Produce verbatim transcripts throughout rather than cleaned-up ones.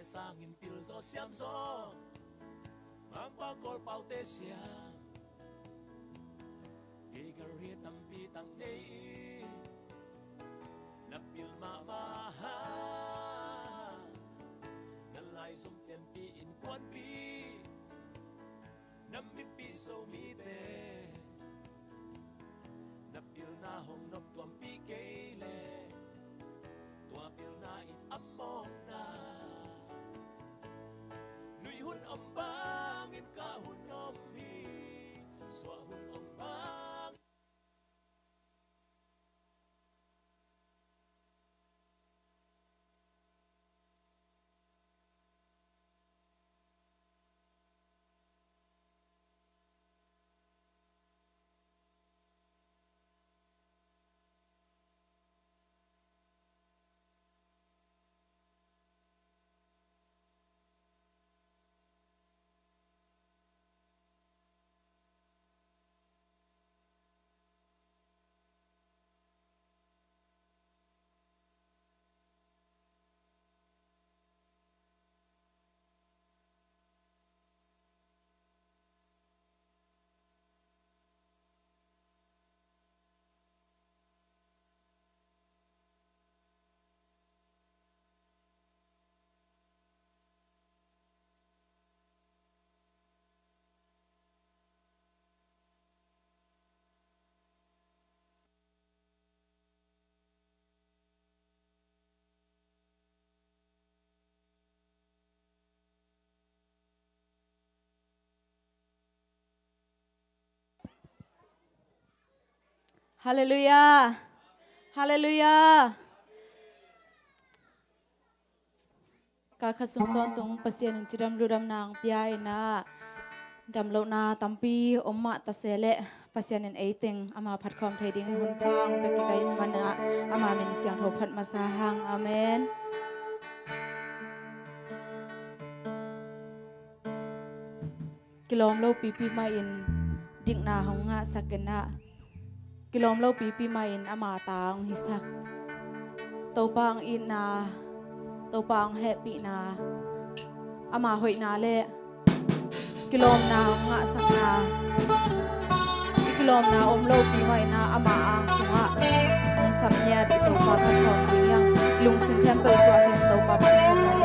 Sangin pilzaw siamzaw, Mangpau Kawlpaute siam, kei galri tampi tak nei i, na pil mahmah hang, na laizom tenpi innkuanpih, na mipih Zomite, na pilna hong nop tuampih kei leh, tua pilna in a mawkna, nuih hun om bangin kah hun om hi, suah hun om bang. Halleluiah. Halleluiah. Kha kha sung tawntung Pasian in cidam ludamna hong pia in ah, damlohna tampi om mah ta se leh Pasian in ei teng ama phat khawm thei ding hun pha hong pia kik ahih manin ah, ama min siangtho phat masa hang. Amen. Kilawm lopipi mahin dikna hong ngahsak in ah, kilawm lopipi mahin ama ta hong hisak. Topa hong itna, Topa hong hehpihna, ama hoihna le kilawmna hong ngahsakna, i kilawmna om lopi mahin ah ama ang sungah hong sap niat i Topa phat khawm ding hi hang. Lungsim khempeuh suah in Topa phat khawm ding hi.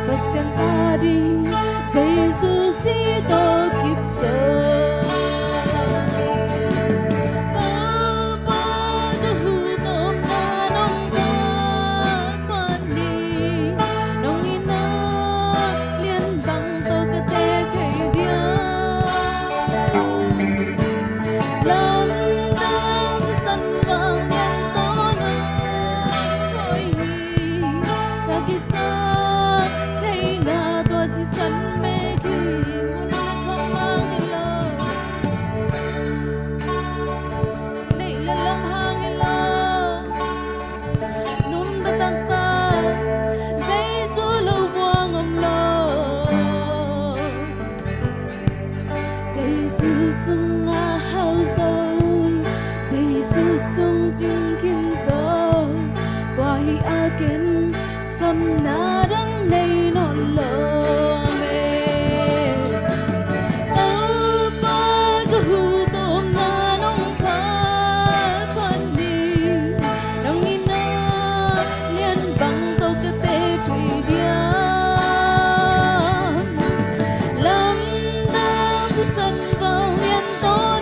Pasian ading Jesu si tawh kip zo. Topa ka huhna nong phat phat ni, nong itna lian bang tawh ka teh thei diam. Lamdang sisan vang lian tawh nong thawi hi. Ka kisap theihna tua sisan mek hi. Mun le khang hang hi lo, neih le lam hang hi lo, nuntak taktak Jesu lo buang om lo. Jesu sungah hau zo, Jesu sung cing khin zo, tua hi a ken samna dang nei nawn lo. Amen. Topa ka huhna nong phat phat ni, nong itna lian bang tawh ka teh thei diam. Lamdang sisan vang lian tawh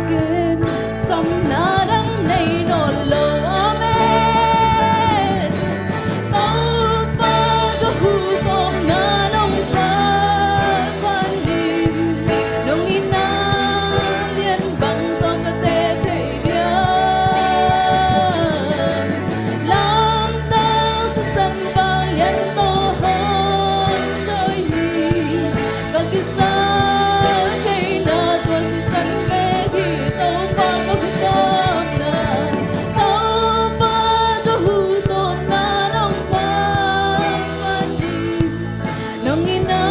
Ken samna dang nei nawn lo, amen. Topa ka hu tawpna nong phat phat ni. Nong itna lian bang tawh ka teh thei diam. Lamdang sisan vanglian tawh hong thawi hi. Ka kisap theihna tua sisan bek hi. Topa ka hu tawpna, Topa ka hu tawpna nong phat phat ni. Nong itna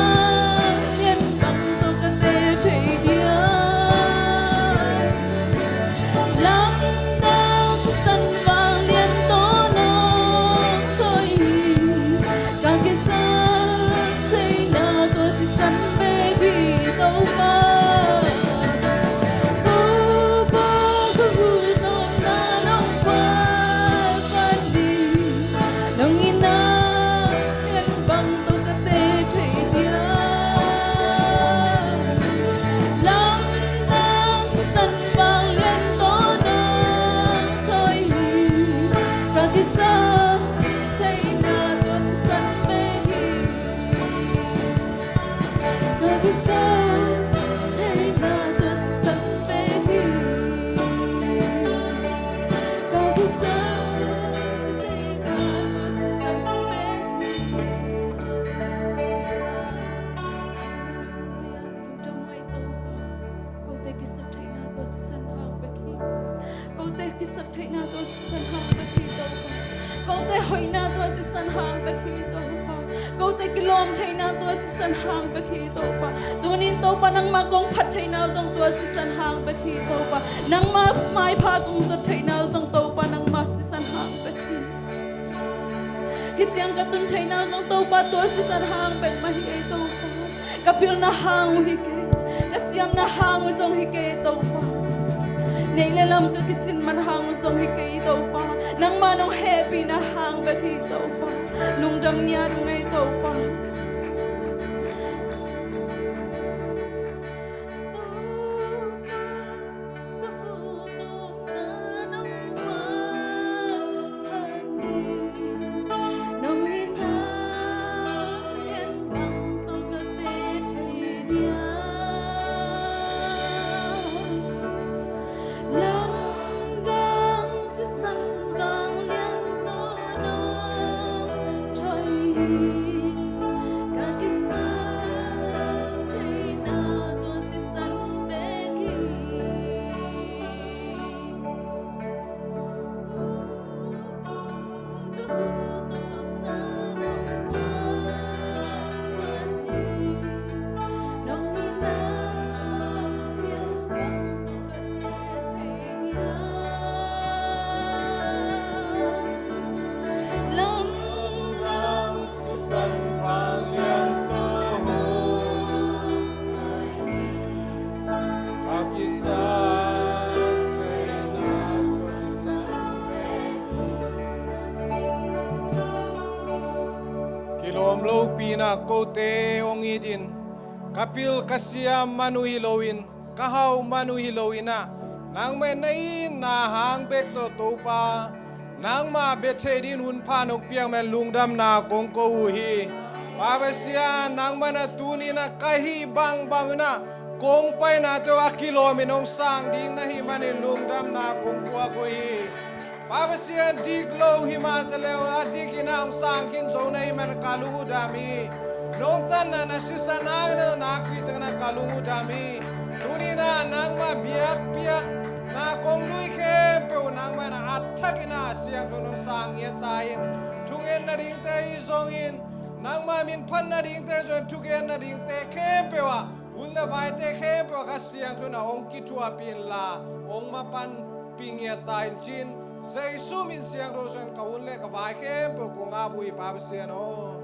lian bang tawh ka teh thei diam. Lamdang sisan vanglian tawh nong thawi hi. Ka kisap theihna tua sisan bek hi, Topa. Topa ka hu tawpna nong phat phat ni. Nong itna lian bang tawh ka teh thei diam. Lamdang sisan vanglian tawh nong thawi hi. Ka kisap theihna tua sisan bek hi. Ka kisap theihna tua sisan bek hi. Ka kisap theihna tua sisan bek hi. Hallelujah. Lungdam ei Topa. Kote kisap theihna tua sisan hang bek hi. Kote kisap theihna tua sisan hang bek hi Topa. Kote hoihna tua sisan hang bek hi Topa. Kote kilawm theihna tua sisan hang bek hi Topa. Tunin Topa nangmah kong phat theihna zong tua sisan hang bek hi Topa. Nangmah maipha kong zot theihna zong Topa nangmah sisan hang bek hi. Hih ciang ka tun theihna zong Topa tua sisan hang bek mah hi ei Topa. Ka pilna hang uh hi kei, ka siamna hang uh zong hi kei Topa. Neih le lam ka kicin man hang uh zong hi kei Topa. Nangmah nong hehpihna hang bek hi Topa. Lungdam ngiat ung ei Topa. Kilawm lopi-in ah kote hong it in, ka pil ka siam man uh hi loin, ka hau man uh hi loin ah, nangmah na itna hang bek tawh Topa, nangmah bia thei dingin hun pha nong piak man lungdamna kong ko uh hi. Pa Pasian, nangmah na tuni-in ah ka hih bangbang in ah kong painate uh a kilawmin hong sang ding na hih manin lungdamna kong puak uh hi. Pa Pasian, dik lo hi mah taleh uh a dikin ah hong sang khin zo na hih man ka lung uh dam hi. Nomtatna na sisan hangin ah nakpi takin ah ka lung uh dam hi. Tuni-in ah nangmah biakpiakna kong lui khempeuh nangmah in ah a thakin ah siangtho in hong sang ngiat ta in. Thungetna dingte hi zongin, nangmah min phatna dingte zong, thungetna dingte khempeuh ah, hun le vaite khempeuh ah Kha Siangtho in ah hong kithuahpih inla, hong mapanpih ngiat ta in, ci-in Jesu min siangtho suangin ka hun le ka vai khempeuh kong ap uh hi, Pa Pasian aw.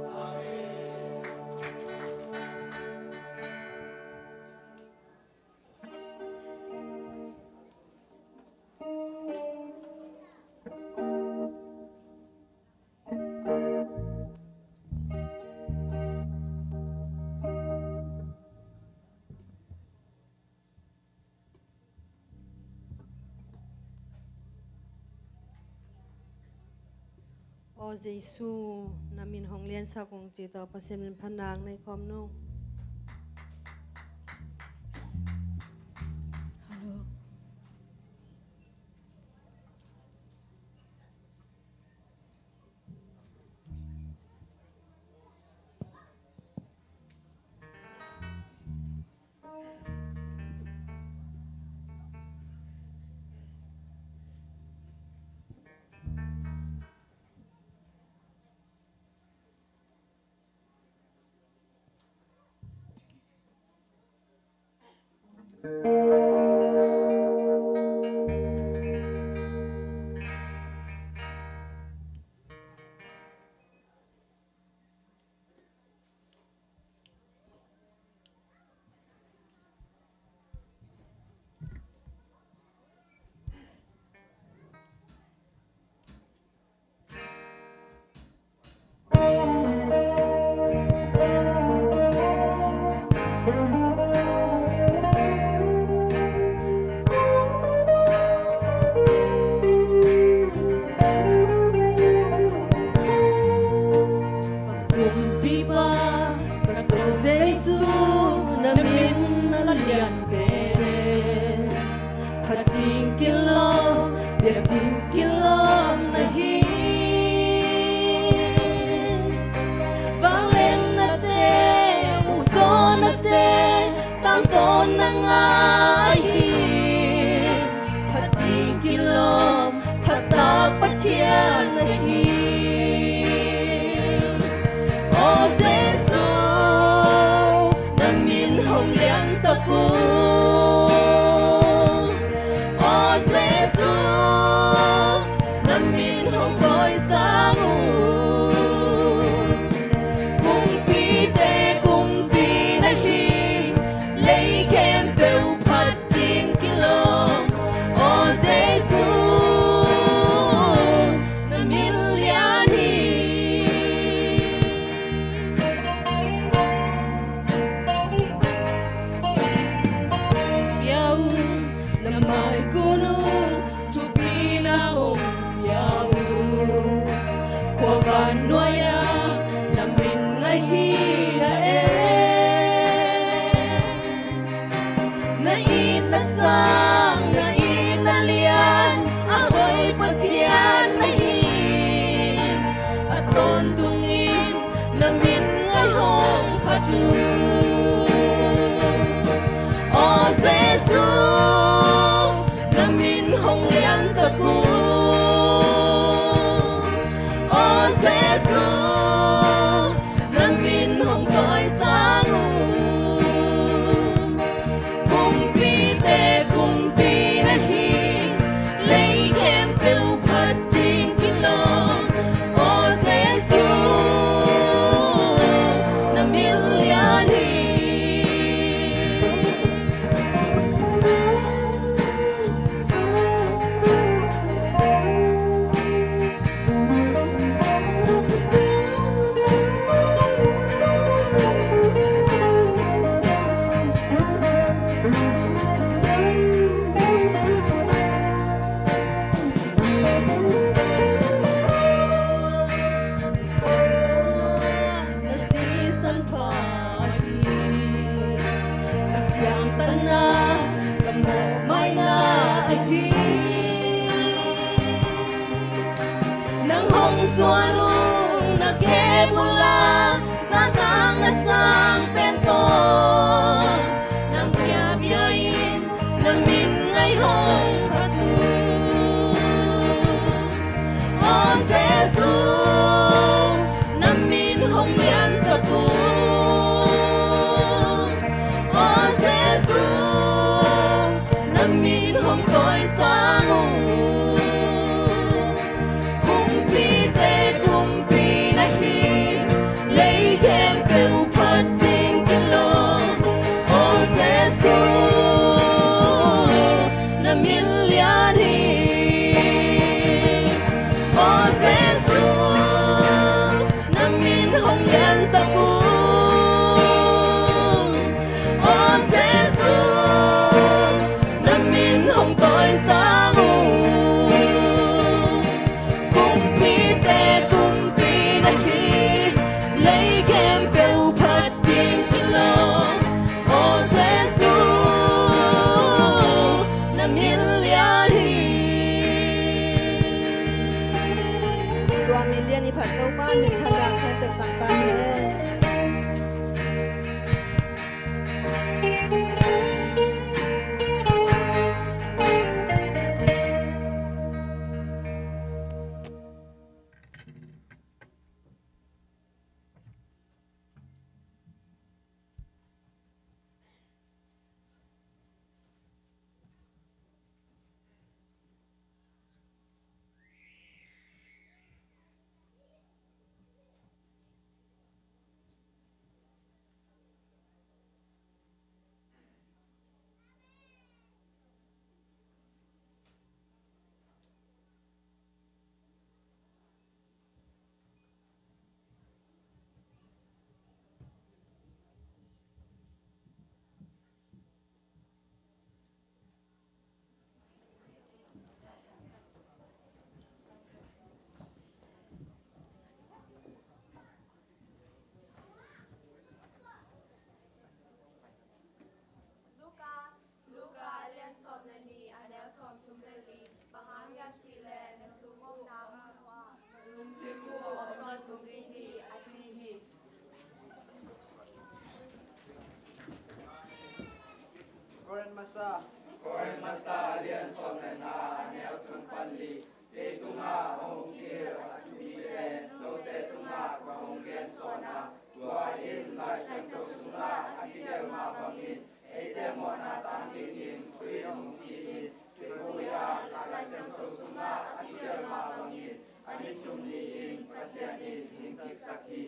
Aw Jesu, na min hong liansak ung ci tawh Pasian min phatna nei khawm nung. Kumpipa ka Topa Jesu, na min a lian pen, phat ding kilawm, biak ding kilawm na hi. Vangliatnate, ukzawnate, tangtawn na ngah hi. Phat ding kilawm, phattak Pathian na hi. Aw Jesu, na min hong liansak ung. Aw Jesu, na min hong tawisak ung. Kumpite kumpi na hi, lei khempeuh phat ding kilawm. Aw Jesu, na min lian hi. Pia un, na mai kun un, thupina hong pia un. Khua vannuai-ah na min ngaih hi na e. Na itna sang, na itna lian, a hoih Pathian na hi. A tawntungin na min ngaih hong phat un. Aw Jesu, na min hong liansak un. Aw Jesu, na min hong tawisak un. Kumpite kumpi na hi, lei khempeuh phat ding kilawm. Aw Jesu, na min lian hi. Na sisan pha ahi, ka siangtanna, ka mawhmaina ahi. Nang hong suan ung, na kep uh la, zahtakna sang pen tawh. Nang pia pia in, na min ngaih hong phat un. Aw Jesu, na min hong liansak un. Aw Jesu, na min hong tawisak un. Kumpite kumpi na hi, lei khempeuh phat ding kilawm. Aw Jesu, na min lian hi. Aw Jesu, na min hong liansak un. Aw Jesu, na min hong tawisak Lian hi. Tua mi lian i phat Topa min thang khempeuh tangtan hi. Luka, Luka a lian sawm le nih, a neu sawm thum le li. Bang hang hiam cih leh na sumomna mun ah na lungsim uh a om nawn tung ding hi, a ci hi. Korin masa, Korin masa a lian sawm le nga, a neu thum pan li. Kei tungah a hong kihel a thupite note tungah ka hong gen sawn a, tua in Lai Siangtho sungah a kigelh mah bangin eite mawhna tang dingin Khrih hong si hi. Kei tungah Lai Siangtho sungah a kigelh mah bangin a ni thum ni-in Pasian in hong kiksak hi.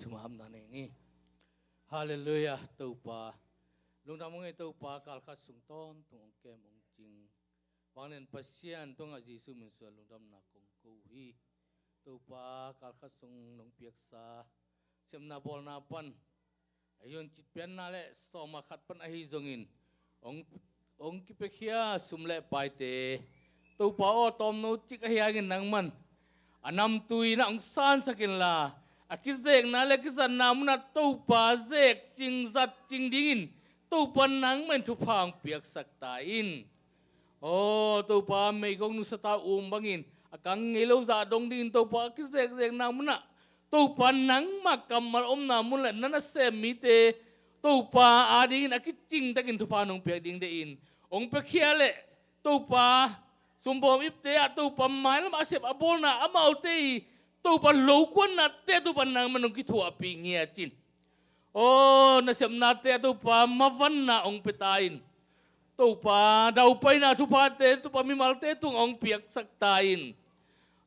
Maham na nei ni. Halleluiah, Topa. Lungdam hong ei Topa, kalkhat sung tawntung hong kem hong cing. Vanglian Pasian, tua ngah Jesu min suang lungdamna kong ko uh hi. Topa, kalkhat sung nong piaksa sepna bawlna pan a yon citpianna le sawma khat pan ahi zongin hong, hong kipiakhia sum le paite, Topa aw, tawmno cik ahi hangin nangman a namtui na hong sansak inla, a kizekna le kizatna munah Topa zek cing zat cing dingin Topa nangman thupha hong piaksak ta in. Aw Topa, meigong nusata um bangin a kang ngei lo zah dong dingin Topa a kizekzekna munah Topa nangmah kammal omna mun le na nasem mite Topa adingin a kicingtakin thupha nong piak ding deih in. Hong piakhia le Topa sumbawm ipte ah Topa mailam a sep a bawlna amaute i Topa lokuannate Topa nangman hong kithuahpih ngiat in. Aw nasepnate ah Topa mavanna hong pia ta in. Topa daupaina thuphate Topa mimalte tung hong piaksak ta in.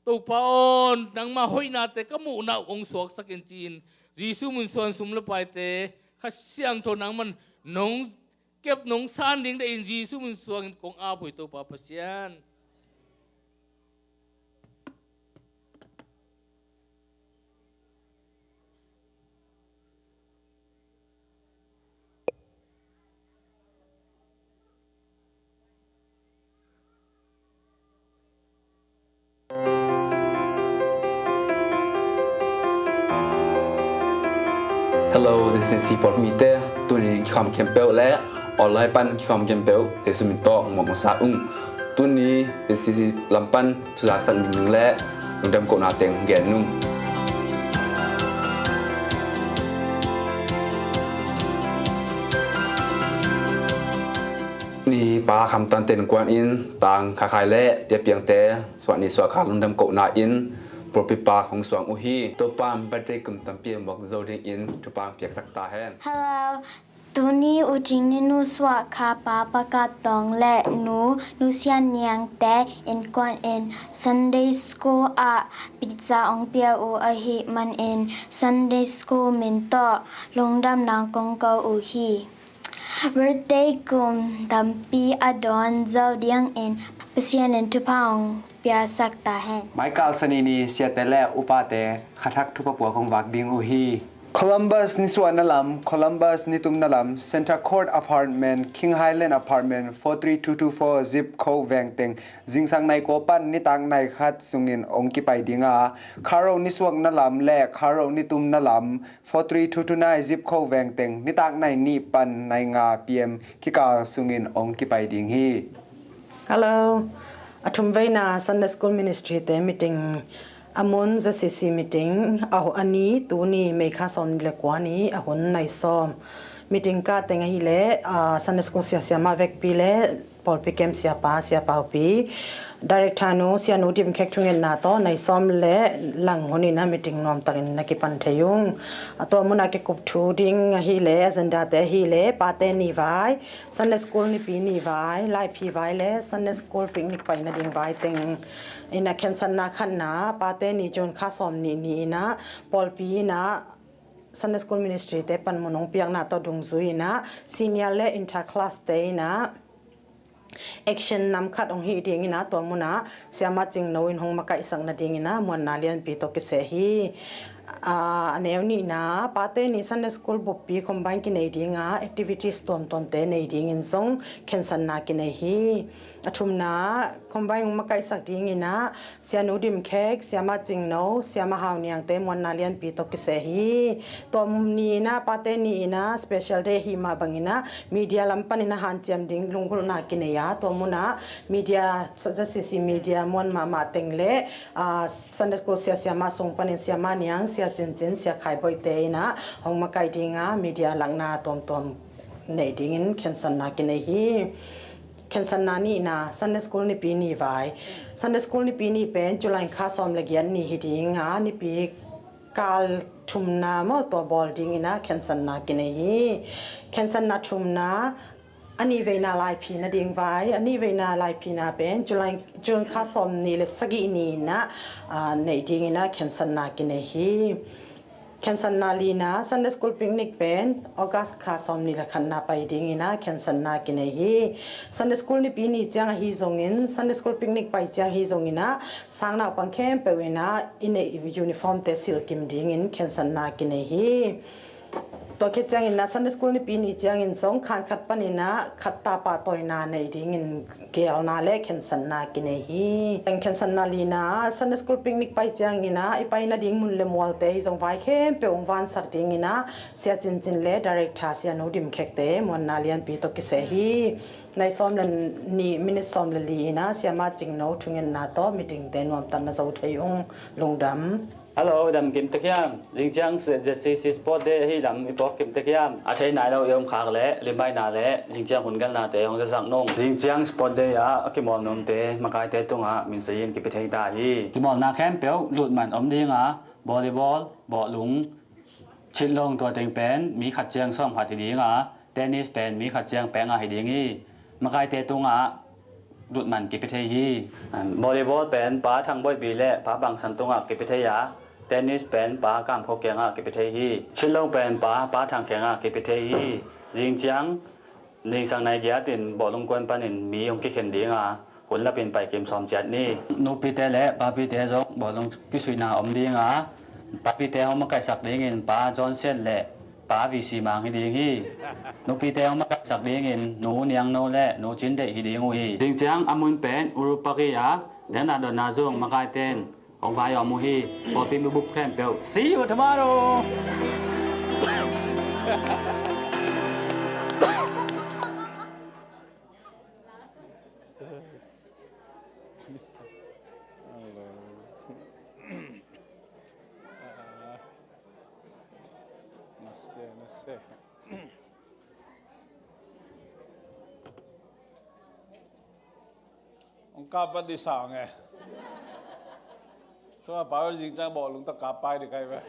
Topa aw, nangma hoihnate ka muhna uh hong suaksak in ci-in Jesu min suang sum le paite Kha Siangtho nangman nong kep nong san ding deih in Jesu min suangin kong ap uh hi Topa Pasian. Hello, this is C P R mite. Tuni kikhawm khempeuh le online pan kikhawm khempeuh Jesu min tawh mawhmawhsa ung. Tuni P C C lam pan thuzaksak ningning le lungdam kohna teng gen ung. Ni pa khamtante innkuan in tang khakhai le piapiangte suahni suahkha lungdam kohna in pulpit pa hong suang uh hi. Topa birthday kum tampi a muak zo dingin thupha piaksak ta hen. Hello. Tuni U Cing ni nu suahkha pa Pa Kap Tawng le nu, Nu Sian Niangte innkuan in Sunday School ah pizza hong pia uh ahih manin Sunday School min tawh lungdamna kong ko uh hi. Birthday kum tampi a dawn zo dingin Pasian in thupha hong piaksak ta hen. Mai kal sani ni siate le upate khathak thupha puak hong vak ding uh hi. Columbus nisuahna lam, Columbus nitumna lam, Centre Court Apartment, King Highland Apartment, four three two two four zip code veng teng zingsang nai kua pan nitak nai khat sungin hong kipai ding a, Kha Ro nisuahna lam le Kha Ro nitumna lam, four three two two nine zip code veng teng nitak nai nih pan nai nga P M kikal sungin hong kipai ding hi. Hello. A thumveina Sunday School Ministry te meeting a mun Z C C meeting a, a ni tuni May kha sawm le kua ni a hun nai sawm. Meeting kah teng ahileh, ah, Sunday School sia siama vekpi le pawlpi kem siapa, siapa upi, Director nu, Sianu Dim Khek thungetna tawh nai sawm le lang hun in a meeting nuamtakin na kipan thei ung. A tua munah kikup thu ding ahileh, agenda te ahileh, pate ni vai, Sunday School nipi ni vai, laiphi vai le Sunday School picnic paina ding vai teng in a khensanna khatna, pate ni June kha sawm nih ni in a pawlpi in a Sunday School Ministry te panmun hong piakna tawh dungzui in a senior le inter class te in a action nam khat hong hih ding in a tua munah Siama Cingno in hong makaihsak nading in a muanna lianpi tawh kiseh hi. Ah, a neu nihna, pate ni Sunday School buppi combine kinei ding a activities tuamtuamte nei dingin zong khensanna kinei hi. A thumna, combine hong makaihsak ding in a Sianu Dim Khek, Siama Cingno, Siama Hau Niangte muanna lianpi tawh kiseh hi. Tua ni in a pate ni in a special day hi mah bang in a media lam pan in a hanciam ding lunggulhna kinei a, tua munah media, Z C C media muan mahmah teng le, ah, Sunday School sia siama sung panin Siama Niang, Sia Cincin, Sia Khai Boih te in a hong makaih ding a media lakna tuamtuam neih dingin khensanna kinei hi. Khensanna nihna, Sunday School nipi ni vai. Sunday School nipi ni pen July kha sawm le giat ni hi ding a, nipi kal thumna maw tua bawl ding in a khensanna kinei hi. Khensanna thumna, a nihveina laiphi nading vai, a nihveina laiphina pen July, June kha sawm nih le sagih ni in a, ah, neih ding in a khensanna kinei hi. Khensatna lina, Sunday School Picnic pen August kha sawmnih le khatna pai dingina khensatna kinei hi. Sunday School nipi ni ciang ahi zongin, Sunday School Picnic pai ciang ahi zongina, sang naupang khempeuh ina i neih uniform te silh kim dingin khensatna kinei hi. Tua khit ciangina, Sunday School nipi ni ciangin zong khan khat panina khat ta pahtawina nei dingin geelna le khensatna kinei hi. Khensatna lina, Sunday School Picnic pai ciangina i pai nading mun le mualte hi zong vai khempeuh hong vansak dingina Sia Cin Cin le Director Sia No Dim Khekte muanna lianpi tawh kiseh hi. Nai sawm le nih minit sawm le li ina Siama Cing No thungetna tawh meeting te nuamtak na zo thei ung. Lungdam. Hello, dam kim tek hiam? Zing ciang Z C C Sport Day ahi lam i pawk kim tek hiam? A thei nai lo i om khak le limaina le zing ciang hun galnate hong zazak nung. Zing ciang Sport Day ah a kimawl nuamte makaite tungah min sayin kipi thei ta hi. Kimawlna khempeuh lutman om dinga, volleyball, bawhlung, chitlong tua teng pen mi khat ciang sawm khat hi dinga, tennis pen mi khat ciang pek nga hi ding hi. Makaite tungah lutman kipi thei hi. Volleyball pen Pa Thang Boih Pi le Pa Bang San tungah kipi thei a, tennis pen Pa Kam Kho kiangah kipi thei hi. Chitlong pen Pa, Pa Thang kiangah kipi thei hi. Zing ciang ningsang nai giat in bawhlung kuan panin mi hong kikhen dinga, hun lapin pai kim sawm ciat ni. Nupite le papite zong bawhlung kisuihna om dinga, papite hong makaisak dingin Pa John Sian le Pa V C Mang hi ding hi. Nupite hong makaisak dingin Nu Niang No le Nu Cin Deih hi ding uh hi. Zing ciang a mun pen Urupaki a, dengna donna zong makaiten hong vai om uh hi. Pawlpi mibup khempeuh, see you tomorrow. Hong kap a di sang e. Tua pa zing ciang bawhlung ta kap pai di kai ve.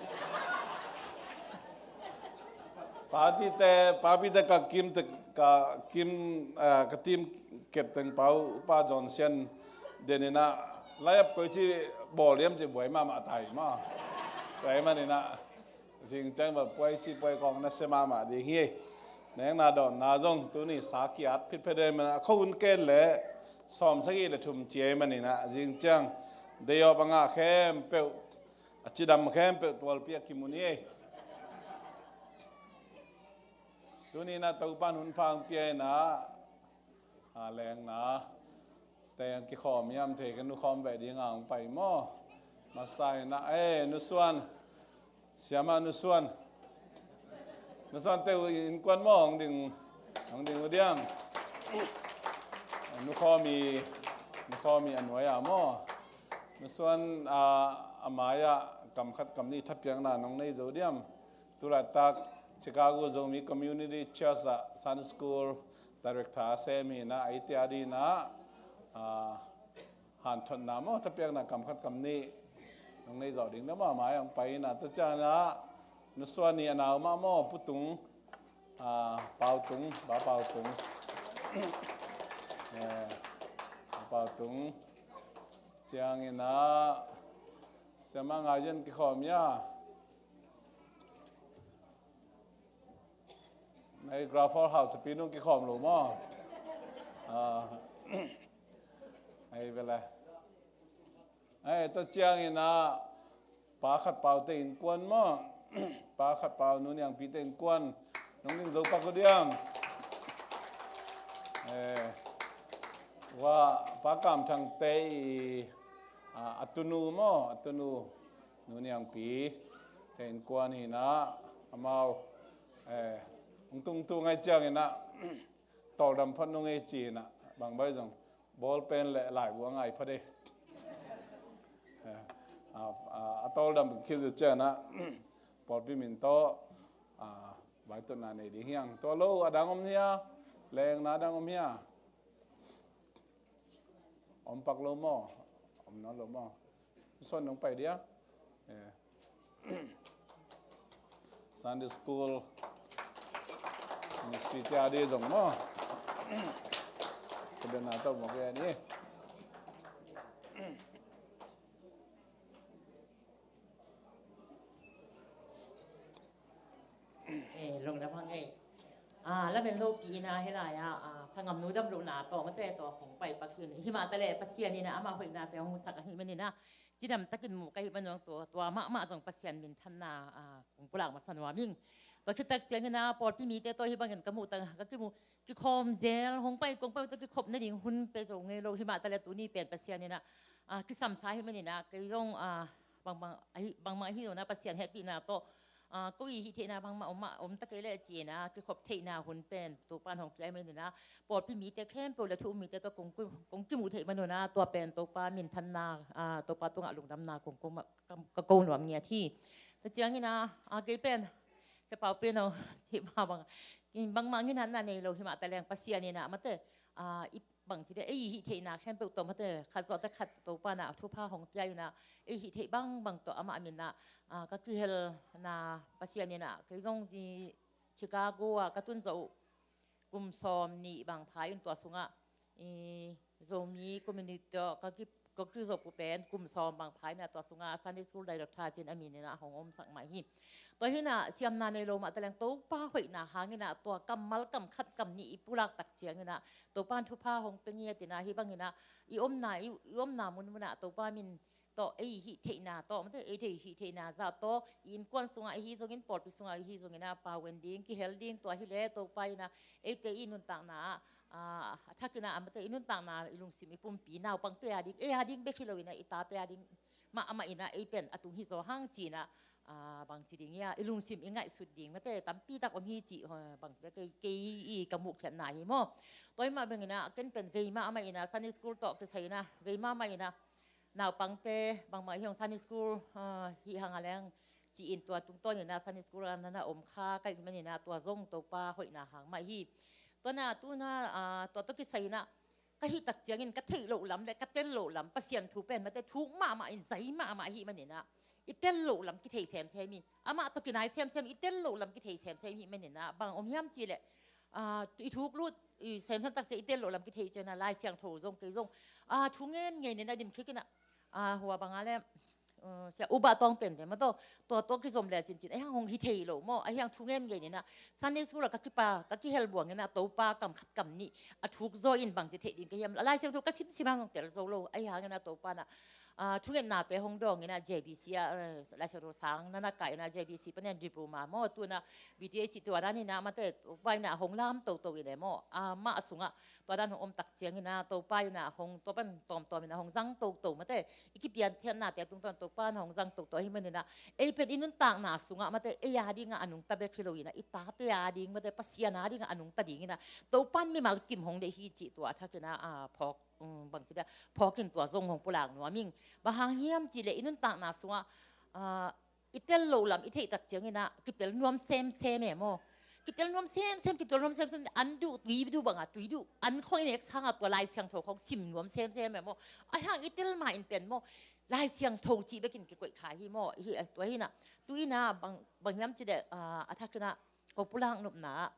Papite, papite ka kim te, ka kim, eh, ka team captain pau, Pa John Sian denina, layap koi ci bawl diam ci buai mahmah tai ma. Buai manina. Zing ciang va puai ci puai kong na se mahmah ding hi. Neng na dawn na zong tuni sa kiat phit phe dei mana, a kho hun ken le sawm sagih le thum ci ei manina, zing ciang dei awp a ngah khempeuh, a cidam khempeuh tualpi a kimu ni ei. Tuni na Topan hun phang pia ina, a lengna te ang kikhawm hiam thei ka nukhawm ve ding ang pai maw? Masa ina, eh, nusuan. Siama nusuan. Nusuan te uh innkuan maw? Ang ding, ang ding uh diam. Nukhawmi, nukhawmi a nuai a maw? Nusuan a, a mai a kam khat kam nih thapiakna nong nei zo diam? Tulaitak Chicago Zomi Community Church ah Sunday School Director a sem hi na, a ite a dina, ah, hanthotna maw, thapiakna kam khat kam nih nong nei zawh ding na maw, mai ang pai na, tua ciang na, nusuan ni a nau mah maw, Pu Tung, ah, Pau Tung, Ba Pau Tung. Eh, Ba Pau Tung. Ciang ina, siama ngai zen kikhawm ya. Nei Grafol House pi nung kikhawm lo maw? Ah. Ei bele. Ei, tua ciang ina, pa khat pau te innkuan maw? Pa khat pau nu niangpi te innkuan. Nong ding zo pak uh diam. Eh, wa, Pa Kam Thang te i, ah, a tunu maw? A tunu. Nu niangpi te innkuan hi na, amau, eh, hong tung tu ngai ciang ina, tawldam phot nung ei ci ina, bang bai zong, ball pen le laibu a ngai phot ei. Eh, a, a, a tawldam khit ciang ina, pawlpi min tawh, a, vaitutna nei ding hiang. Tua lo, a dang om hia, lengna dang om hia. Om pak lo maw? Om nawn lo maw? Suan nong pai dia? Eh. Sunday school. Ministry tia di zong maw? Keben na tau maw kaya ni? Pi ina hi lai a, a, sangam nu dam lohna tawh mate tawh hong pai pak hi. Himah ta leh Pasian ina ama hoihnate hong husak ahih manin a, cidam takin mu ka hih manin tua, tua mahmah zong Pasian minthanna, a, kong pulak masa nuam ing. Tua khit tak ciangin a pawlpi mite tawh hih bangin ka muh tak ka kimu, kikhawm zel, hong pai kong pai uh tawh kikhop nading hun pe zo ngei lo. Himah ta leh tuni pen Pasian ina, a, kisamsa ahih manin a kei zong, a, bangmah ahi, bangmah ahi zongin a Pasian hehpihna tawh, a, ko i hih theihna bangmah om mah om ta kei leh ci-in a kikhop theihna hun pen Topa'n hong pia ahih manin a pawlpi mite khempeuh leh thu um mite tawh kong, kong kimuh theih manun a tua pen Topa minthanna, a, Topa tungah lungdamna kong, kong, ka, ka ko nuam ngiat hi. Tua ciangin a, a, kei pen Sia Pau Pian aw, cih bang, bangmah nginatna nei lo himah ta leng Pasian ina mate, a, i bangci deh, ei hih theihna khempeuh tawh mate, khat zawh teh khat Topa'n a thupha hong pia ina, ei hih theih bangbang tawh amah min a, a, ka kihelna Pasian ina, kei zong ci Chicago ah ka tun zawh uh kum sawm nih bang pha in tua sungah, i, Zomi community tawh ka ki, ka kizop uh pen kum sawm bang pha ina tua sungah Sunday School Director ci-in a min ina hong omsak mah hi. Tua hi ina siamna nei lo mah ta leng Topa hoihna hang ina tua kammal kam khat kam nih i pulak tak ciangin a Topa'n thupha hong pia ngiat ina hih bangin a i omna, i, i omna munmun ah Topa min tawh ei hih theihna tawh mate, ei thei hih theihna zah tawh i innkuan sungah ihi zongin pawlpi sungah ihi zongin a pau en ding, kihel ding, tua hi leh Topa ina eite i nuntakna ah, a, a thak ina a mate i nuntakna i lungsim i pumpi naupangte a ding, ei a ding bek hi lo ina i tate a ding mah amah ina ei pen a tung hi zaw hang ci ina, a, bangci ding ia i lungsim i ngaihsut ding mate tampi tak om hi cih, a, bangci deh kei, kei i ka muhkhiatna hi maw. Tua hi mah bangin a ken pen vei mah amah ina Sunday School tawh kisai ina vei mah amah ina naupangte bangmah hi hong Sunday School, a, hih hang a leng ci-in tua tungtawn ina Sunday School a nana om kha ka hih manin a tua zong Topa hoihna hang mah hi. Tua ina tu ina, a, tua tawh kisai ina ka hih tak ciangin ka theih loh lam leh ka tel loh lam Pasian thu pen mate thuk mahmah in zai mahmah ahih manin a i tel loh lam kithei semsem hi. Amah tawh kinai semsem, i tel loh lam kithei semsem ahih manin a bang om hiam cih leh, a, i thuk lut i semsem tak ciang i tel loh lam kithei ciangin a Lai Siangtho zong kei zong, a, thu ngen ngen ina dim khik ina, a, hua bang a leh, uh, Sia U Bah Tawng Tente mah tawh tua tawh kizom leh cincin ahi hang hong hi thei lo maw, ahi hang thu ngen ngen ina Sunday School ah ka kipa, ka kihel buang ina Topa kam khat kam nih a thuk zaw in bangci theih ding ka hiam, a Lai Siangtho ka simsim hang hong tel zo lo, ahi hang ina Topa ina, a, thungetnate hong dawng ina J B C ah, a, Lai Siangtho sang nana kai ina J B C panin diploma maw, tu ina B T H tua dan ina mate Topa ina hong lam toto ina maw, a, amah sungah tua dan hong om tak ciangin a Topa ina hong, tua pan tawmtawm ina hong zang toto mate, i kipian thiatnate a tungtawn Topa ina hong zang toto ahih manin a ei pen i nuntakna sungah mate ei a dingah a nungta bek hi lo ina i tate a ding mate Pasian a dingah a nungta ding ina Topa'n mimal kim hong deih hi cih tua a thak ina, a, phawk, um, bangci deh, phawk in tua zong hong pulak nuam ing. Bang hang hiam cih leh i nuntakna sungah, a, i tel loh lam i theih tak ciangin a kitel nuam semsem e maw. Kitel nuam semsem, kitel nuam semsem, an duh, tui duh bang a tui duh, an khong i nek sang a tua Lai Siangtho khong sim nuam semsem e maw. Ahi hang i tel ma in pen maw Lai Siangtho cih bekin kikoih kha hi maw. Hi, a, tua hi ina, tu ina bang, bang hiam cih leh, a, a thak ina ko pulak nopna ah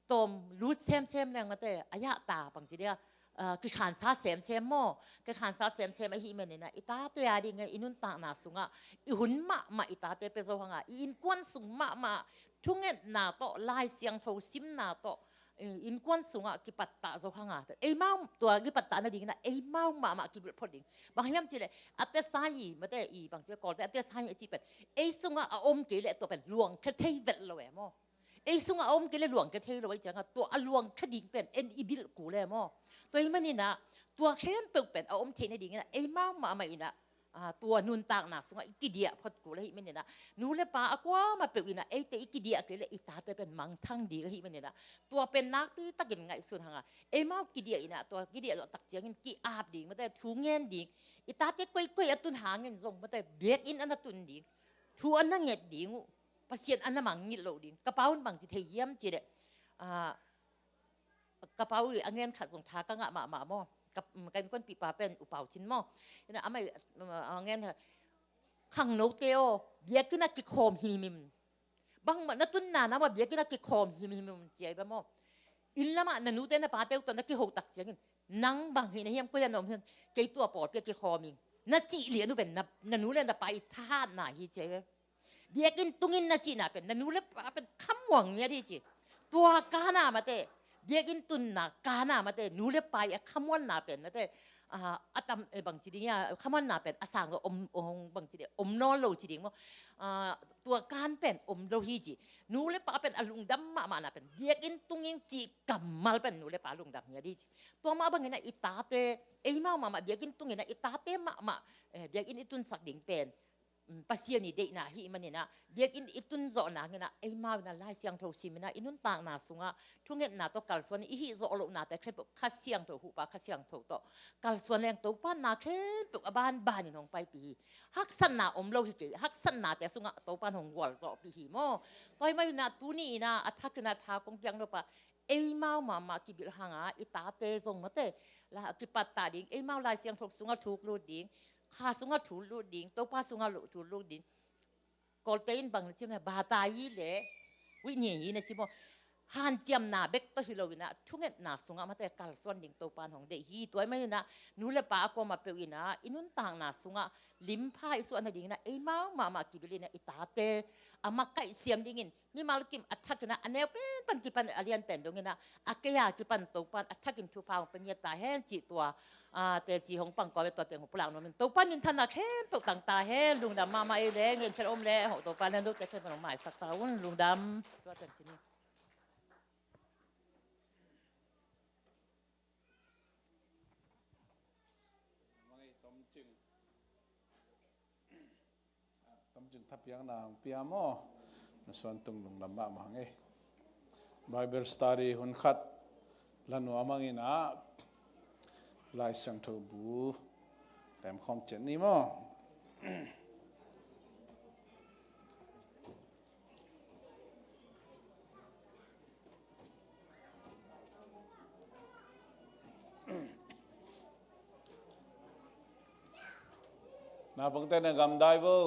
tawm lut semsem leng mate a yahta bangci deh, a, kikhansa semsem maw, kikhansa semsem ahih manin a i tate a dingin i nuntakna sungah i hun mahmah i tate pia zo hang a, i innkuan sung mahmah thungetna tawh Lai Siangtho simna tawh, i, innkuan sungah kipattah zo hang a, eimau tua kipattah nading ina eimau mahmah kibilh phot ding. Bang hiam cih leh a tesa hi mate, i bangci Kawlte a tesa hi a cih pen ei sungah a om kei leh tua pen luang kha thei vet lo e maw. Ei sungah a om kei leh luang kha thei lo ahih ciangin a tua a luang kha ding pen en i bilh kul e maw. Tua ahih manin a tua khempeuh pen a om theih nading ina eimau mahmah ina, a, tua nuntakna sungah i kidiah phot kul ahih manin a nu le pa a kuamah peuh ina eite i kidiah kei leh i tate pen mangthang ding ahih manin a tua pen nakpi takin ngaihsun hang a, eimau kidiah ina tua kidiah zawh tak ciangin ki-ap ding mate, thu ngen ding, i tate koikoi a tun hangin zong mate biakinn a na tun ding, thu a na nget ding uh, Pasian a na mangngilh loh ding. Ka pa un bangci thei hiam cih leh, a, ka pa uh i a ngen khat zong tha ka ngah mahmah maw. Ka, mm, ka innkuanpihpa pen U Pau Cin maw. Ina amah i, mm, a ngen khat, khangnote aw, biakinn ah kikhawm himhim. Bangmah na tunna na mah biakinn ah kikhawm himhim ci a hi bang maw. Inn lamah na nute na pate uh tawh na kiho tak ciangin nang bang hi na hiam, koi ah na om hiam, kei tua pawlpi ah kikhawm ing na cih lian uh pen na, na nu le na pa i thahatna hi ci a hi bang. Biakinn tungin na cihna pen na nu le pa pen khamuang ngiat hi ci. Tua kana mate, biakinn tunna kana mate, nu le pa i a khamuanna pen mate, a, a tam, eh, bangci ding a, khamuanna pen a sang om, om, bangci ding, om nawn lo ci ding maw. A, tua kan pen om lo hi ci. Nu le pa pen a lungdam mahmahna pen biakinn tungin ci kammal pen nu le pa lungdam hi a di ci. Tua mah bangin a i tate, eimau mahmah biakinn tungin a i tate mahmah, eh, biakinn i tunsak ding pen, mm, Pasian i deihna hi manin a, biakinn i tun zawh nangin a, eimau in a Lai Siangtho simin a, i nuntakna sungah thungetna tawh kalsuan i hih zawh lohnate khempeuh Kha Siangtho, huhpa Kha Siangtho tawh kalsuan leng Topa na khempeuh a banbanin hong paipih hi. Haksatna om lo hi kei, haksatnate sungah Topa in hong gualzawhpih hi maw. Tua hi manin a, tuni in a, a thakin a tha kong piak nop a, eimau mahmah kibilh hang a, i tate zong mate, la, kipattah ding, eimau Lai Siangtho sungah thuk lut ding, kha sungah thuk lut ding, Topa sungah lu-, thuk lut ding. Kawlte in bang na ci maw, bata hi le, wih ni hi na ci maw. Hanciamna bek tawh hi lo in a, thungetna sungah mate kalsuan ding Topa in hong deih hi. Tua hi manin a, nu le pa a kuamah peuh in a, i nuntakna sungah limpha i suah nadingin a, eimau mahmah kibilh in a, i tate a makaih siam dingin, mimal kim a thakin a, a neu pen pan kipan a lian pen dongin a, a kei a kipan Topa in a thakin thupha hong pia ngiat ta hen cih tua, a, teci hong pang kawm e, tua teng hong pulak nuamin Topa in minthanna khempeuh tang ta hen. Lungdam mahmah ei le, ngen khelh om le, hong Topa in a note khempeuh hong maisak ta un. Lungdam. Tua teng ci ni. Mangei tomcing. Tomcing thapiakna hong pia maw? Na suan tung lungdam mahmah hang ei. Bible study hun khat la nuam hangin a, Lai Siangtho bu lemkhawm ciat ni maw? Naupangte na gamdai vo.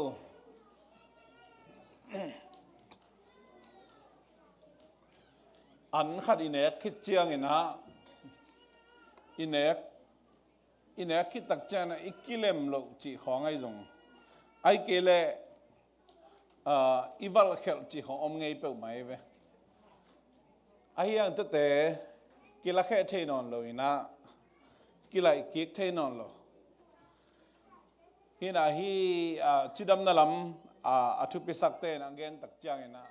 An khat i nek khit ciangin a, i nek, i nek khit tak ciangin a, i kilem loh cih khawng ahi zong, ahih kei leh, ah, i valhkhelh cih khawng om ngei peuhmah hi ve. Ahi hang tuate kilakheh thei nawn lo in a, kilaih kik thei nawn lo. Hi in a hi, ah, cidamna lam, ah, a thupisakte in a gen tak ciangin a,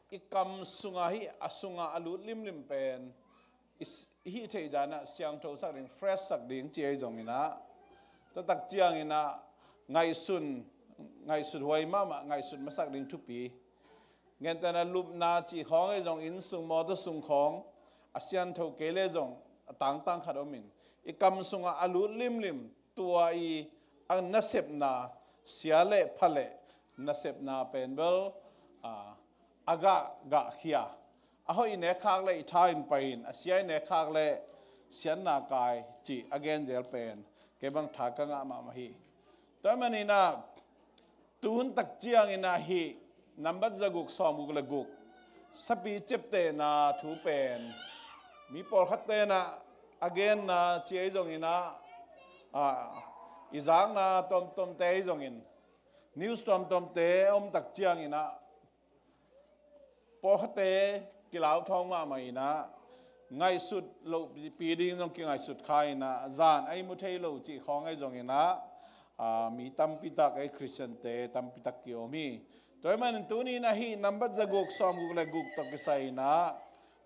i kam sungah hi, a sungah a lut limlim pen i s-, i hih theih dan a siangtho sak ding, fresh sak ding ci ahi zongin a, tua tak ciangin a ngaihsun, ngaihsut huai mahmah, ngaihsut masak ding thupi. Gentehna lupna cih khawng ahi zong, inn sung, mawtaw sung khawng a siangtho kei leh zong a tangtang khat om in, i kam sungah a lut limlim, tua i a nasepna, sia le pha le nasepna pen bel, a, a gah, gahkhia. A hoih i nek khak leh i tha in pai in, a sia i nek khak leh siatna kai cih a gen zel pen kei bang tha ka ngah mahmah hi. Tua ahih manin a, tuhun tak ciangin a hih nambat zaguk sawmguk le guk sapi ciaptehna thu pen mi pawlkhatte in a, a genna ci ahi zongin a, a, i zakna tuamtuamte ahi zongin, news tuamtuamte a om tak ciangin a, pawlkhatte kilau thawng mahmah in a, ngaihsut lohpi ding zong kingaihsut kha in a, zan a ihmu thei lo cih khawng ahi zongin a, a, mi tampi tak, ei Khristiante tampi tak kiom hi. Tua ahih manin tuni in a hih nambat zaguk sawmguk le guk tawh kisai in a,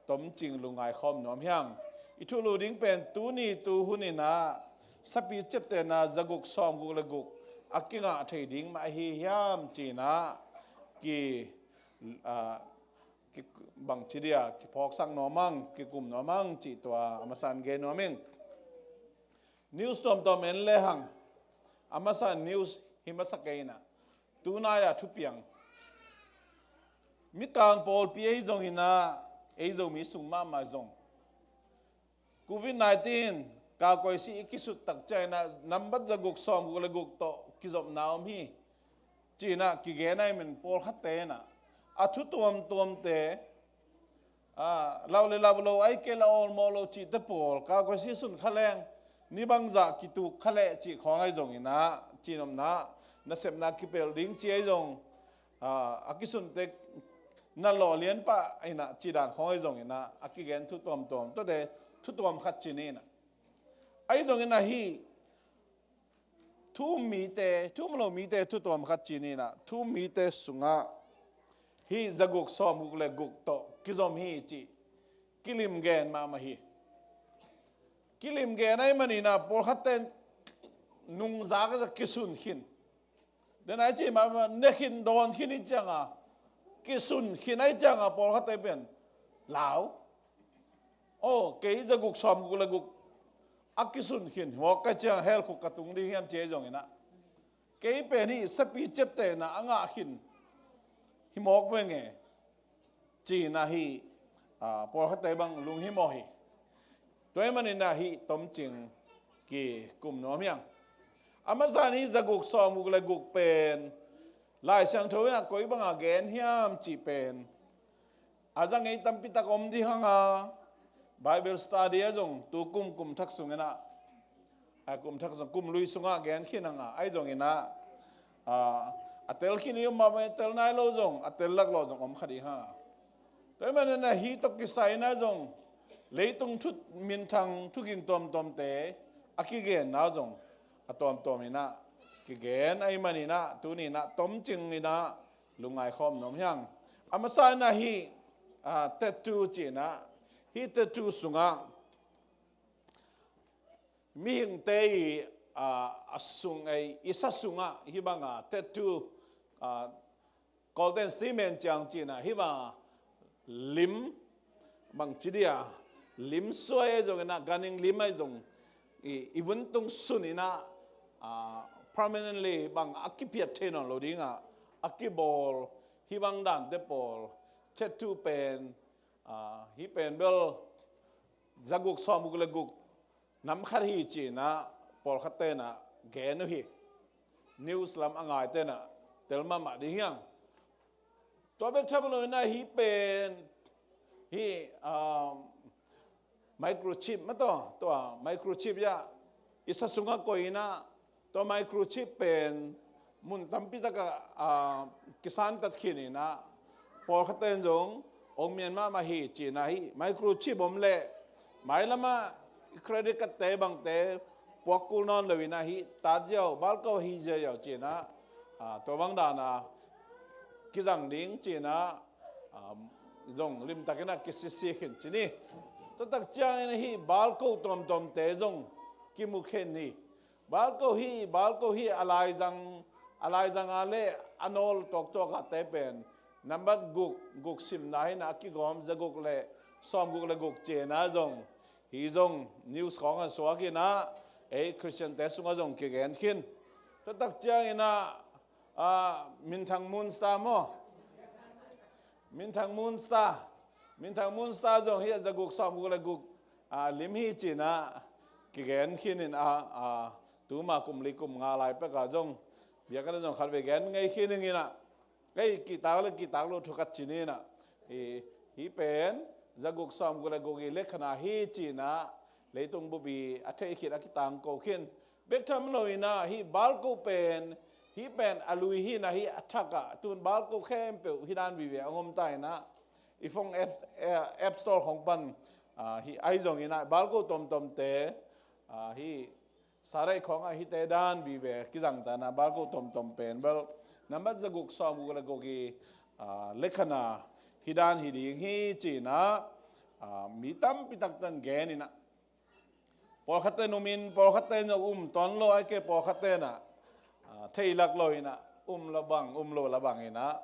tomcing lungngai khawm nuam hi hang. I thulu ding pen tuni tuhun in a sapi ciaptehna zaguk sawmguk le guk a kingah thei ding mah ahi hiam ci in a, ki, a, ki, bangci dia kiphawksak nuam hang, kikum nuam hang cih tua a masa in gen nuam ing. News tuamtuam en lehang, a masa in news hi masa kei in a, tunai a thupiang, Mikang pawlpi ahi zongin a, ei Zomi sung mahmah zong covid nineteen, kaukawi sih i kisut tak ciangin a, nambat zaguk sawmguk le guk tawh kizopna om hi ci in a kigen ahih manin pawlkhatte in a, a thu tuamtuamte, a, lau le lau lo, ahih kei leh awlmawh lo cihte pawl, kaukawi sih sun kha leng, ni bangzah kituk kha leh cih khawng ahi zongin a, cihnopna, nasepna kipelh ding ci ahi zong, a, a kisunte na lawh lianpa inah cidan khawng ahi zonginah a kigen thu tuamtuam tuate thu tuam khat ci ninah ahi zonginah hih thu um mite, thu um lo mite thu tuam khat ci ninah thu um mite sungah hih zaguk sawmguk le guk tawh kizom hi cih kilim gen mahmah hi. Kilim gen ahi maninah pawlkhatte nungzak a kisun khin. Denai ci mahmah ne khin dawn khin i cianga kisun khin ahi cianga pawlkhatte pen lau. Aw kei zaguk sawmguk le guk a kisun khin hi mawk ka cianga hell khuk ka tung ding hiam ci ahi zonginah kei pen hih sapi ciaptehna a ngah khin hi mawk veng e. Cinah hih pawlkhatte bang lunghimawh hi. Tua ahih maninah hih tomcing kikum nuam hiang. A masa in hih zaguk sawmguk le guk pen Lai Siangtho inah koi banga gen hiam cih pen a za ngei tampitak om ding hanga Bible study a zong tu kum kum thak sunginah a kum thak zong kum lui sungah gen khin hanga ahi zonginah a tel khin i om mahmah a tel nai lo zong a tel lak lo zong om kha ding hanga. Tua ahih maninah hih tawh kisai inah zong leitung thu minthang thuging tuamtuamte a kigenna zong a tuamtuam inah kigen ahi maninah tuninah tomcing inah lungngai khawm nuam hiang. A masa inah hih tattoo cinah hih tattoo sungah mihingte i a sung i sa sungah hih banga tattoo Kawlten simen ciang cinah hih banga lim bangci dia lim suai ahi zonginah ganhing lim ahi zong i vuntung suninah permanently bang a kipiat thei nawn lo dingah a kibawl hih bang dante pawl tattoo pen hih pen bel zaguk sawmguk le guk nam khat hi cinah pawlkhattenah gen uh hi. News lam a ngaitenah tel mahmah ding hiang. Tua bek tham lo inah hih pen hih microchip mataw tua microchip iah i sa sungah koih inah tua microchip pen mun tampi takah kisantat khin inah pawlkhatten zong ong mian mahmah hi cinah hih microchip om leh mailamah credit cardte bangte puak kul nawn lo inah hih tat ziau balko hi ziau cinah tua bang dana kizang ding cinah zong limtakinah kisisi khin ci ni. Tuatak ciangin hih balko tuamtuamte zong kimu khin hi. Balko hi balko hi a laizang a laizanga le a nawl tawktawkahte pen nambat guk guk simna hinah a kigawm zaguk le sawmguk le guk cina zong hi zong news khawng a suak inah ei Khristiante sungah zong kigen khin. Tuatak cianginah minthang moon star maw? Minthang moon star. Minthang moon star zong hih a zaguk sawmguk le guk lim hi cinah kigen khinin a tuma kum li kum nga lai pekah zong biakna zong khatvei gen ngei khin inginah ei kihtak le kihtak lo thu khat ci ninah hih pen zaguk sawmguk le guk i lekhana hi cinah leitung bup i a theih khit a kitangko khin. Bek tham lo inah hih balko pen hih pen a lui hinah hih a thakah tun balko khempeuh hih dan vive a ngom ta inah i phone app store khong pan hih ahi zonginah balko tomtomte hih Sarai khawngah hihte dan vive kizangtanah balko tomtom pen bel nambat zaguk sawmguk le guk i lekhana hih dan hi ding hi cinah mi tampi taktan geninah pawlkhatte numin pawlkhatte na um ton lo ai ke pawlkhattenah theilak lo inah um la bang um lo la bang inah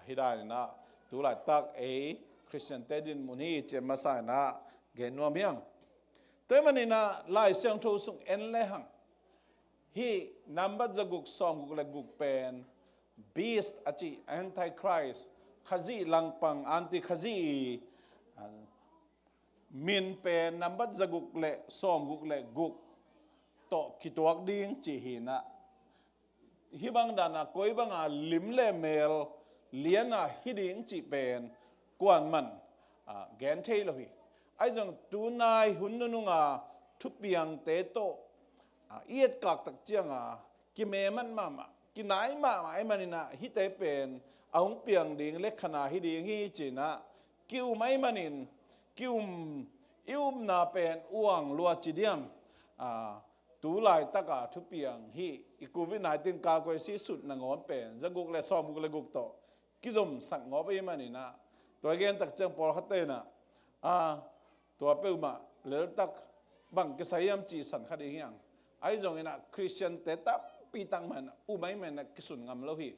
hih dan inah tulaitak ei Khristiante dinmun hi ci masa inah gen nuam hiang. Tua ahih maninah Lai Siangtho sung en lehang hih nambat zaguk sawmguk le guk pen beast a ci antichrist khazih langpang anti khazih i min pen nambat zaguk le sawmguk le guk tawh kituak ding ci hinah hih bang dana koi banga lim le mel liana hi ding cih pen kuanman gen thei lo hi. Ahi zong tunai hun nununga thupiangte tawh i etkak tak cianga kimemat mahmah kinai mahmah ahi maninah hihte pen a hong piang ding le khana hi ding hi cinah ki-um ahih manin ki-um i upna pen uang lua ci diam? A, tu laitaka thupiang hi i covid nineteen kal kuai si sut nangawn pen zaguk le sawmguk le guk tawh kizomsak ngawp ahih maninah tua gen tak ciang pawlkhat tenah a, tua peuhmah leltak bang kisai hiam cih san kha ding hiang. Ahi zonginah Khristiante tampi tak man um ahih maninah kisun ngam lo hi.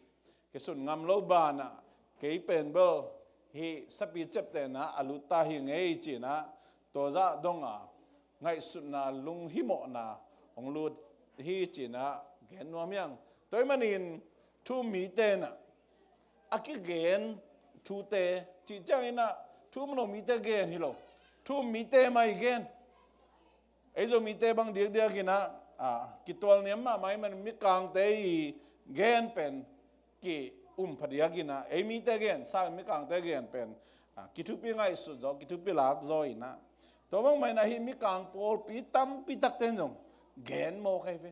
Kisun ngam lo banah kei pen bel hih sapi ciaptehna a lut ta hi ngei cinah tua zah donga ngaihsutna lunghimawhna hong lut hi cinah gen nuam hiang. Tua ahih manin thu-um mite inah a kigen thute cih cianginah thu-um lo mite gen hi lo. Thu-um mite mah i gen. Ei Zomite bang diakdiakinah a, kitual niam mahmah ahih manin mikangte i gen pen ki-um phadiakinah ei mite gen sangin mikangte gen pen a, kithupi ngaihsut zaw, kithupi lak zaw inah tua bangmah inah hih mikang pawlpi tampi takte in zong gen mawk ahi ve.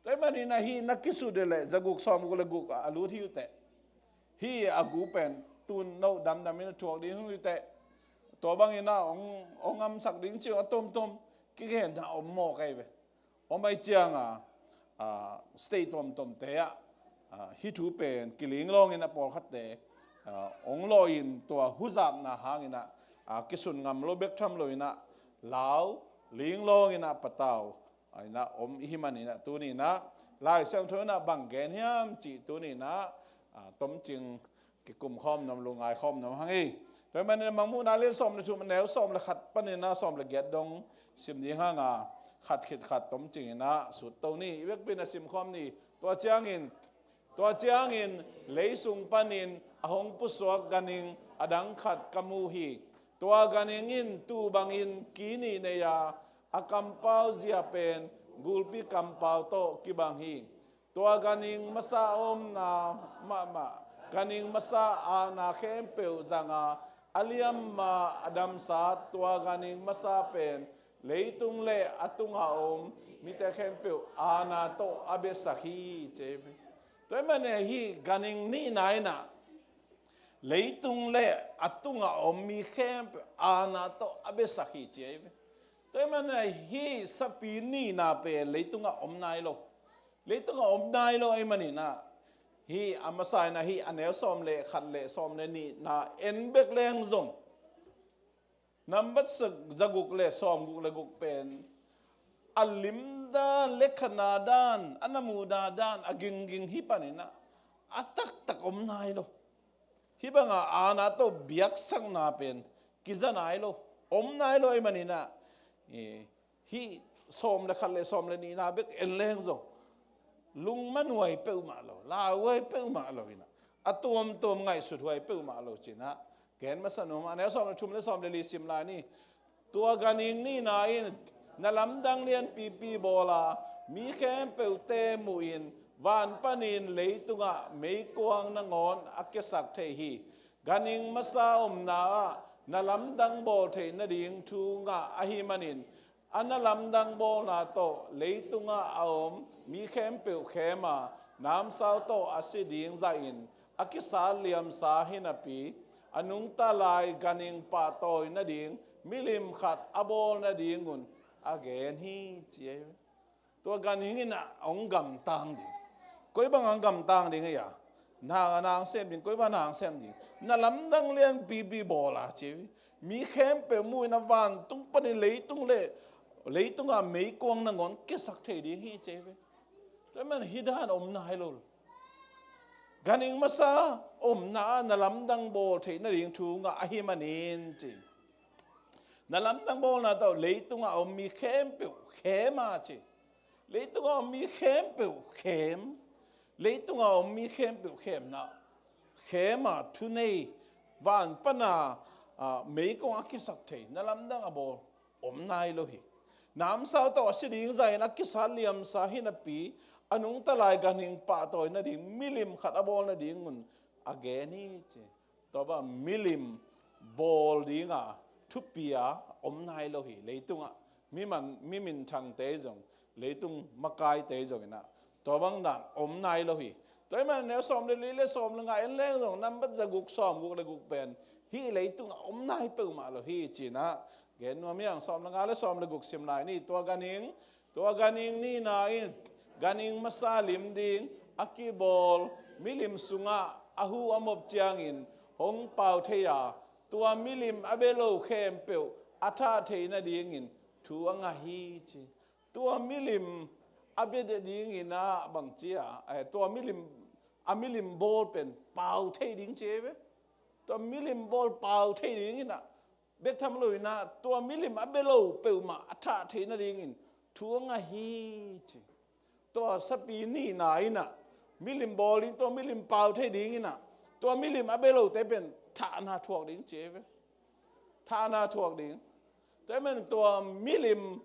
Tua ahih maninah hih na kisut le zaguk sawmguk le guk a lut hi uh teh. Hih a gu pen tun no damdamin a thuak ding hi uh teh. Tua banginah hong, hong ngamsak ding cih a tomtom kigenna om mawk ahi ve. Om ahih cianga a, state tomtomte ah a, hih thu pen kiling lawngin a pawlkhatte a, hong lawhin tua huzapna hanginah a, kisun ngam lo bek tham loinah lau ling lawnginah patau a, inah om ihi maninah tuninah Lai Siangtho inah bang gen hiam cih tuninah a, tomcing kikum khawm nuam, lungngai khawm nuam hang hi. Tua ahih manin Mangmuhna lian sawm le thum a neu sawm le khat paninah sawm le giat dong sim ding hanga khat khit khat tomcinginah sut to ni. I vekpi inah sim khawm ni. Tua ciangin, tua ciangin lei sung panin a hong pusuak ganhing a dang khat ka mu hi. Tua ganhing in tuu bangin ki nih nei a, a kampau zia pen gulpi kampau tawh kibang hi. Tua ganhing masa a omna mahmah, ganhing masa aana khempeuh zanga a liamma a damsa tua ganhing masa pen leitung le a tunga om mite khempeuh aana tawh a biasak hi ci hi. Tua ahih manin hih ganhing nihna inah leitung le a tunga om mi khempeuh aana tawh a biasak hi ci hi. Tua ahih manin hih sapi nihna pen leitungah om nai lo. Leitungah om nai lo ahih maninah hih a masa inah hih a neu sawm le khat le sawm le nihna en bek leng zong nambat zaguk le sawmguk le guk pen a limdan le khana dan a na muhna dan a gingging hi paninah a taktak om nai lo. Hih banga aana tawh biaksakna pen kiza nai lo, om nai lo ahih maninah hih sawm le khat le sawm le nihna bek en leng zong lungman huai peuhmah lo, lauhuai peuhmah lo inah a tuamtuam ngaihsut huai peuhmah lo cinah gen masa nuam a, neu sawm le thum le sawm le li sim lai ni. Tua ganhing nihna in na lamdang lianpipi bawla mi khempeuhte muhin van panin leitungah meikuang nangawn a kiasak thei hi. Ganhing masa omna ah na lamdang bawl theih nading thu ngah ahih manin a na lamdang bawlna tawh leitungah a om mi khempeuh khem a, namsau tawh a si ding zahin a kisat liamsa hinapi a nungta lai ganhing pahtawi nading milim khat a bawl nadingun a gen hi ci hi. Tua ganhing inah hong gamtang ding. Koi bang hong gamtang ding ei a? Na hang a na hong sem ding, koi bang na hong sem ding? Na lamdang lianpipi bawla ci hi. Mi khempeuh muhin a vantung panin leitung le leitungah meikuang nangawn kiasak thei ding hi ci hi. Tua ahih manin hih dan om nai lo. Ganhing masa omna ah na lamdang bawl theih nading thu ngah ahih manin ci. Na lamdang bawlna tawh leitungah a om mi khempeuh khem a ci. Leitungah a om mi khempeuh khem. Leitungah a om mi khempeuh khemna khem a, thunei, van pana, a, meikuang a kiasak thei na lamdang a bawl om nai lo hi. Namsau tawh a si ding zahin a kisat liamsa hinapi a nungta lai ganhing pahtawi nading milim khat a bawl nadingun a gen hi ci. Tua bang milim bawl dinga thupi a om nai lo hi. Leitungah mi man, mi minthangte zong, leitung makaite zonginah tua bang dan om nai lo hi. Tua ahih manin a neu sawm le li le sawm le nga en leng zong nambat za guk sawm guk le guk pen hih leitungah omna hi peuhmah lo hi ci-in ah gen nuam hi hang. Sawm le nga le sawm le guk sim lai ni. Tua ganhing, tua ganhing nihna in ganhing masa lim ding a kibawl milim sungah a hu a mop ciangin hong pau thei a, tua milim a bia lo khempeuh a thah theih nadingin thu a ngah hi ci. Tua milim a bia dingin ah bang ci a, eh, tua milim, a milim bawl pen pau thei ding ci ei ve. Tua milim bawl pau thei dingin ah bek tham lo in ah tua milim a bia lo peuhmah a thah theih nadingin thu a ngah hi ci. Tua sapi nihna in ah milim bawl ding, tua milim pau thei dingin ah tua milim a bia lote pen thahna thuak ding ci ei ve. Thahna thuak ding. Tua ahih manin tua milim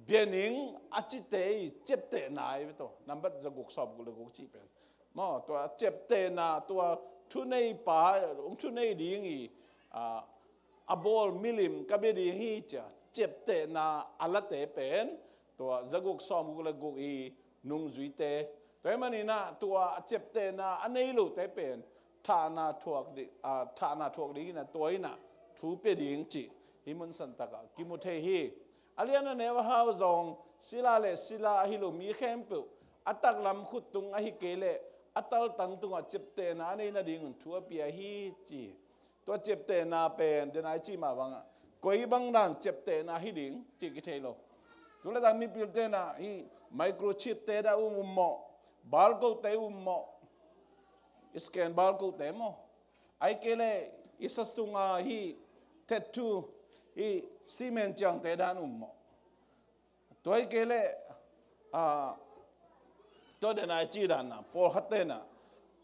bia ning a cite i ciaptehna ahi ve tawh. Nambat za guk sawm guk le guk cih pen maw, tua ciaptehna, tua thuneipa hong thunei ding i, a, a bawl milim ka bia ding hi ci a ciaptehna a late pen tua za guk sawm guk le guk i nungzuite. Tua ahih manin ah tua a ciaptehna a nei lote pen thahna thuak ding, a, thahna thuak dingin ah tua in ah thu pia ding cih hih mun santak ah kimu thei hi. A lian a neu a hau zong sila le sila ahi lo mi khempeuh a taklam khut tung ahih kei leh a taltang tungah ciaptehna a nei nadingun thu a pia hi ci. Tua ciaptehna pen den a i cih mah bangah koi bang dan ciaptehna hi ding cih kithei lo. Tu le tang mipilte in ah hih microchip te dan um, um mawh, barcode te um mawh, scan barcode te maw, ahih kei leh i sa tunga hih tattoo, hih cement ciangte dan um mawh. Tua ahih kei leh, a, tua den a i cih dan a pawlkhatte in ah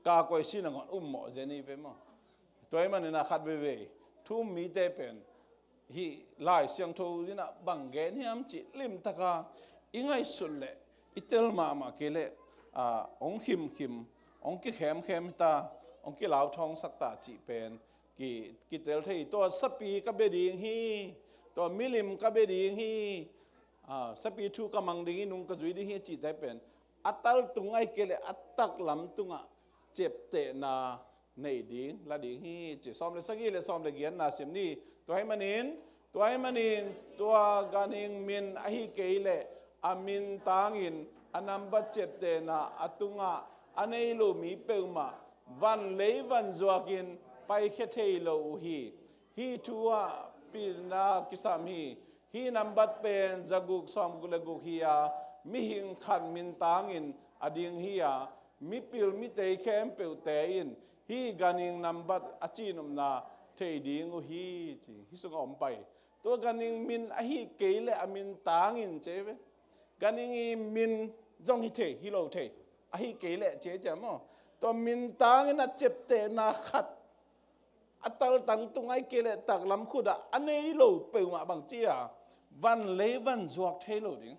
ka koi sin a ngawn um mawh zen hi ve maw. Tua ahih manin ah khat veivei thu um mite pen hih Lai Siangtho in ah bang gen hiam cih limtak a i ngaihsut leh i tel mahmah kei leh, a, hong khimkhim, hong kikhemkhem ta, hong kilauthawngsak ta cih pen ki, kitel thei. Tua sapi ka bia ding hi, tua milim ka bia ding hi, a, sapi thu ka mang ding hi, nung ka zui ding hi cihte pen a taltung ahih kei leh a taklam tungah ciaptehna nei ding, la ding hi ci. Sawm le sagih le sawm le giatna sim ni. Tua ahih manin, tua ahih manin tua ganhing min ahih kei leh a min tangin a nambat ciaptehna a tungah a nei lo mi peuhmah van lei van zuakin paikhia thei lo uh hi. Hih thu ah pilna kisam hi. Hih nambat pen za guk sawm guk le guk hi a, mihing khat min tangin a ding hi a, mipil mitei khempeuhte in hih ganhing nambat a cihnopna thei ding uh hi ci. Hih sungah om pai. Tua ganhing min ahih kei leh a min tangin ci ei ve. Ganhing i min zong hi thei, hi lo thei. Ahih kei leh ci ei ci a maw. Tua min tangin a ciaptehna khat a taltang tung ahih kei leh taklam khut ah a nei lo peuhmah bang ci a, van lei van zuak thei lo ding,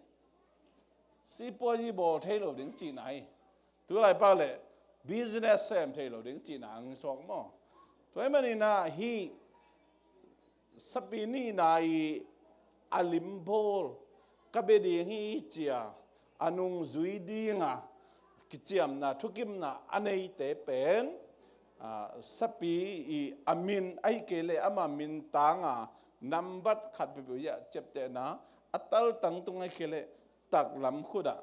sipuazi bawl thei lo ding cihna hi. Tulaipa leh business sem thei lo ding cihna ang suak maw. Tua ahih manin ah hih sapi nihna i a lim bawl ka bia ding hi ci a, a nungzui dinga kiciamna, thukimna a neite pen, a, sapi i a min ahih kei leh ama min tanga nambat khat peuhpeuh hi a ciaptehna a taltang tung ahih kei leh taklam khut ah,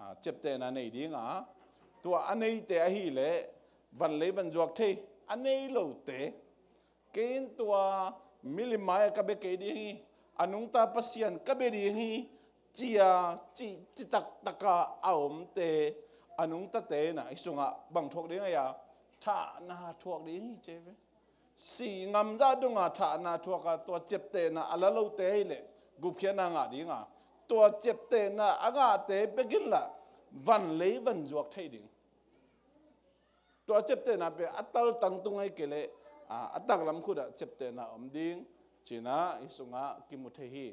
a, ciaptehna nei dinga, tua a neite ahih leh van lei van zuak thei, a nei lote, kei in tua milim mai-ah ka bia kei ding hi, a nungta Pasian ka bia ding hi, ci a, ci, citak taka a omte, a nungtate in ah hih sungah bang thuak ding a, thahna thuak ding hi ci ei ve. Sih ngamzah dongah thahna thuak a, tua ciaptehna a la lote ahih leh gupkhiatna ngah dinga, tua ciaptehna a ngahte bek in lah van lei van zuak thei ding. Tua ciaptehna pen a taltang tung ahih kei leh, a, a taklam khut ah ciaptehna om ding cihna hih sungah kimu thei hi.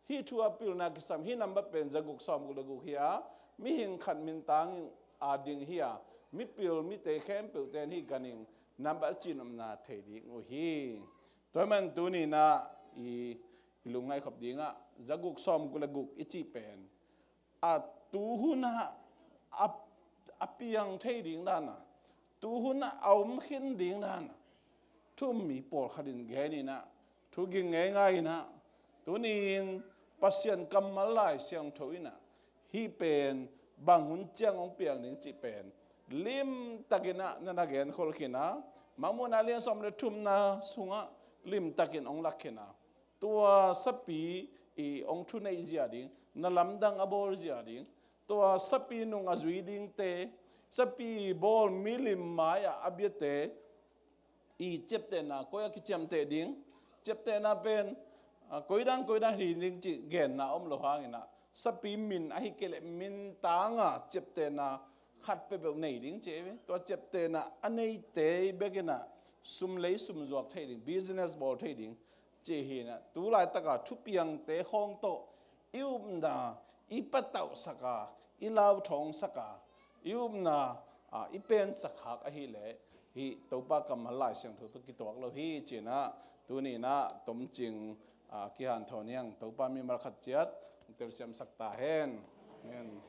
Hih thu a pilna kisam, hih nambat pen za guk sawm guk le guk hi a, mihing khat min tangin a ding hi a, mipil mitei khempeuhte in hih ganhing nambat a cihnopna thei ding uh hi. Tua ahih manin tuni in ah i, i lungngaih khop dingah za guk sawm guk le guk i cih pen a tu hun ah a, a piang thei ding dan a, tuhun a om khin ding nan thu-um mi pawlkhat in gen in ah, thu ging ngeingai in ah, tuni-in Pasian kammal Lai Siangtho in ah hih pen bang hun ciang hong piang ding cih pen limtakin ah na na genkhol khin a, Mangmuhna lian sawm le thumna sungah limtakin hong lak khin a, tua sapi i hong thuneih zia ding, na lamdang a bawl zia ding, tua sapi nung a zui dingte, sapi bawl milim mai-ah a biate i ciaptehna koi a kiciamteh ding, ciaptehna pen, a, koidan koidan hi ding cih genna om lo hangin ah, sapi min ahi kei leh min tanga ciaptehna khat peuhpeuh nei ding ci hi ve. Tua ciaptehna a neite bekin ah sum lei sum zuak thei ding, business bawl thei ding ci hi in ah, tu laitaka thupiangte khawng tawh i upna i patauhsak a, i lauthawngsak a, i upna, a, i pensak khak ahih leh hih Topa kammal Lai Siangtho tawh kituak lo hi ci in ah, tuni in ah tomcing, a, kihanthawn hi hang. Topa mimal khat ciat hong telsiamsak ta hen. Amen.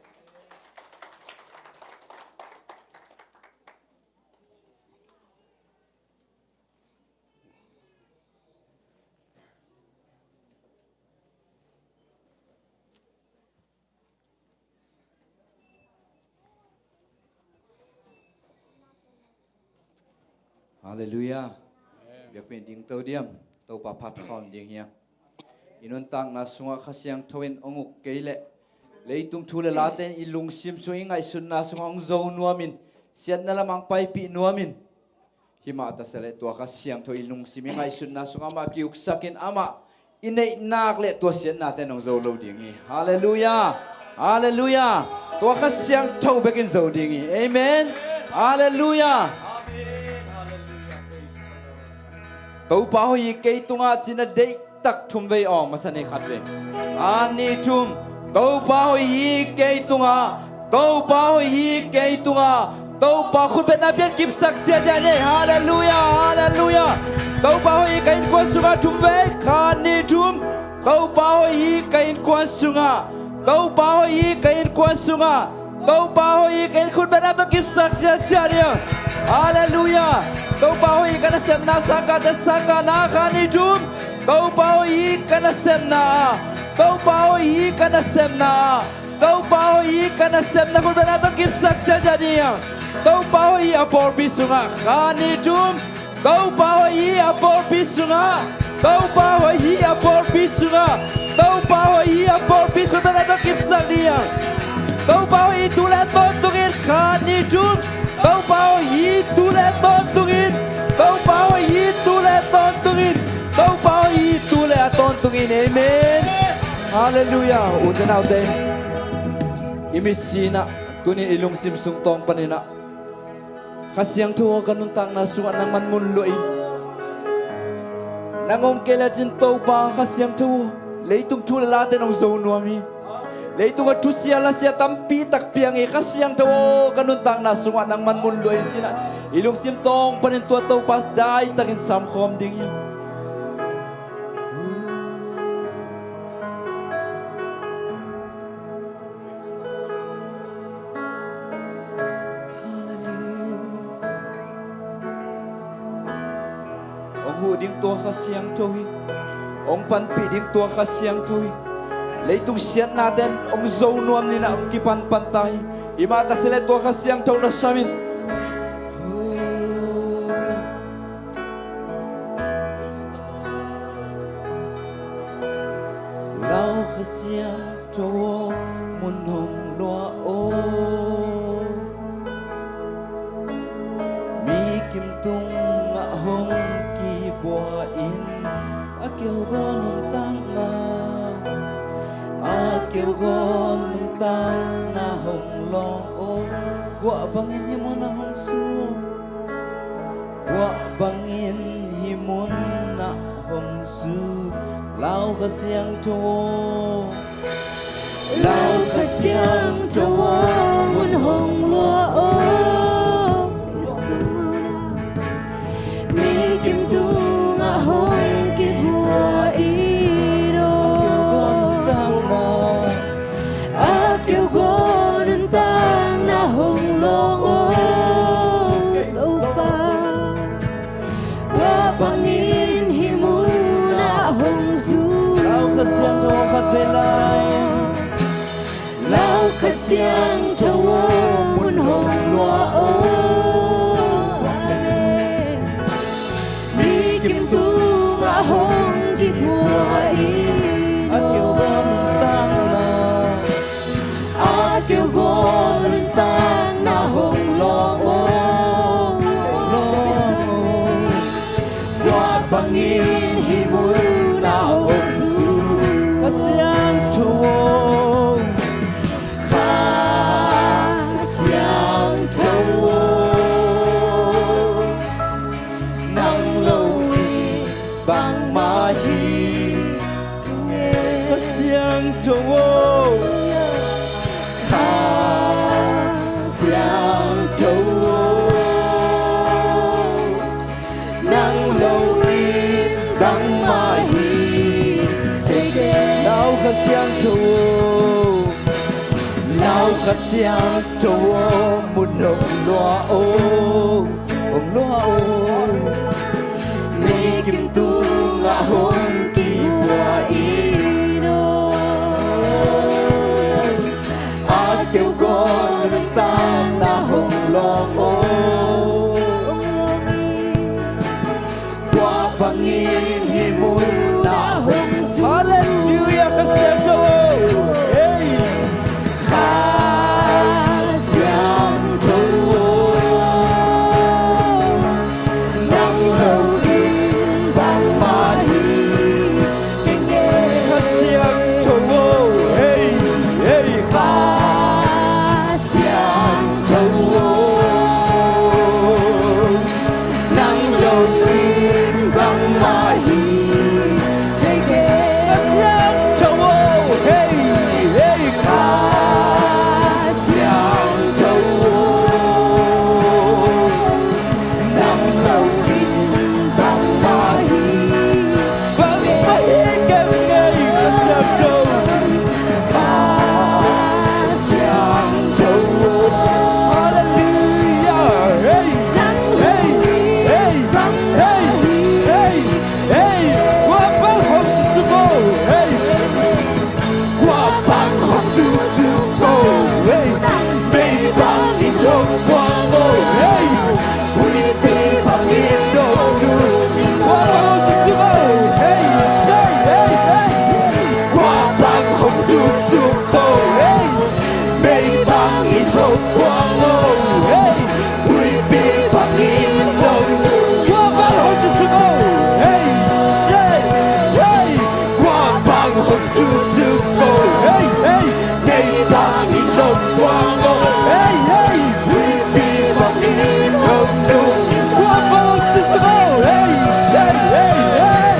Halleluiah. Amen. Biakpiin ding to diam, Topa phat khawm ding hi a. I nuntakna sungah Kha Siangtho in hong uk kei leh leitung thu le late in i lungsim sung i ngaihsutna sungah hong zo nuamin, siatna lamah hong paipih nuamin, himah ta se leh tua Kha Siangtho i lungsim i ngaihsutna sungah amah kiuksakin amah i neihnak leh tua siatnate in hong zo lo ding hi. Halleluiah. Halleluiah. Tua Kha Siangtho bekin zo ding hi. Amen. Halleluiah. Topa hoih hi kei tungah ci-in a deihtak thum vei awng, masa ni khat vei. Khat, nih, thum. Topa hoih hi kei tungah. Topa hoih hi kei tungah. Topa khutbetna pian kipsak ziahziah ni. Halleluiah, halleluiah. Topa hoih hi ka innkuan sungah, thum vei. Khat, nih, thum. Topa hoih hi ka innkuan sungah. Topa hoih hi ka innkuan sungah. Topa hoih hi ka in, khutbetna tawh kipsak ziahziah ni. Halleluiah. Topa hoih hi ka nasepna, sangkahte sangkahna, khat, nih, thum. Topa hoih hi ka nasepna. Topa hoih hi ka nasepna. Topa hoih hi ka nasepna, khutbetna tawh kipsak ziahziah ni. Topa hoih hi a pawlpi sungah, khat, nih, thum. Topa hoih hi a pawlpi sungah. Topa hoih hi a pawlpi sungah. Topa hoih hi a pawlpi sungah, khutbetna tawh kipsak ni. Topa hoih hi tu le a tawntungin, khat, nih, thum. Topa hoih hi tu le a tawntungin. Topa hoih hi tu le a tawntungin. Topa hoih hi tu le a tawntungin. Amen. Halleluiah. Ute naute, i mitsi in ah, tuni-in i lungsim sung tawng panin ah, Kha Siangtho aw, ka nuntakna sungah nangman mun luah in. Nang om kei lecin Topa Kha Siangtho aw, leitung thu le late in hong zo nuam hi. Leitungah thusia lasia tampi tak piang hi. Kha Siangtho aw, ka nuntakna sungah nangman mun luah in ci-in ah, i lungsim tawng panin tua Topa daitakin samkhawm ding hi. Hong huh ding tua Kha Siangtho hi. Hong panpih ding tua Kha Siangtho hi. Leitung siatnate in hong zo nuam ni-in ah hong kipanpan ta hi. Himah ta se leh tua Kha Siangtho na sam in. Lau Kha Siangtho aw, mun hong luah aw. Mi kim tungah hong kibua in, a keu gawn nuntakna, a keu gawn nuntakna hong lawng aw. Guah bangin hih munah hong zuk, guah bangin hih munah hong zuk. Lau Kha Siangtho aw, lau Kha Siangtho aw, mun hong luah aw. Mi kim tungah hong kibua in aw, a keu gawn nuntakna hong lawng aw. Siangtho aw, mun hong luah aw. Amen. Mi kim tungah hong kibuak in aw. A keu gawl nuntakna, a keu gawl nuntakna hong lawng aw. Lawng aw. Tua bangin hih munah hong zu. Kha Siangtho aw. Kha Siangtho aw, nang lo in bangmah hi ngei. Kha Siangtho aw, Kha Siangtho aw, nang lo in bangmah hi thei kei. Nau Kha Siangtho aw, Nau Kha Siangtho aw, mun hong luah aw, hong luah aw. Mi kim tungah hong kibuak in aw. A keu gawl nuntakna hong lawng aw. Tua bangin hih munah hong zu. Halleluiah, Kha Siangtho aw. Hey. Kha Siangtho aw, nang lo in bangmah hi ngei. Kha Siangtho aw, hey, hey. Kha Siangtho aw, nang lo in bangmah hi thei kei. Kha Siangtho aw, hey, hey. Kha Siangtho aw, nang lo in bangmah hi, bangmah hi kei ngei. Kha Siangtho aw. Kha Siangtho aw. Halleluiah. Hey, hey, hey, hey, hey, hey. Kua bang hong zusuk aw. Hey. Kua bang hong zusuk aw, hey. Mei bangin hong kuang aw, hey. Huipi bangin hong nung. Kua bang hong zusuk aw, hey. Hey, hey, hey. Kua bang hong zusuk aw, hey. Mei bangin hong kuang aw, hey. Huipi bangin hong nung. Kua bang hong zusuk aw, hey. Hey, hey. Kua bang hong zusuk aw, hey, hey. Mei bangin hong kuang aw, hey, hey. Huipi bangin hong nung. Kua bang hong zusuk aw, hey, hey, hey, hey.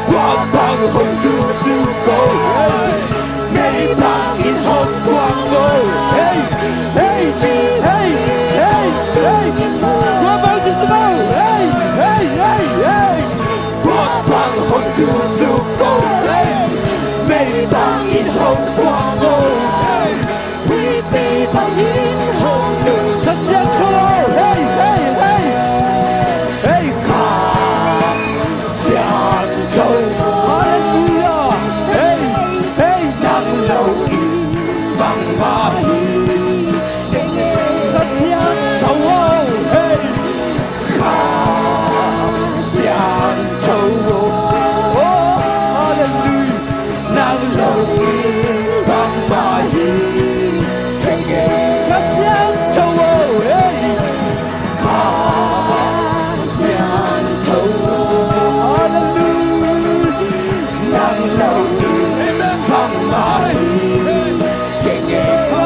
Kua bang hong zusuk aw, hey. Mei bangin hong kuang aw, hey, hey, hey, hey, hey. Kua bang hong zusuk aw, hey, hey, hey, hey. Kua bang hong zusuk aw, hey. Mei bangin hong kuang aw, hey. Huipi bangin hong nung. Kha Siangtho aw, hey, hey, hey. Hey, Kha Siangtho. Halleluiah. Hey, hey. Nang lo in bangmah hi. Kha Siangtho aw, hey. Kha Siangtho aw. Oh, halleluiah. Nang lo in bangmah hi. Kha Siangtho aw, hey. Kha Siangtho aw. Halleluiah. Nang lo in bangmah hi. Kha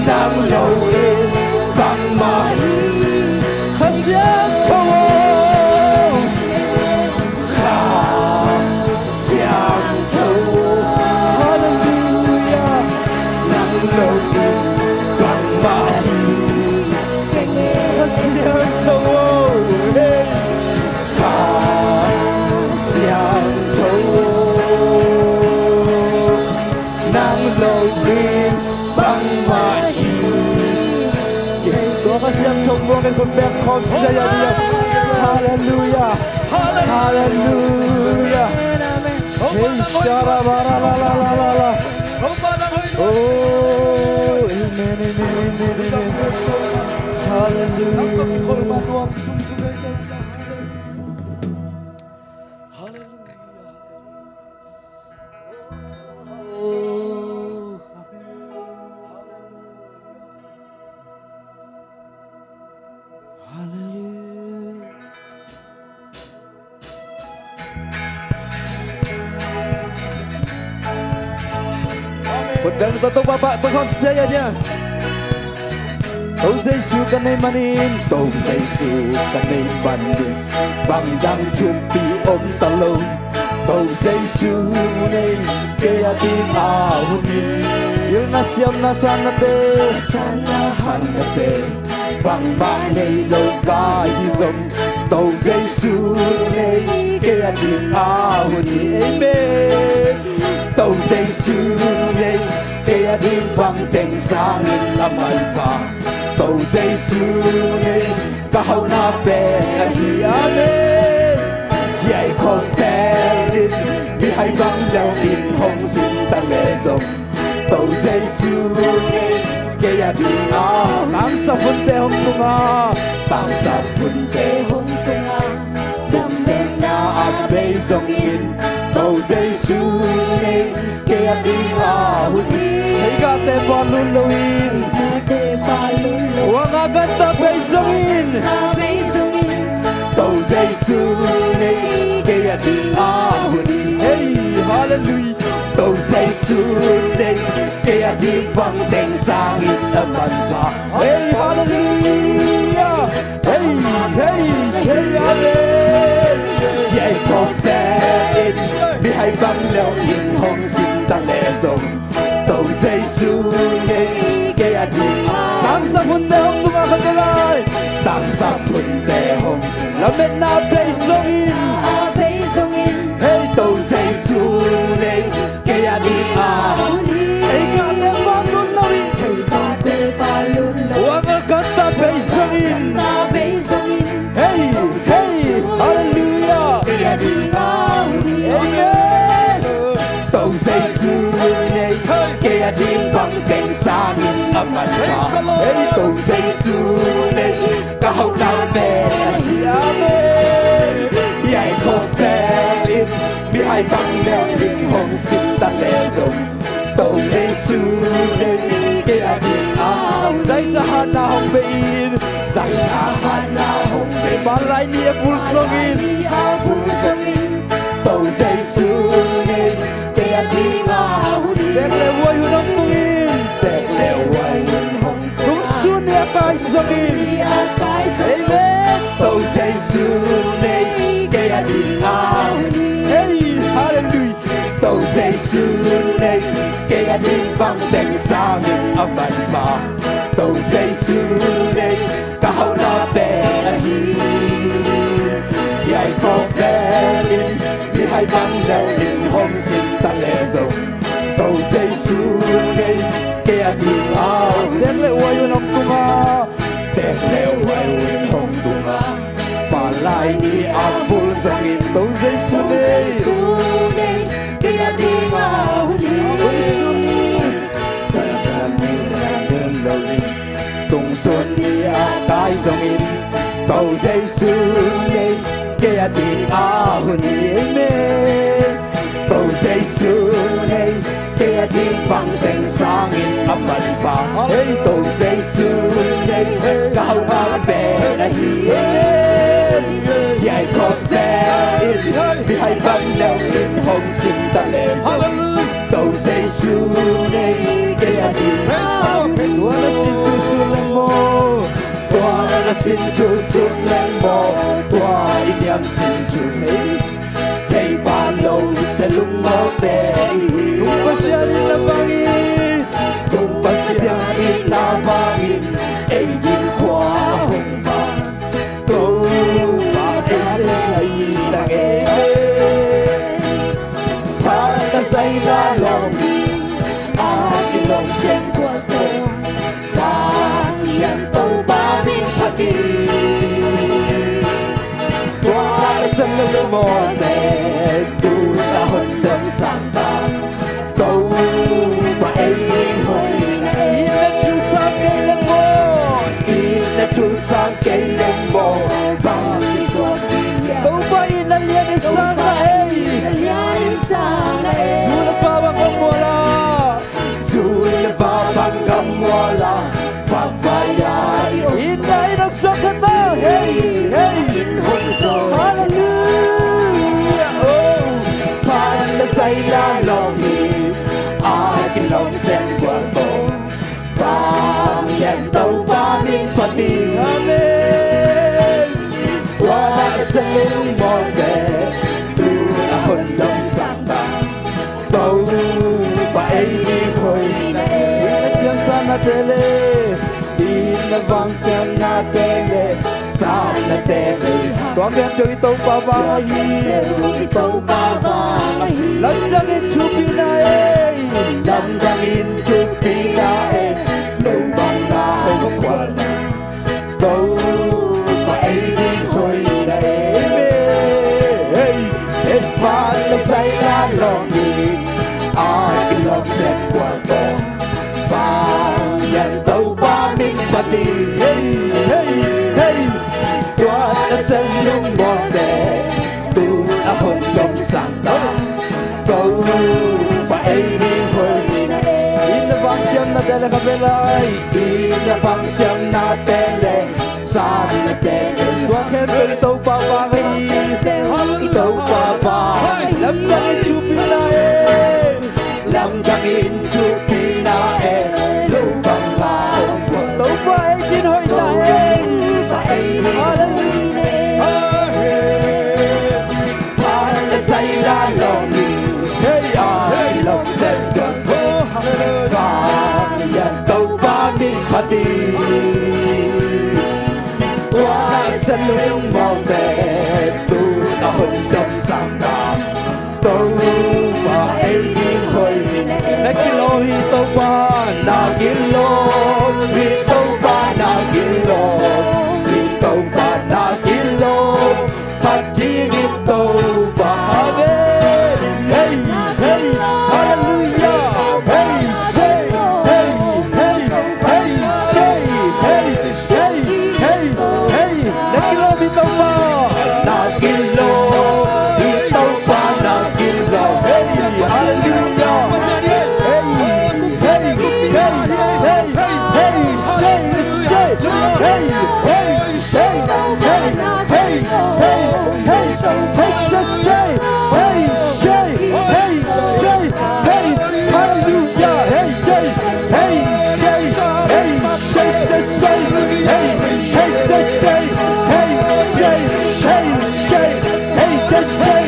Nang lo in bangmah hi. Kha Siangtho aw, Kha Siangtho aw. Halleluiah. Nang lo in bangmah hi. Kha Siangtho aw, hey. Kha Siangtho aw, nang lo in bangmah hi. Tua Kha Siangtho muang in khut beng khawm sia ya dia. Halleluiah. Halleluiah. Hey, shara bara la la la la la. Oh, amen, amen, amen, amen. Halleluiah. Halleluiah. Oh. Halleluiah. Khut beng tawh Topa pah tawh khawm sia ya dia. To Jesu ka nei manin, To Jesu ka nei manin, bang dang thupi om ta lo. To Jesu nei kei a ding a hun hi. Pilna siamna sanna te, sanna hanna te, bangmah nei lo ka hi zong, To Jesu nei kei a ding a hun hi. Amen. To Jesu nei kei a ding bang teng sangin a manpha. To Jesu nei ka hauhna pen ahi. Amen. Hiai khawvel in mihai bang lel in hong sim ta leh zong, To Jesu nei kei a ding a. Tangsa phunte hong tunga, tangsa phunte hong tunga, lungdamna a bei zongin, To Jesu nei kei a ding a hun hi. Theigahte pha lut loin, theigahte pha lut loin, uang a ganta bei zongin, ganta bei zongin, To Jesu nei kei a ding a hun hi. Hey, halleluiah. To Jesu nei kei a ding bang teng sangin a manpha. Hey, halleluiah. Hey, hey, hey, amen. Hiai khawvel in mihai bang lel in hong sim ta leh zong, To Jesu nei kei a ding a. Tangsa phunte hong tunga khat lai. Tangsa phunte hong, lametna a bei zongin, a bei zongin, hey, To Jesu nei kei a ding a. Theigahte pha lut loin, theigahte pha lut loin, uang a ganta bei zongin, ganta bei zongin, hey, hey, halleluiah. Kei a ding a hun hi. Amen. To Jesu nei kei a ding bang teng sangin a manpha. Praise the Lord. Hey, To Jesu nei ka hauhna pen ahi. Amen. Hiai khawvel in mihai bang lel in hong sim ta leh zong, To Jesu nei kei a ding a. Zaitha hatna hong bei in, zaitha hatna hong bei in, palai ni a vul zongin, a vul zongin, To Jesu nei kei a ding a hun hi. Tek le huai hun hong tungin, tek le huai hun hong tung, sun ni a kai zongin, sun ni a kai zongin, amen, To Jesu nei kei a ding a hun hi. Hey, halleluiah. To Jesu nei kei a ding bang teng sangin a manpha. To Jesu nei ka hauhna pen ahi. Hiai khawvel in mihai bang lel in hong sim ta leh zong, To Jesu nei kei a ding a. Tek le huai hun hong tunga, tek le huai hun hong tunga, palai ni a vul zongin, To Jesu nei, To Jesu nei kei a ding a hun hi. Tungsun ni a kai zongin, tungsun ni a kai zongin, To Jesu nei kei a ding a hun hi. Amen. To Jesu nei kei a ding bang teng sangin a manpha. Hey, To Jesu nei ka hauhna pen ahi. Amen. Hiai khawvel in mihai bang lel in hong sim ta leh zong, To Jesu nei kei a ding a. Praise the Lord. Praise the Lord. Sin thu sut leng maw, tua i niam sin thu hei. Thei pha lo se lungmawte i hi. Pasian in na vangin, tung Pasian in na vangin, ei din khua a hong vang. Topa ei leng a hi tak e. Phat na zaina lawm a kilawm sen kual to. Sang Lian Topa min phat in. Tua a sang na lawmte tu na hon dong sang ta. Topa ei ding hoihna e. Inn a thu sang kei leng maw, inn a thu sang kei leng maw, bang i suak ding hiam? Topa inn a lian i sang na ei. Topa inn a lian i sang na ei. Zu le va bang gam mual a. Zu le va bang gam mual a. Vak vai a i om. Inn a inn hong suak kha ta. Hei, hei. Inn hong suak. Halleluiah. Oh. Phat na zaina lawm hi. A kilawm sen kual to. Sang Lian Topa min phat in. Amen. Tua a sang lungmawte tu na hon dong sang ta. Topa ei ding hoihna e. Inn a siamsa nate le, inn a vang siamnate le, sang nate le. Tua khempeuh i Topa vang ahi. Tua khempeuh i Topa vang ahi. Lamdang in thupina e. Lamdang in thupina e. Lo bang na hong khualna. Topa ei ding hoihna e. Amen. Hei, hei, phat na zaina lawm hi. A kilawm sen kual to. Sang Lian Topa min phat in. Hei, hei, hei. Tua a sang lungmawte tu na hon dong sang ta. Topa ei ding hoihna e. Inn a vang siamnate le kha ve lai. Inn a vang siamnate le, sang nate le. Tua khempeuh i Topa vang ahi. Halleluiah. I Topa vang ahi. Lamdang in thupina e. Lamdang in thupina e. Lo bang na hong khual. Topa ei ding hoihna e. Halleluiah. Phat na zaina lawm hi. Hei, a kilawm sen kual to. Sang Lian Topa min phat in. Tua a sang lungmawte tu na hon dong sang ta. Topa ei ding hoihna e. Na kilawm hi Topa, na kilawm hi Topa, na kilawm hi Topa, na kilawm. Phat ding hi Topa. Amen. Hei, hei, halleluiah. Hei, say, hei, hei, hei, say, hei, hei, hei, hei. Na kilawm hi Topa. Na kilawm hi Topa, na kilawm. Hei, halleluiah. Hei, hei, hei, hei, hei, say, say. Hei, hei. Say, hey, hey, hey, hey, say, say, hey, say, hey, say, hey, hallelujah, hey, say, hey, say, hey, say, say, say, hey, hey, say, say, hey, say, hey, say, hey, say, say,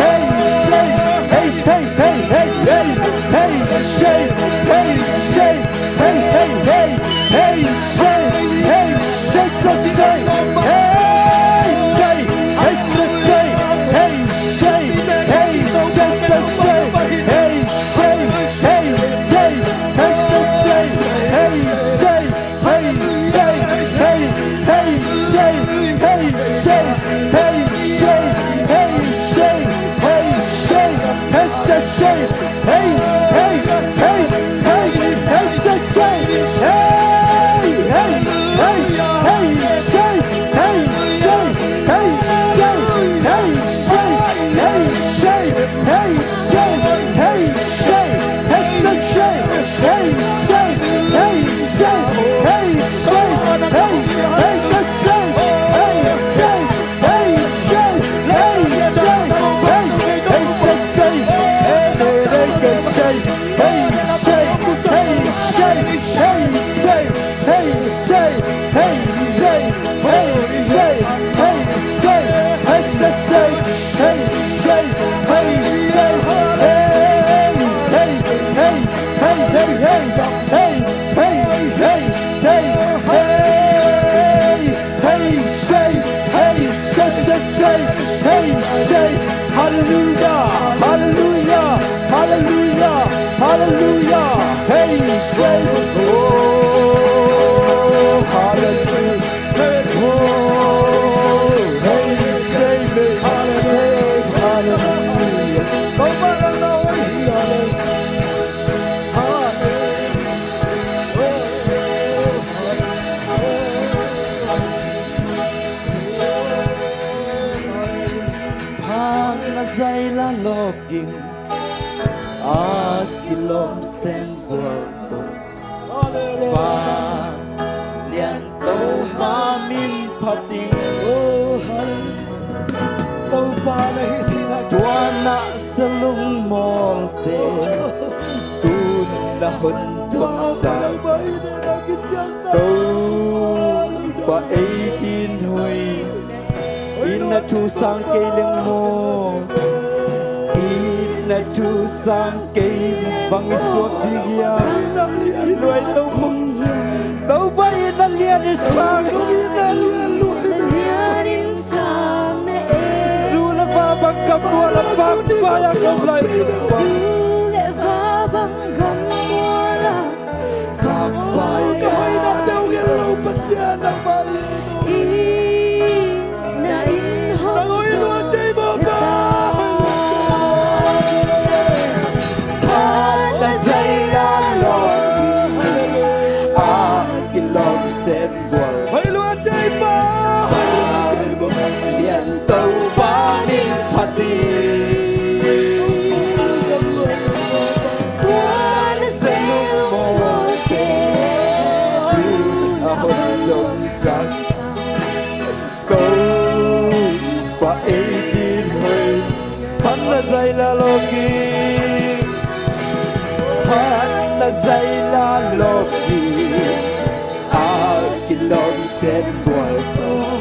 hey, say, hey, hey, hey, hey, hey, say, hey, say. Hey, hey, hey, hey, say, hey, say, say, say. Hey, say, hey, say, say, hey, say, hey, say, say, say, hey, say, hey, say, hey, say, say, hey, say, hey, say, hey, hey, say, hey, say, hey, say, hey, say, hey, say, hey, say, say. Hey, hey, hey, hey, hey, say, say. Hey, hey, hey, hey, say, hey, say, hey, say, hey, say, hey, say, hey, say, hey, say, hey, say, say. Hey, say, hey, say, hey, say, hey, hey, say, say, hey, say. Hey, say, hey, say, hey, hey, say, say, hey, hey, hey, say, hey, say, hey, say, hey, say, hey, say, hey, say, hey, Save me. Oh, hallelujah. Hey, oh, hey, save me. Hallelujah. Hallelujah. Hallelujah. Hallelujah. Hang na zaila lawging a kilawm sen gual tawh. Hallelujah. Vanglian Topa min phat ding. Oh, hallelujah. Topa na hi ding a tua na sa lungmawlte. Tun na hon dong sa. Topa ei din hoih. Inn a thu sang kei leng maw? Inn a thu sang kei leng bang i suak ding hiam? I luai to khum. Topa inn a lian i sang. Zu le va bang gam mual a vak vai a gam lai. Zu le va bang gam mual a vak vai a. Ka hoina deuh gel lo Pasian nangmah hi. Inn a inn hong zong lua cei maw pa. Hana zaila lawm a kilawm sen gual. Hoi lua cei maw. Hoi lua cei maw. Lian Topa min phat hi. Tua na sa lungmawlte. Tun a hon dong sa. Topa ei din hoih. Hana zaila lawging. Hana zaila lawging a kilawm sen gual tawh.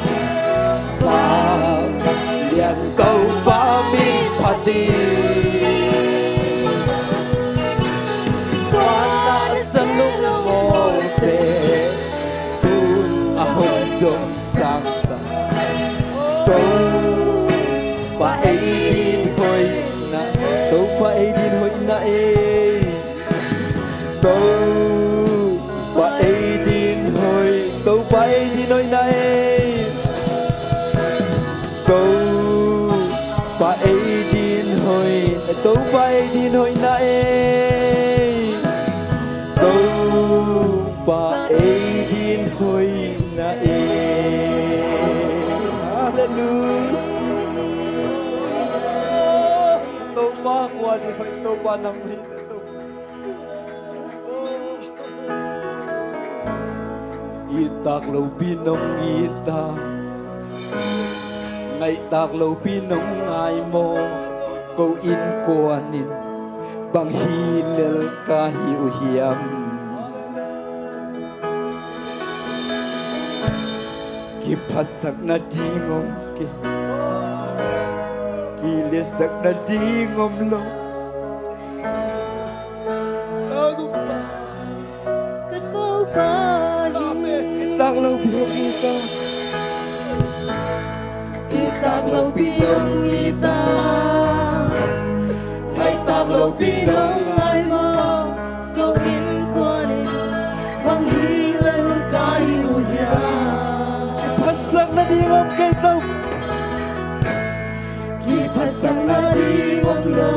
Vanglian Topa min phat hi. Tua na sa lungmawlte. Tun a hon dong sang ta. Topa ei din hoihna. Topa ei din hoihna ei. Topa ei din hoih. Topa ei din hoihna ei. Topa ei din hoih. Topa ei din hoihna ei. Topa ei din hoihna ei. Hallelujah. Topa kua din hoih, Topa nang hi. It tak lopi nong it a, ngaih tak lopi nong ngai maw? Ko innkuan in bang hi lel ka hi uh hiam? Kiphatsak nading om kei, kiliatsak nading om lo. Ka Topa hi. Amen. It tak lopi hong it a. It tak lopi hong it a. Ngaih tak lopi nong ngai maw? Ko innkuan in bang hi lel ka hi uh hiam? Kiphatsak nading om kei, Topa. Kiphatsak nading om lo.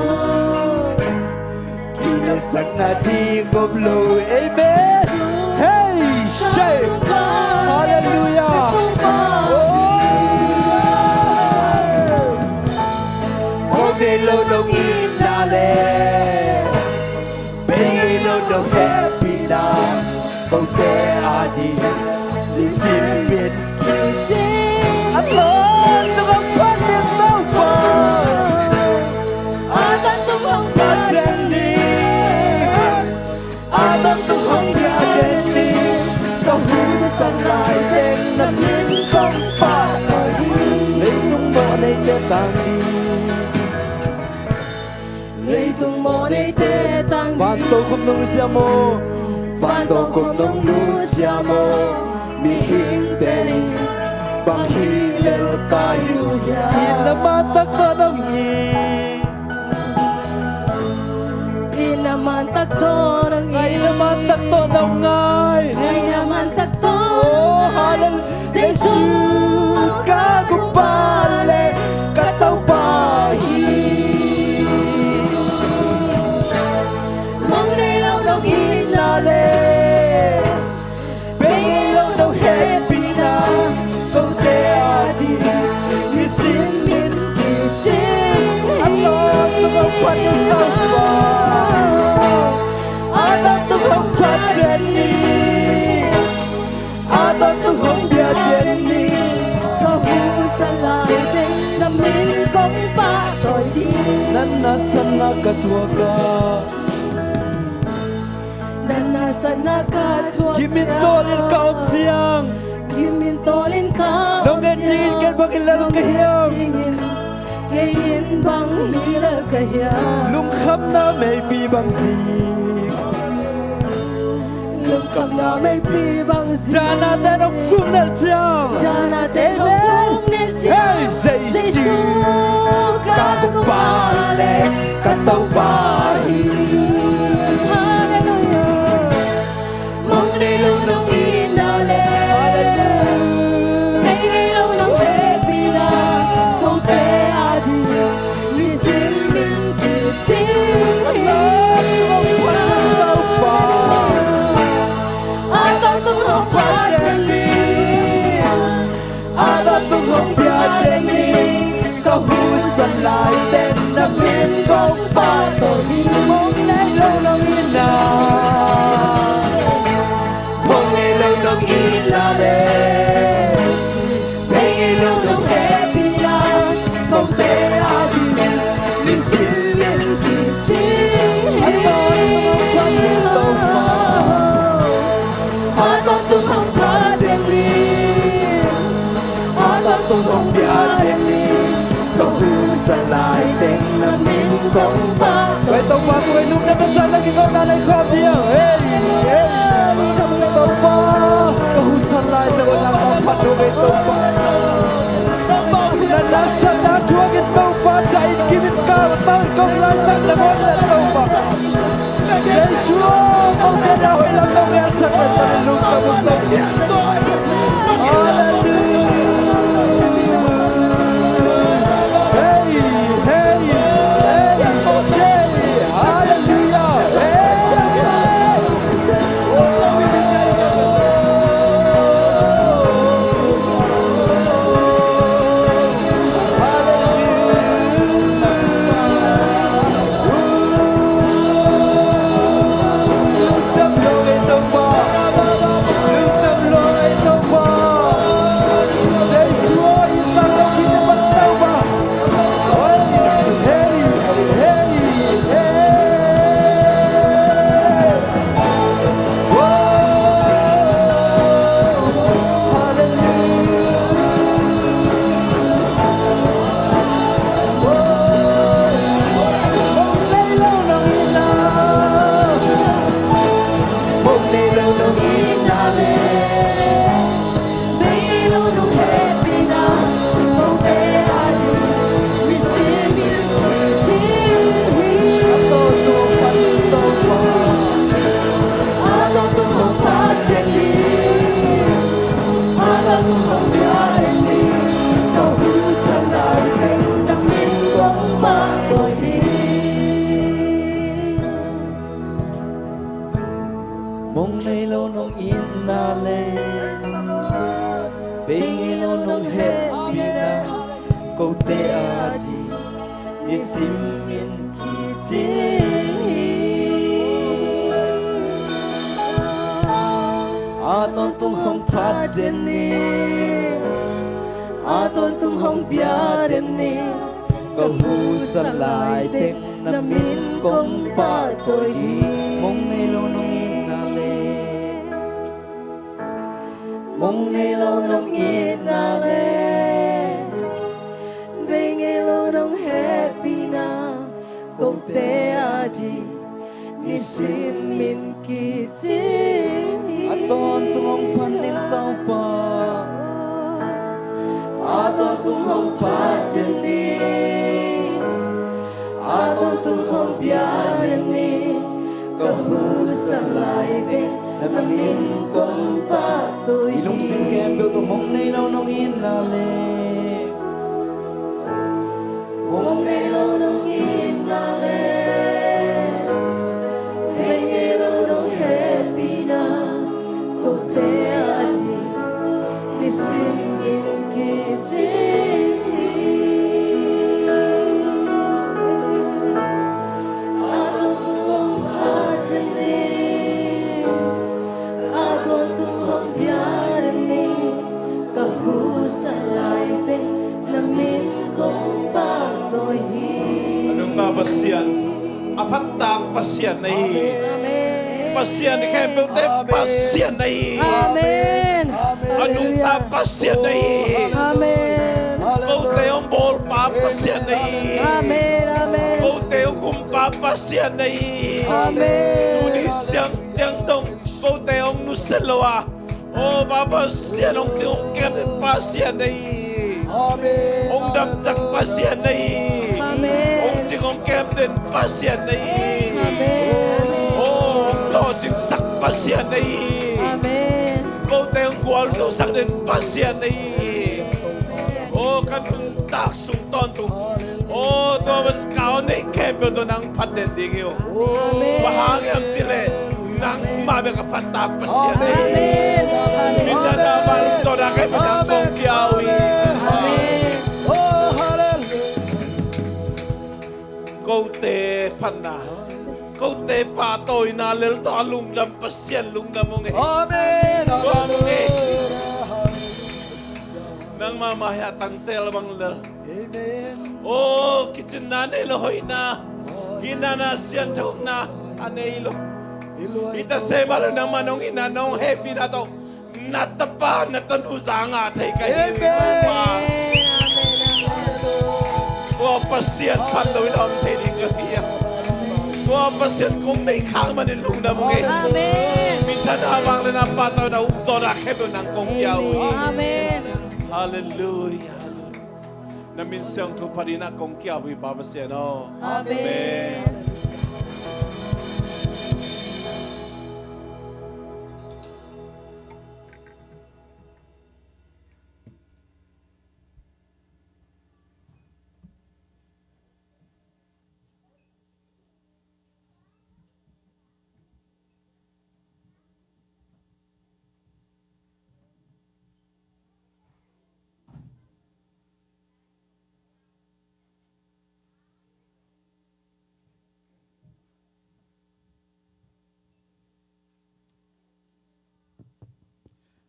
Kiliatsak nading om lo. Amen. Hey, shake. Hallelujah. Oh. Hong nei lo nong itna le. Bei ngei lo nong hehpihna, kote ading lungsim bek kici. A tawntung hong phat den Topa. A tawntung hong phat den ni. A tawntung hong phat den ni. Ka hun sang lai teng na min kong phat hi. Leitung mawh neite tang ding. Leitung mawh neite tang ding. Van tokhom nong nusia maw? Van tokhom nong nusia maw? Mihingte in bang hi lel ka hi uh hiam? Inn a man taktak nong it. Inn a Mantak tawh nong it. Ngaihna mantak tawh nong ngai. Ngaihna mantak tawh. Oh, hallelujah. Jesu ka Gumpa le ka Topa hi. Mong nei lo nong itna le, bei ngei lo nong hehpihna, kote ading nisim in kicing hi. A tawntung hong phat in Topa, a tawntung hong phat den ni, a tawntung hong bia den ni. Ka husa lai teng na min kong pahtawi ding. Nang nasepna ka thuak a, nang nasepna ka thuak ciang. Gim in tawl in ka om ciang. Gim in tawl in ka om ciang. Nong en dingin kei bang hi lel ka hiam? Nong en dingin kei in bang hi lel ka hiam? Lungkhamna meipi bang zik. Lungkhamna meipi bang zik. Dahna te nong fung nel ciang. Dahna te nong fung nel ciang. Amen. Hei, Jesu. Jesu ka Gumpa le ka Topa hi. Hallelujah. Mong nei lo nong itna le, hallelujah, bei ngei lo nong hehpihna, kote ading nisim in kicing hi. A tawntung hong phat den ni, a tawntung hong bia den ni. Ka husa lai teng na min kong pahtawi hi. Mong nei lo nong itna, mong nei lo nong itna le, bei ngei lo nong hehpihna, kote ading nisim in kicing hi. A tawntung hong phat den ni, a tawntung hong phat den ni, a tawntung hong bia den ni. Ka husa lai teng na min kong pahtawi. Oi Topa, tua i nuntakna sangin na kikoihna lai khawm ding. Hei, hei. Topa, ka husa lai teng na min kong pahtawi, Topa. Na nasepna thuak in Topa, dai in gim in ka tawh kong laitak na min le Topa. Jesu, kong te na hoih lam nong ngetsak na tawh lungdam ung Topa. Hallelujah. Hey, hey, hey, hey. Hallelujah. Hey. Mong nei lo nong itna le, bei ngei lo nong hehpihna, kote ading nisim in kicing hi. A tawntung hong phat den ni, a tawntung hong bia den ni. Ka husa lai teng na min kong pahtawi hi. Mong nei lo nong itna le, mong nei lo nong itna le, bei ngei lo nong hehpihna, kote ading nisim in kicing hi. A tawntung hong phat ning Topa. A tawntung hong phat den ni, a tawntung hong bia den ni. Na min kong pahtawi hi. I lungsim khempeuh tawh hong nei lo nong itna leh, hong nei lo nong itna leh, nei ngei lo nong hehpihna, kote ading nisim in kicing hi. A tawntung hong phat den ni, a tawntung hong pia den ni, ka husa lai teng na min kong pahtawi hi. A nungta Pasian, a phattak Pasian na hi hi. Amen. Pasian i khempeuhte Pasian na hi hi. Amen. A nungta Pasian na hi hi. Amen. Kote hong bawlpa Pasian na hi hi. Amen, amen. Kote hong humpa Pasian na hi hi. Amen. Tuni siang ciang dong kote hong nusia lo a, aw Pa Pasian, hong cing hong kem den Pasian na hi hi. Amen. Hong damsak Pasian na hi hi. Amen. Hong cing hong kem den Pasian na hi hi. Amen. Aw hong lawhcingsak Pasian na hi hi. Amen. Kote hong gualzosak den Pasian na hi hi. Aw ka nuntak sung tawntung, aw tua bas ka aw nei khempeuh tawh nang phat den ding hi uh. Amen. Bang hang hiam cih leh nangmah bek a phattak Pasian na hi hi. Amen. Amen. Minthanna, vanglian, zawhna khempeuh nang kong pia uh hi. Amen. Oh, hallelujah. Kote phatna, kote pahtawina lel tawh a lungdam Pasian lungdam hong hi. Amen. Lungdam hong hi. Nangmah mah hi a tangtel bang lel. Amen. Aw kicinna nei lo, hoihna, itna, siangthona a nei lo. Hita se mah lo nangmah nong itna nong hehpihna tawh na tapa na tanu za ngah thei ka hi. Amen. Tua Pasian phat lo in a om thei ding ka hi a. Tua Pasian kong nei khak manin lungdam hong hi. Amen. Minthanna, vanglianna, pahtawina, hong zawhna khempeuh nang kong pia uh hi. Amen. Halleluiah. Na min siangtho phat in a kong kiap uh hi Pa Pasian aw. Amen. Amen.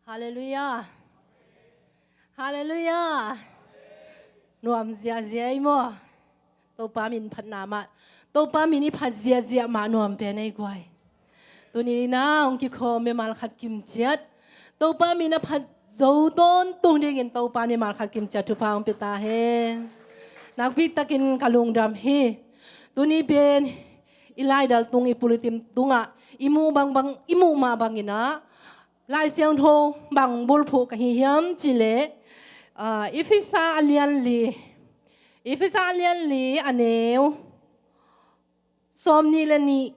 Halleluiah. Halleluiah. Nuam ziahziah ei maw. Topa min phatna mah, Topa min i phat ziahziah mah nuam pen ei guai. Tuni in a hong kikhawm mimal khat kimciat Topa min a phat zo tawntung dingin Topa mimal khat kimciat thupha hong pia ta hen. Nakpi takin ka lungdam hi. Tuni pen i laidal tung, i pulpit tungah i muh bangbang, i muh mah bangin a Lai Siangtho bang bulphuh ka hi hiam cih leh, ah, Efesa a lian li, Efesa a lian li a neu sawmnih le nih,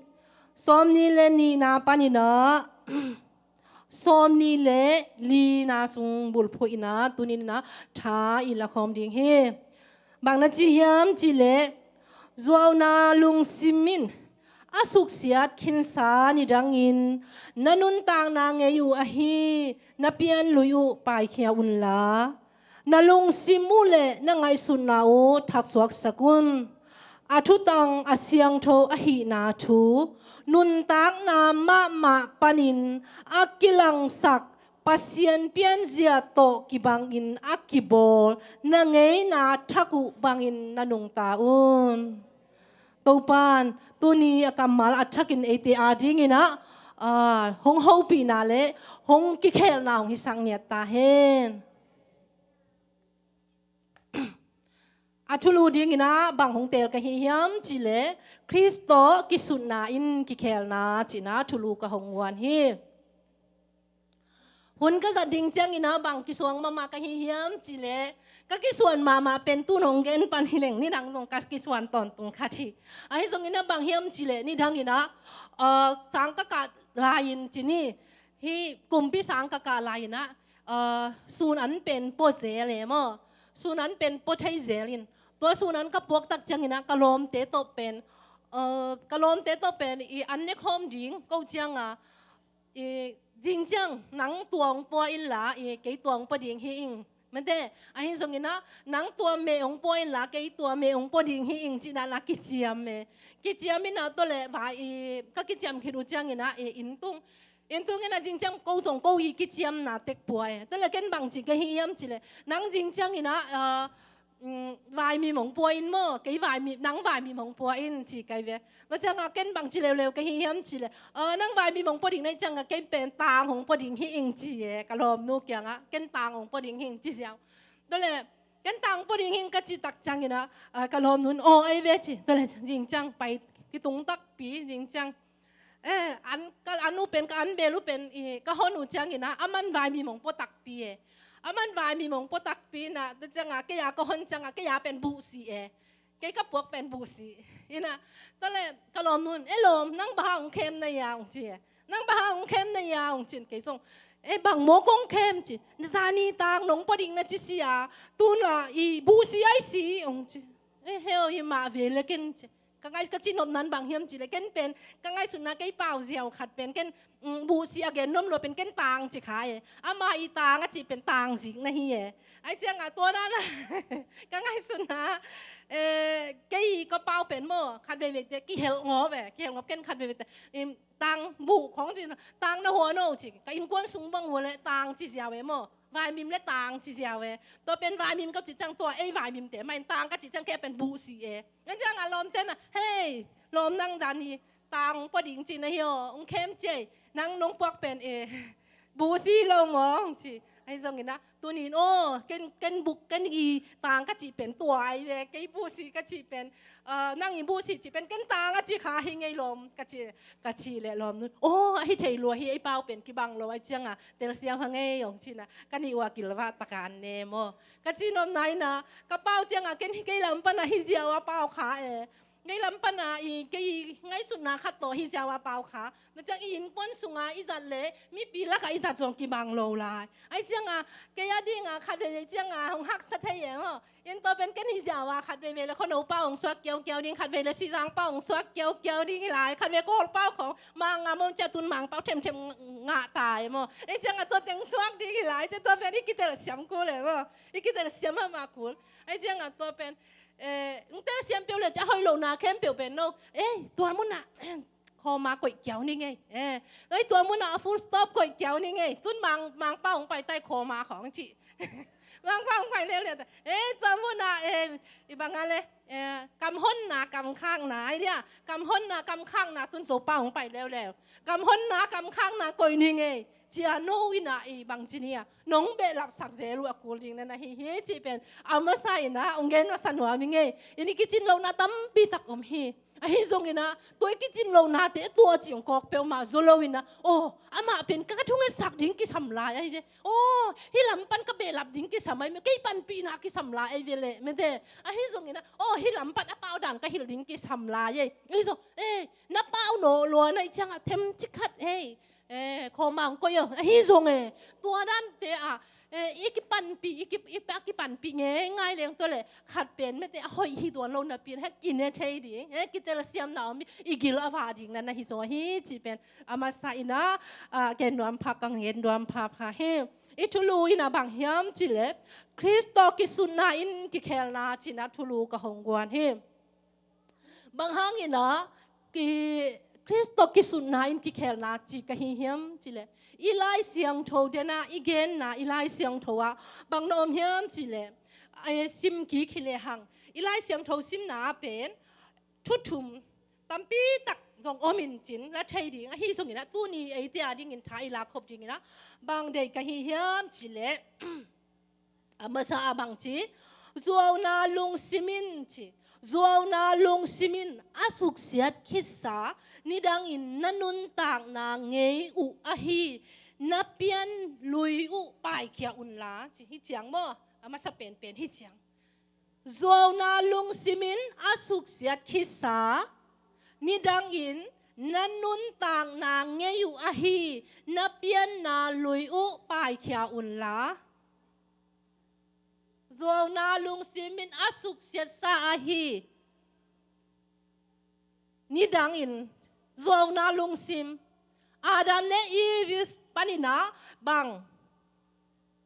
sawmnih le nihna panin a sawmnih le lina sung bulphuh in a tuni in a tha i lakhawm ding hi. Bang na ci hiam cih leh, zuauna lungsim in a suksiat khinsa nidangin na nuntakna ngei uh ahi na pianlui uh paikhia unla, na lungsim uh le na ngaihsutna uh thaksuaksak un. A thutang a siangtho ahihna thu nuntakna mahmah panin a kilangsak Pasian pianzia tawh kibangin a kibawl na ngeina thak uh bangin na nungta un. Topan tuni a kammal a thakin eite adingin a, a, hong hopihna le hong kikhelna hong hisak ngiat ta hen. A thulu dingin a bang hong teel ka hi hiam cih leh, Khrist tawh kisutna in kikhelna cihna thulu ka hong guan hi. Hun ka zat ding ciangin a bang kisuang mahmah ka hi hiam cih leh, ka kisuan mahmah pen tun hong gen pan hi leng nidang zong ka kisuan tawntung khat hi. Ahi zongin a bang hiam cih leh nidangin a, a, sang ka kah lai-in ci ni, Hih kumpi sang ka kah lai-in ah, ah, sun an pen pua zel e maw. Sun an pen pua thei zel in. Tua sun an ka puak tak ciangin ah ka lawmte tawh pen, ah, ka lawmte tawh pen i an ne khawm ding ko ciang a, i, zing ciang nang tua hong pua inla, i, kei tua hong pua ding hi ing. Mate, ahi zongin ah, nang tua meh hong pua inla, kei tua meh hong pua ding hi ing cih dan a kiciam e. Kiciam in ah tua leh vai i, ka kiciam khit uh ciangin ah, i, inn tung. Inn tung in ah zing ciang ko zong ko i kiciamna tek pua e. Tua leh ken bang ci ka hi hiam cih leh, nang zing ciangin ah, ah, mm, vaimim hong pua in maw, kei vaimim, nang vaimim hong pua in ci kai ve. Tua ciang a ken bang ci leuleu ka hi hiam cih leh, ah, nang vaimim hong pua ding na hih ciang a kei pen tang hong pua ding hi ing ci e, ka lawmnu kiang ah, ken tang hong pua ding hi ing ci ziau. Tua leh, ken tang pua ding hi ing ka cih tak ciangin ah, ah, ka lawmnu in, aw, ei ve ci. Tua leh, zing ciang pai, kitung takpi, zing ciang. Eh, an, ka an uh pen, ka an bel uh pen, i, ka hon uh ciangin ah, aman vaimim hong pua takpi e. Aman vaimim hong pua takpi in ah, tua ciang a, kei a ka hon ciang a, kei a pen buhsi e. Kei ka puak pen buhsi. In ah, tua leh, ka lawmnu in, e lawm, nang bang hang hong khem na hia hong ci e. Nang bang hang hong khem na hia hong ci in kei zong. E bang maw kong khem ci. Zani tang nong pua ding na ci si a. Tun la i buhsi ai si hong ci. E heo hi mah ve leh ken ci. Ka ngai, ka cihnopna in bang hiam cih leh ken pen, ka ngaihsutna kei pau ziau khat pen, ken, mm, buhsi a gen nuam lo pen ken tang ci kha e. Ama i tang a cih pen tang zik na hi e. Ahi ciang a tua dan a, ka ngaihsutna, eh, kei ka pau pen maw, khat veivei te, kihelh ngawp e, kihelh ngawp ken khat veivei te. Im, tang buh khawng ci, tang na hua no ci, ka innkuan sung bang hua leh tang ci ziau e maw. Vaimim leh tang ci ziau e. Tua pen vaimim ka cih ciang tua ei vaimim te mah in tang ka cih ciang kei pen buhsi e. Ahi ciang a lawmte in ah, hei, lawm nang dan hi, tang hong pua ding ci na hi aw, hong khem ci ei, nang nong puak pen e. Buhsi lo maw hong ci. Ahi zongin ah, tuni in aw, ken, ken buh, ken i tang ka cih pen tua ai ve, kei buhsi ka cih pen, ah, nang i buhsi cih pen ken tang a ci kha hi ngei lawm ka ci, ka cih leh lawmnu in, aw, ahi thei lua hi, ei pau pen kibang lo, ahi ciang a telsiam hang ei hong ci in ah, ka nih uh a kilvah tak a an ne maw. Ka cihnopna in ah, ka pau ciang a ken hi kei lam pan a hi ziau a pau kha e. Kei lam pan a i, kei ngaihsutna khat tawh hi ziau a pau kha. Tua ciang i innkuan sung a i zat leh mipi lak a i zat zong kibang lo lai. Ahi ciang a, kei a ding a khat veivei ciang a hong haksa thei e maw. In tua pen ken hi ziau a khat veivei leh khuano pau hong suak kiaukiau ding, khat vei leh Sizang pau hong suak kiaukiau ding hi lai, khat vei Kawl pau khawng mang ngam hong ci a, tun Mang pau themthem ngah ta e maw. Ahi ciang a tua teng suak ding hi lai, tua pen i kitelsiam kul e maw. I kitelsiam mahmah kul. Ahi ciang a tua pen, eh, hong telsiam peuh leh ci a hoih lohna khempeuh pen no. Eh, tua mun ah, comma koih kiau ning ei. Eh, tua mun ah full stop koih kiau ning ei. Tun Mang, Mang pau hong pai ta e comma khawng ci. Mang pau hong pai leuleu ta. Eh, tua mun ah, eh, i bang a leh, eh, kamhonna, kamkhakna, ai dia. Kamhonna, kamkhakna, tun Zo pau hong pai leuleu. Kamhonna, kamkhakna koih ning ei. Ci a no in ah i bang ci ni a, nong behlap sak zel uh a kul ding na na hi hi cih pen a masa in ah hong gen masa nuam ing ei. In i kicin lohna tampi tak om hi. Ahi zongin ah tua i kicin lohnate tua ci hong kawk peuhmah zaw lo in ah, aw, amah pen ka, ka thungetsak ding kisam lai ahi ve. Aw, hih lam pan ka behlap ding kisam ahi ve. Kei panpihna kisam lai ahi ve leh mete. Ahi zongin ah, aw, hih lam pan a pau dan ka hilh ding kisam lai ei. Ahi zong, eh, na pau nawh lua na hih ciang a themcik khat ei. Eh, comma hong koih aw, ahi zong e. Tua dante ah, eh, i kipanpih, i ki, i pa kipanpih ngeingai leng tua leh khat pen mete a hoih hi tuan lo napi in, he kine thei ding, he kitelsiamna om ding, i gil a vah ding na na hi zaw hi cih pen a masa in ah, ah, gen nuam pha, ka gen nuam phapha hi. I thulu in ah bang hiam cih leh Khrist tawh kisutna in kikhelna ci in ah thulu ka hong guan hi. Bang hangin ah, ki, Khrist tawh kisutna in kikhelna ci ka hi hiam cih leh, i Lai Siangtho den ah, i genna, i Lai Siangtho ah bang na om hiam cih leh, eh, sim kik hi lehang, i Lai Siangtho simna ah pen thu thum tampi tak zong om in cin la thei ding, ahi zongin ah tuni eite a dingin tha i lak khop dingin ah bang deih ka hi hiam cih leh, a masa ah bang ci, zuauna lungsim in ci. Zuauna lungsim in a suksiat khitsa, nidangin na nuntakna ngei uh ahi na pian lui uh paikhia unla ci. Hih ciang maw, a masa penpen hih ciang. Zuauna lungsim in a suksiat khitsa, nidangin Na nuntakna ngei uh ahi na pianna lui uh paikhia unla, zuauna lungsim in a suksiatsa ahi. Nidangin zuauna lungsim, Adam le Eve panin ah bang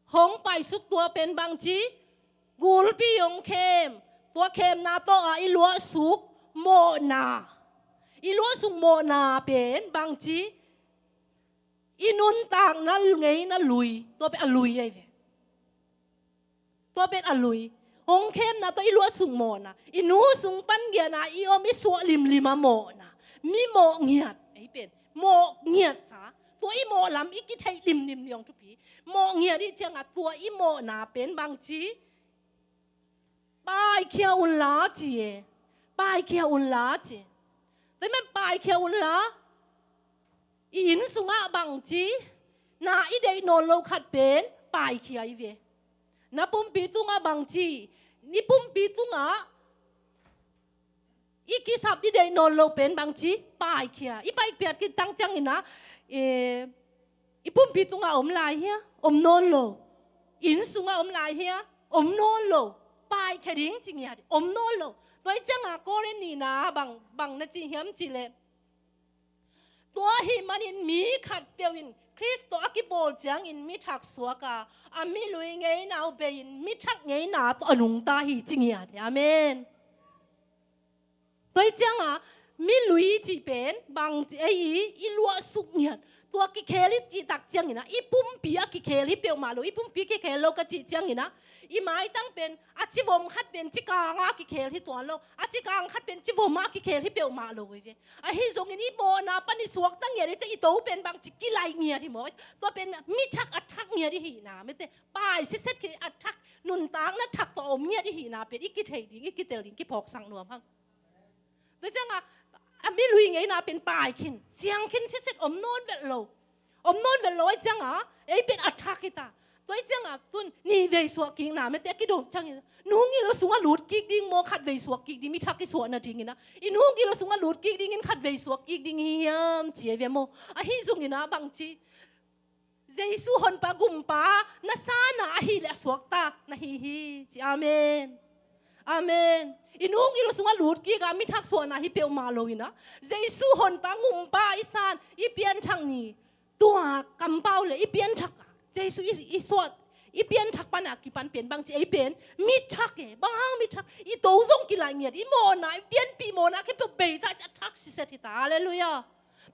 hong paisuk, tua pen bangci, gulpi hong khem, tua khemna tawh a i luahsuk mawhna, i luahsuk mawhna pen bangci, i nuntakna ngeina lui, tua pen a lui ahi ve. Tua pen a lui. Hong khemna tawh i luahsuk mawhna, i nu sung pan giahna i om i suah limlim a mawhna, mi mawh ngiat, ei pen mawh ngiat sa, tua i mawh lam i kitheih limlim ni hong thupi. Mawh ngiat i ciangah tua i mawhna pen bangci, paikhia unla ci e. Paikhia unla ci. Tua i man paikhia unla, i inn sungah bangci, na i deih nawn lo khat pen paikhia i ve. Na pumpi tungah bangci, i pumpi tungah i kisap i deih nawn lo pen bangci, paikhia. I paikhiat khit tang ciangin ah, e, i pumpi tungah om lai hia? Om nawn lo. Inn sungah om lai hia? Om nawn lo. Paikhia ding ci ngiat, om nawn lo. Tua i ciangah Korin nihna bang, bang na ci hiam cih leh, tua ahih manin mi khatpeuh in Khrist tawh a kibawl ciangin mi thak suak a, a mi lui ngeina uh bei-in mi thak ngeina tawh a nungta hi ci ngiat. Amen. Tua i ciangah mi lui cih pen bangci, ei i, i luahsuk ngiat, tua kikhel i cih tak ciangin ah, i pumpi a kikhel hi peuhmah lo. I pumpi kikhel lo ka cih ciangin ah, i maitang pen a civom khat pen cikang a kikhel hi tuan lo, a cikang khat pen civom a kikhel hi peuhmah lo ei ve. Ahi zongin i mawhna pan i suakta ngiat i ciah i to pen bangci, kilaih ngiat hi maw. Tua pen mi thak, a thak ngiat i hihna, mete, pai siset khit a thak, nuntakna thak tawh a om ngiat i hihna pen i kitheih ding, i kitel ding kiphawksak nuam hang. Tua ciangah a mi lui ngeina pen pai khin, siang khin siset, om nawn vet lo. Om nawn vet lo ahih ciangah ei pen a thak hi ta. Tua ahih ciangah tun nih vei suah kikna, mete, a kidong ciangin, nu gilo sungah lut kik ding maw, khat vei suak kik ding, mi thak i suah nadingin ah, i nu gilo sungah lut kik dingin khat vei suak kik ding hi hiam ci ei ve maw. Ahi zongin ah bangci, Jesu honpa gumpa na sa na ahih leh a suakta na hi hi ci. Amen. Amen. I nu gilo sungah lut kik a mi thak suahna hi peuhmah lo in ah, Jesu honpa gumpa i san, i pianthak ni, tua kampau le i pianthak a, Jesu i, i suah, i pianthak pan a kipan pen bangci, ei pen mi thak e. Bang hang mi thak? I to zong kilaih ngiat, i mawhna, i pianpih mawhna khempeuh bei ta, a thak siset hi ta. Halleluiah.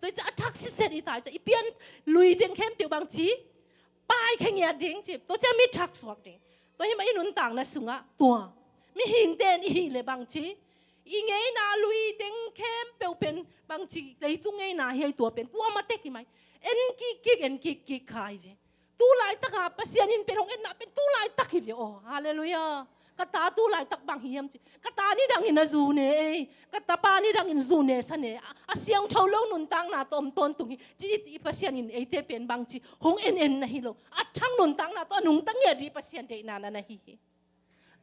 Tua i ciah a thak siset i ta i ciah, i pian lui teng khempeuh bangci, paikhia ngiat ding ci. Tua ciah mi thak suak ding. Tua hi mah i nuntakna sungah tua mihingte in i hih leh bangci, i ngeina lui teng khempeuh pen bangci, leitung ngeina hi ei, tua pen kuamah tek hi mai. En kikkik, en kikkik kha i ve. Tu laitak a Pasian in pen hong etna pen tu laitak hi ve aw. Halleluiah. Ka ta tu laitak bang hi hiam ci. Ka ta nidangin a zu ne ei. Ka tapa nidangin zu ne sa ne. A, a siangtho lo nuntakna tawh om tawntung hi ci. I, i Pasian in eite pen bangci, hong en en na hi lo, a thak nuntakna tawh a nungta ngiat ding Pasian deihna na na hi hi.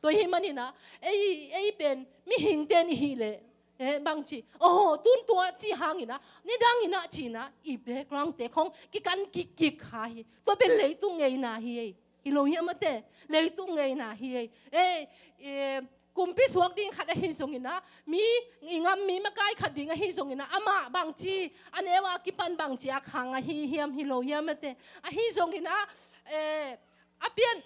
Tua hi manin ah, ei, ei pen mihingte in i hih leh, eh, bangci, oh, tun tua ci hangin ah, nidangin ah ci-in ah, i background te khong kikan kikkik kha hi. Tua pen leitung ngeina hi ei. Hi lo hiam mate? Leitung ngeina hi ei. Eh, eh, kumpi suak ding khat ahi zongin ah, mi, i gam mi makai khat ding ahi zongin ah, amah bangci, a neu a kipan bangci a khang ahi hiam? Hi lo hiam mate? Ahi zongin ah, eh, a pian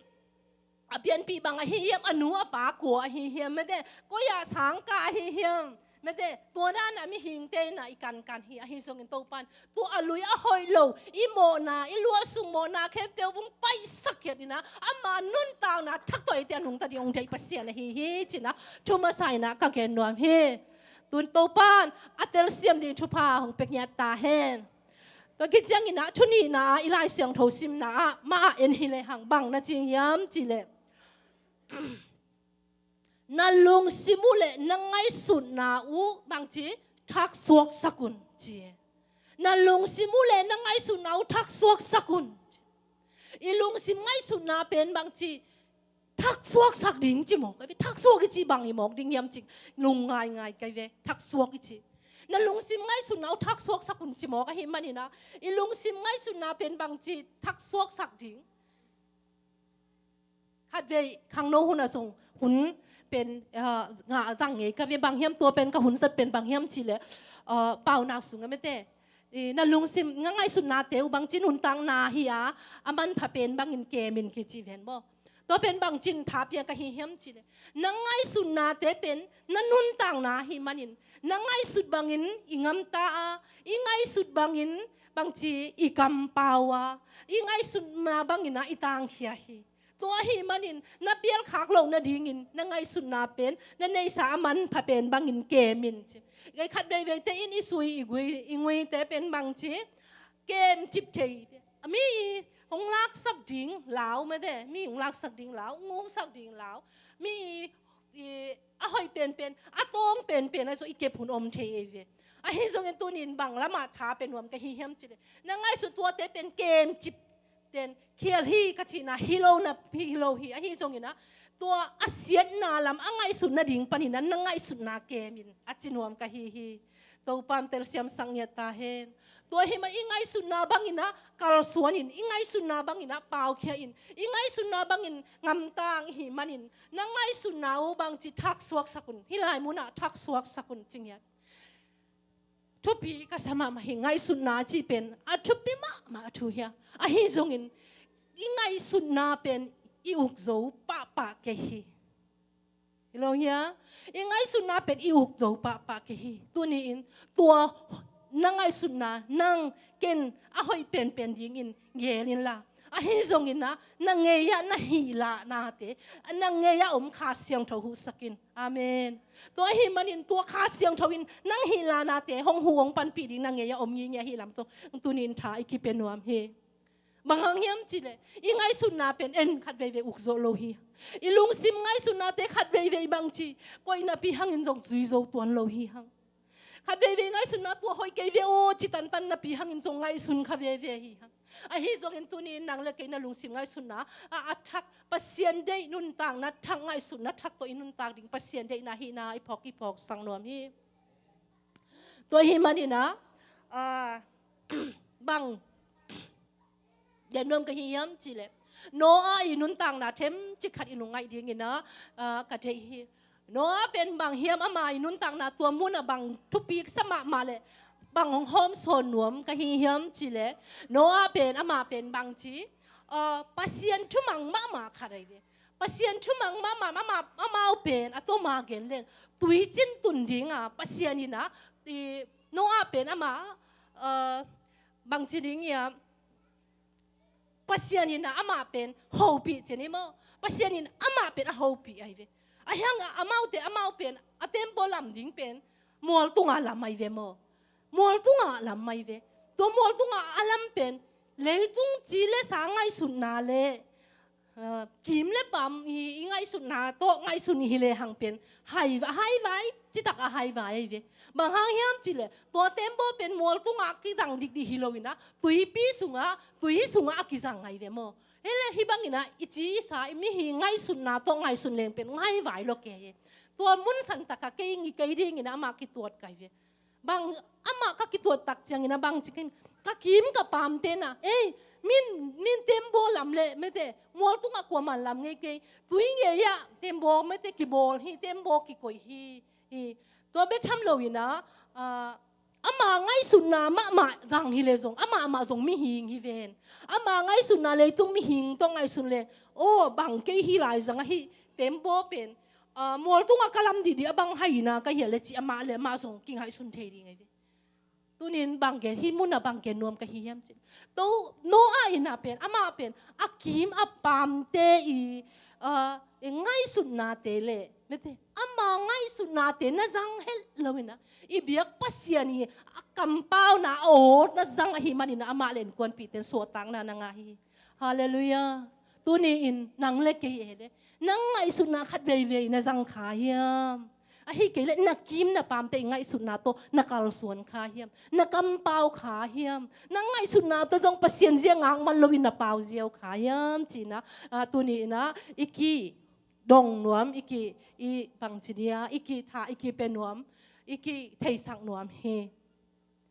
a pianpih bang ahi hiam, a nu a pa kua ahi hiam, mate, koi-ah sangkah ahi hiam, mate, tua dan a mihingte in ah i kankan hi. Ahi zongin Topan tua a lui a hoih lo, i mawhna, i luahsuk mawhna khempeuh hong paihsak khiat in ah, ama nuntakna thak tawh eite a nungta ding hong deih Pasian ahi hi ci-in ah, thu masa in ah ka gen nuam hi. Tun Topan a telsiam ding thupha hong pia ngiat ta hen. Tua khit ciangin ah, thu nihna ah, i Lai Siangtho simna ah, mah ah en hi lehang bang na ci hiam cih leh, na lungsim uh le na ngaihsutna uh bangci, thaksuaksak un ci. Na lungsim uh le na ngaihsutna uh thaksuaksak un. I lungsim ngaihsutna pen bangci, thaksuaksak ding ci mawk. Thaksuak i cih bang hi mawk ding hiam cih, lungngaingai kei ve. Thaksuak i cih, Na lungsim ngaihsutna uh thaksuaksak un ci mawk ahih manin ah, i lungsim ngaihsutna pen bangci thaksuaksak ding. Khatvei khangno hun ah zong hun pen, ah, ngah zang ngei ka ve. Bang hiam tua pen ka hun zat pen bang hiam cih leh, ah, paunak sungah mete, i, na lungsim na ngaihsutnate uh bangci nuntakna hi a, a manpha pen bangin kem in kici ven maw. Tua pen bangci in tha pia ka hi hiam cih leh, na ngaihsutnate pen na nuntakna ahih manin, na ngaihsut bangin i ngamta a, i ngaihsut bangin bangci i kampau a, i ngaihsutna bangin ah i tangkhia hi. Tua ahih manin na pialkhak loh nadingin na ngaihsutna pen na neihsa a manpha pen bangin kem in ci. Kei khat veiveite in i sui i gui, i nguite pen bangci kem cip thei. Mi i hong laksak ding lau mete, mi i hong laksak ding lau, hong hongsak ding lau, mi i, i a hoih penpen, a tawng penpen ah zong i kep hun om thei ei ve. Ahi zongin tunin bang lamah tha pia nuam ka hi hiam cih leh, na ngaihsut tuate pen kem cip ten khial hi ka cihna hi lo na, hi lo hi. Ahi zongin ah, tua a siatna lam a ngaihsut nading panin ah na ngaihsutna kem in a ci nuam ka hi hi. Topa'n telsiamsak ngiat ta hen. Tua ahih manin i ngaihsutna bangin ah kalsuan in, i ngaihsutna bangin ah paukhia in, i ngaihsutna bangin ngamtang i hih manin, na ngaihsutna uh bangci thaksuaksak un, hih lai munah thaksuaksak un ci ngiat. Thupi ka sa mahmah hi, ngaihsutna cih pen a thupi mahmah a thu hi a. Ahi zongin i ngaihsutna pen i uk zo pahpah kei hi. Hi lo hia? I ngaihsutna pen i uk zo pahpah kei hi. Tuni-in tua na ngaihsutna nang ken a hoih penpen dingin geel inla, ahi zongin ah na ngei-ah na hih lahnate, na ngei-ah om Kha Siangtho huhsak in. Amen. Tua ahih manin tua Kha Siangtho in nang hih lahnate hong huh hong panpih ding na ngei-ah om ngitnget ahih lam zong tuni-in tha i kipia nuam hi. Bang hang hiam cih leh, i ngaihsutna pen en khat veivei uk zawh lo hi. I lungsim ngaihsutnate khat veivei bangci koih napi hangin zong zui zo tuan lo hi hang. Khat veivei ngaihsutna tua hoih kei ve aw ci tantan napi hangin zong ngaihsun kha veve hi hang. Ahi zongin tuni-in nang le kei na lungsim ngaihsutna a, a thak, Pasian deih nuntakna thak, ngaihsutna thak tawh i nuntak ding Pasian deihna hihna i phawk, i phawksak nuam hi. Tua ahih manin ah, ah, bang gen nuam ka hi hiam cih leh, Noah i nuntakna themcik khat i lungngaih dingin ah, ah, ka deih hi. Noah pen bang hiam, ama i nuntakna tua munah bang thupi sa mahmah leh bang hong hawmsawn nuam ka hi hiam cih leh, Noah pen, amah pen bangci, ah, Pasian thumang mahmah khat ahi ve. Pasian thumang mahmah, amah, amau pen a tawma gen leng, tuicin tun ding a Pasian in ah, i, Noah pen amah, ah, bangci ding hiam, Pasian in ah amah pen hopih ci ni maw. Pasian in amah pen a hopih ahi ve. Ahi hangah amaute, amau pen a tembaw lam ding pen mual tungah lam ahi ve maw. Mual tungah lam ahi ve. Tua mual tungah a lam pen leitung ci le sa ngaihsutna le, ah, kim le pam i, i ngaihsutna tawh ngaihsun hi lehang pen hai, haivai, citak a haivai ahi ve. Bang hang hiam cih leh, tua tembaw pen mual tungah kizang dikdik hi lo-in ah, tuipi sungah, tui sungah a kizang ahi ve maw. Hi leh hih bangin ah i ci i sa, i mihing ngaihsutna tawh ngaihsun leng pen haivai lua kei hi. Tua mun santak ah kei ngi kei dingin ah amah kituat kei ve. Bang amah ka kituat tak ciangin ah bangci ken, ka kim ka pamte in ah, ei, min, min tembaw lam le mete, mual tungah kuaman lam ngei kei, tui ngei-ah tembaw mete kibawl hi, tembaw kikoih hi, hi. Tua bek tham lo-in ah, ah, ama ngaihsutna mahmah zang hi leh zong, amah, amah zong mihing hi ven. Ama ngaihsutna leitung mihing tawh ngaihsun leh, aw, bang kei hih lai zang ahi, tembaw pen, ah, mual tungah ka lam didi a bang haina ka hia le ci amah le amah zong kingaihsun thei ding ahi ve. Tunin bang gen, hih munah bang gen nuam ka hi hiam cih leh, tua Noah in ah pen, amah pen a kim a pamte i, ah, i ngaihsutnate le mete, ama ngaihsutnate na zang het lo-in ah, i biak Pasian i a kampauna a aw na zang ahih manin ah amah le innkuanpihte in suahtakna na ngah hi. Halleluiah. Tuni-in nang le kei e le, nang ngaihsutna khat veivei na zang kha hiam? Ahih kei leh na kim na pamte i ngaihsutna tawh na kalsuan kha hiam? Na kampau kha hiam? Nang ngaihsutna tawh zong Pasian zia ngak man lo-in na pau ziau kha hiam? Ci-in ah, ah, tuni-in ah i kidong nuam, i ki, i bangci dia, i kitha, i kipia nuam. i kitheisak nuam hi.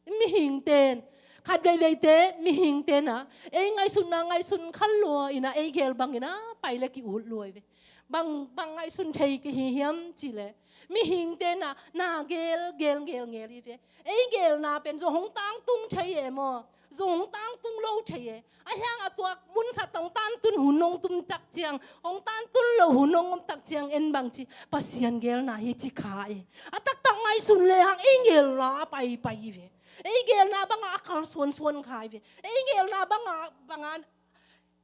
Mihingte in, khat veiveite mihingte in ah ei ngaihsutna ngaihsun kha lua in ah ei gel bangin ah pai le ki-ut lua hi ve. Bang, bang ngaihsun thei ka hi hiam cih leh, mihingte in ah na gel, gel, gel, gel hi ve. Ei gelna pen zong hong tangtung thei e maw? Zong hong tangtung lo thei e. Ahi hang a tua mun khat hong tangtun hun hong tum tak ciang, hong tangtun lo hun hong om tak ciang en bangci Pasian gelna hi ci kha e. A taktak ngaihsun le hang ei gelna a paipai hi ve. Ei gelna bangah a kalsuansuan kha hi ve. Ei gelna bangah, bangah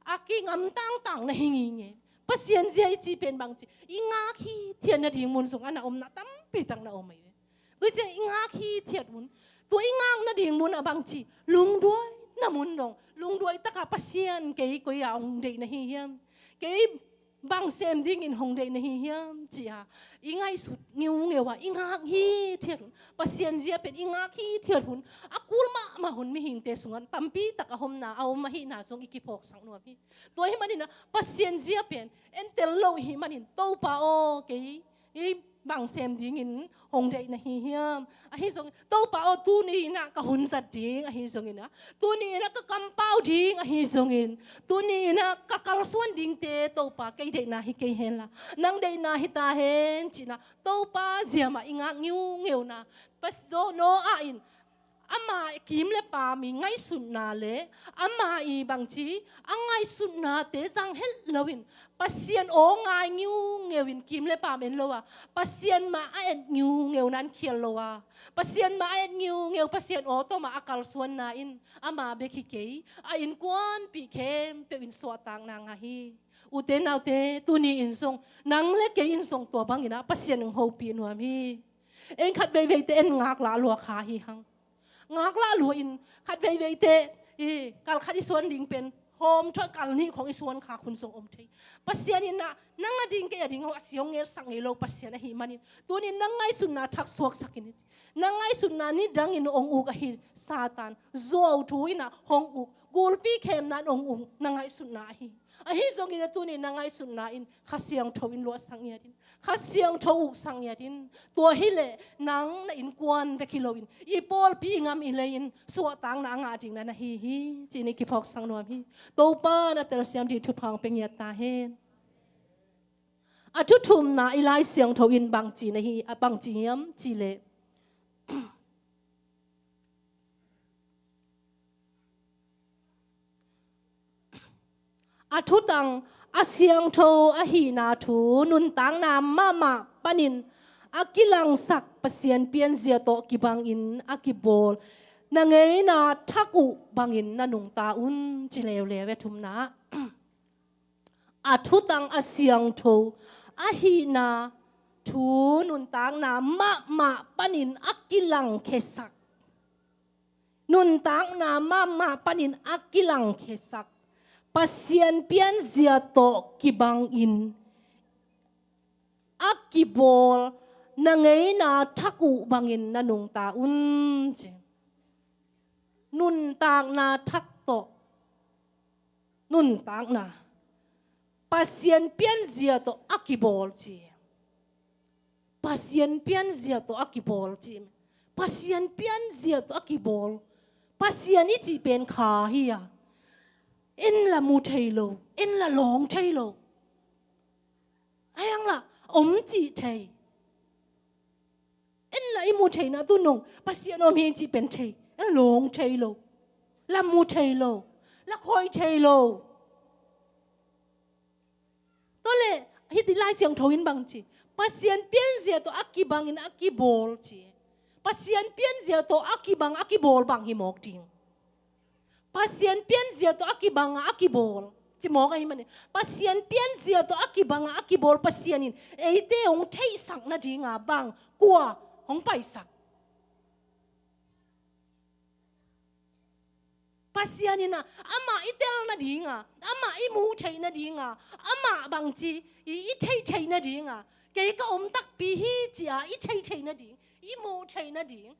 a kingam tangtang na hi ngei ngei. Pasian zia i cih pen bangci i ngak hithiat nading mun sungah na omna tampi tak na om ahi ve. Tua ciang i ngak hithiat hun, tua i ngak nading mun ah bangci lungduaina mun dong, lungduai takah Pasian kei koi-ah hong deih na hi hiam? Kei bang sem dingin hong deih na hi hiam? Ci-a i ngaihsut ngiungeu a i ngak hithiat hun, Pasian zia pen i ngak hithiat hun a kul mahmah hun mihingte sungah tampi tak a omna, a om ahihna zong i kiphawksak nuam hi. Tua ahih manin ah Pasian zia pen entel lo i hih manin, Topa aw, kei i bang sem dingin hong deih na hi hiam? Ahi zongin, Topa aw, tuni in ah ka hun zat ding, ahi zongin ah, tuni in ah ka kampau ding, ahi zongin, tuni in ah ka kalsuan dingte, Topa, kei deihna hi kei hen la, nang deihna hi ta hen, ci-in ah Topa zia mah i ngak ngiungeuna. Pas zo Noah in ama kim le pam i ngaihsutna le ama i bangci a ngaihsutnate zang het loin Pasian aw ngai ngiungeu in kim le pam en lo a, Pasian mah a et ngiungeu nan khial lo a, Pasian mah a et ngiungeu, Pasian aw tawh mah a kalsuanna in ama bek hi kei, a innkuanpih khempeuh in suahtakna ngah hi. Ute naute, tuni in zong nang le kei in zong tua bangin ah Pasian hong hopih nuam hi. En khat veiveite en ngaklah lua kha hi hang. Ngaklah lua in khat veiveite i kal khat i suan ding pen hawm thawh kal nih khong i suan kha hun zong om thei. Pasian in ah nang a ding kei a ding hong a si hong ngelsak ngei lo Pasian ahih manin, tunin nang ngaihsutna thak suaksak in, nang ngaihsutna nidangin hong uk ahi Satan zuau thu in ah hong uk, gulpi khemna in hong uk na ngaihsutna ahi. Ahi zongin a tunin na ngaihsutna in Kha Siangtho in luahsak ngiat in, Kha Siangtho uksak ngiat in. Tua hileh nang na innkuan bek hi loin i pawlpi i gam i lei in suahtakna a ngah ding na na hi hi, ci-in i kiphawksak nuam hi. Topa na telsiam ding thupha hong pia ngiat ta hen. A thuthumna i Lai Siangtho in bangci na hi, a bangci hiam cihleh, a thutang a siangtho ahihna thu nuntakna mahmah panin a kilangsak Pasian pianzia tawh kibangin a kibawl na ngeina thak uh bangin na nungta un, ci leuleu e. Thumna, a thutang a siangtho ahihna thu nuntakna mahmah panin a kilangkhiasak, nuntakna mahmah panin a kilangkhiasak Pasian pianzia tawh kibangin a kibawl na ngeina thak uh bangin na nungta un, ci. Nuntakna thak tawh, nuntakna Pasian pianzia tawh a kibawl, ci. Pasian pianzia tawh a kibawl, ci. Pasian pianzia tawh a kibawl. Pasian i cih pen kha hi a, en la mu thei lo, en la lawng thei lo. Ahi hang la om cih thei. En la i mu theihna tu nung Pasian om hi cih pen thei, en lawng thei lo, la mu thei lo, la khoi thei lo. Tua leh hih Lai Siangtho in bang ci? Pasian pianzia tawh a kibangin a kibawl, ci. Pasian pianzia tawh a kibang a kibawl bang hi mawk ding. Pasian pianzia tawh a kibang a, a kibawl, ci mawk ahih manin, Pasian pianzia tawh a kibang a, a kibawl Pasian in eite hong theihsak nadinga bang, kua hong paisak? Pasian in ah amah i tel nadinga, amah i muh theih nadinga, amah bangci i, i theih theih nadinga, kei ka om takpi hi ci-a i theih theih nading, i muh theih nading,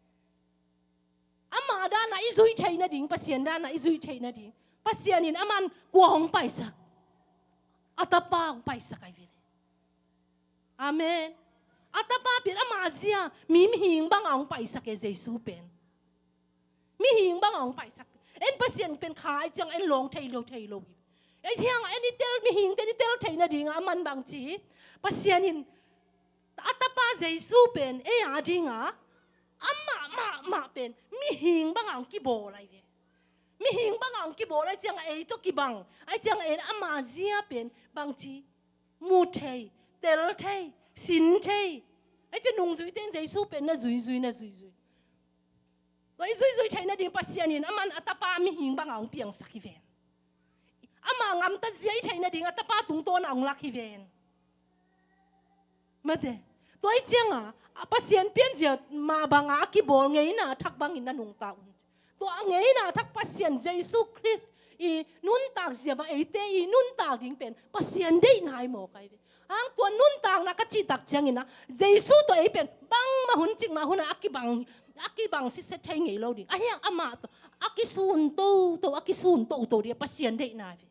amah danah i zuih theih nading, Pasian danah i zuih theih nading, Pasian in aman kua hong paisak? A Tapa hong paisak ahi ve. Amen. A tapa pen ama zia, mi mihing banga hong paisak e Jesu pen. Mihing banga hong paisak. En Pasian pen kha ai ciang en lawng thei lo, thei lo hi. Ei ciang en i tel, mihingte i tel theihna dinga aman bang ci. Pasian in a tapa Jesu pen ei a dinga amah mahmah pen mihing banga hong kibawl ai ve. Mihing banga hong kibawl ai ciang ei tawh kibang. Ai ciang en ama zia pen bang ci. Mu thei, tel thei, sin thei. Ai ciang nungzuite in Jesu pen na zuizui, na zuizui. Tua i zuizui theihna ding Pasian in aman a tapa mihing banga hong piangsak hi ven. Ama ngamtat zia i theihna ding a tapa tungtawna hong lak hi ven. Mate. Tua i cianga a Pasian pianzia mah banga a kibawl ngeina thak bangin na nungta un. Tua a ngeina thak Pasian Jesu Khrist i nuntak zia bang eite i nuntak ding pen Pasian deihna hi mawk ai ve. Hang tua nuntakna ka cihtak ciangin ah Jesu tawh ei pen bangmah hun cikmah hun ah a kibang, a kibang sitset thei ngei lo ding. Ahi hang amah tawh a kisun toto, a kisun toto ding a Pasian deihna hi.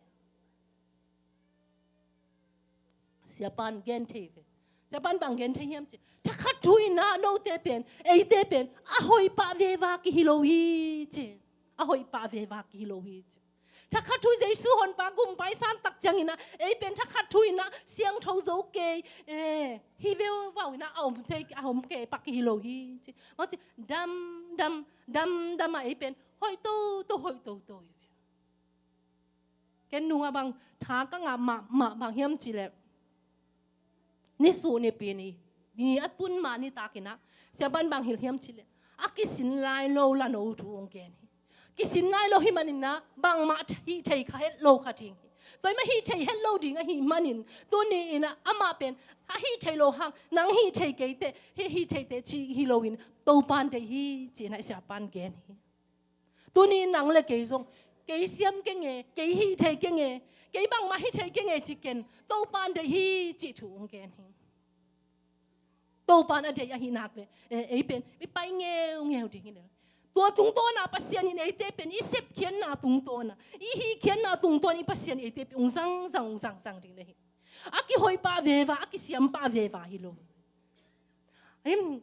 Siapan gen thei ve. Siapan bang gen thei hiam ci. Thakhat thu in ah note pen, eite pen a hoih pah veva kihi lo hi ci. A hoih pah veva kihi lo hi ci. Thakhat thu Jesu honpa gumpa i san tak ciangin ah ei pen thakhat thu in ah siangtho zo kei, eh, hi vevau in ah a om thei, a om kei pak hi lo hi ci. Mawh ci, dam dam, dam dam a ei pen hoih toto, hoih toto hi ve. Ken nungah bang tha ka ngah mahmah bang hiam ci leh. Nisuh nipi ni, ni a tun mah nitakin ah Siapan bang hilh hiam ci leh, a kisin lai lo la no thu hong gen hi. Kisin lai lo hi manin ah bangmah hih thei kha het lo kha ding hi. Tua hi mah hih thei het lo ding ahih manin tuni in ah amah pen a hih thei lo hang nang hih thei kei teh, hih, hih thei teh ci hi loin Topan deih hi ci-in ah Siapan gen hi. Tuni nang le kei zong, kei siam keng e, kei hih thei keng e, kei bangmah hih thei keng e ci ken, Topan deih hi cih thu hong gen hi. Topan a deih ahih nak le, eh, ei pen i pai ngeungeu ding hi le. Tua tungtawna Pasian in eite pen i sepkhiatna tungtawna, i hihkhiatna tungtawn i Pasian eite pen hong zangzang, hong zangzang ding le hi. A kihoih pah veva, a kisiam pah veva hi lo. Em,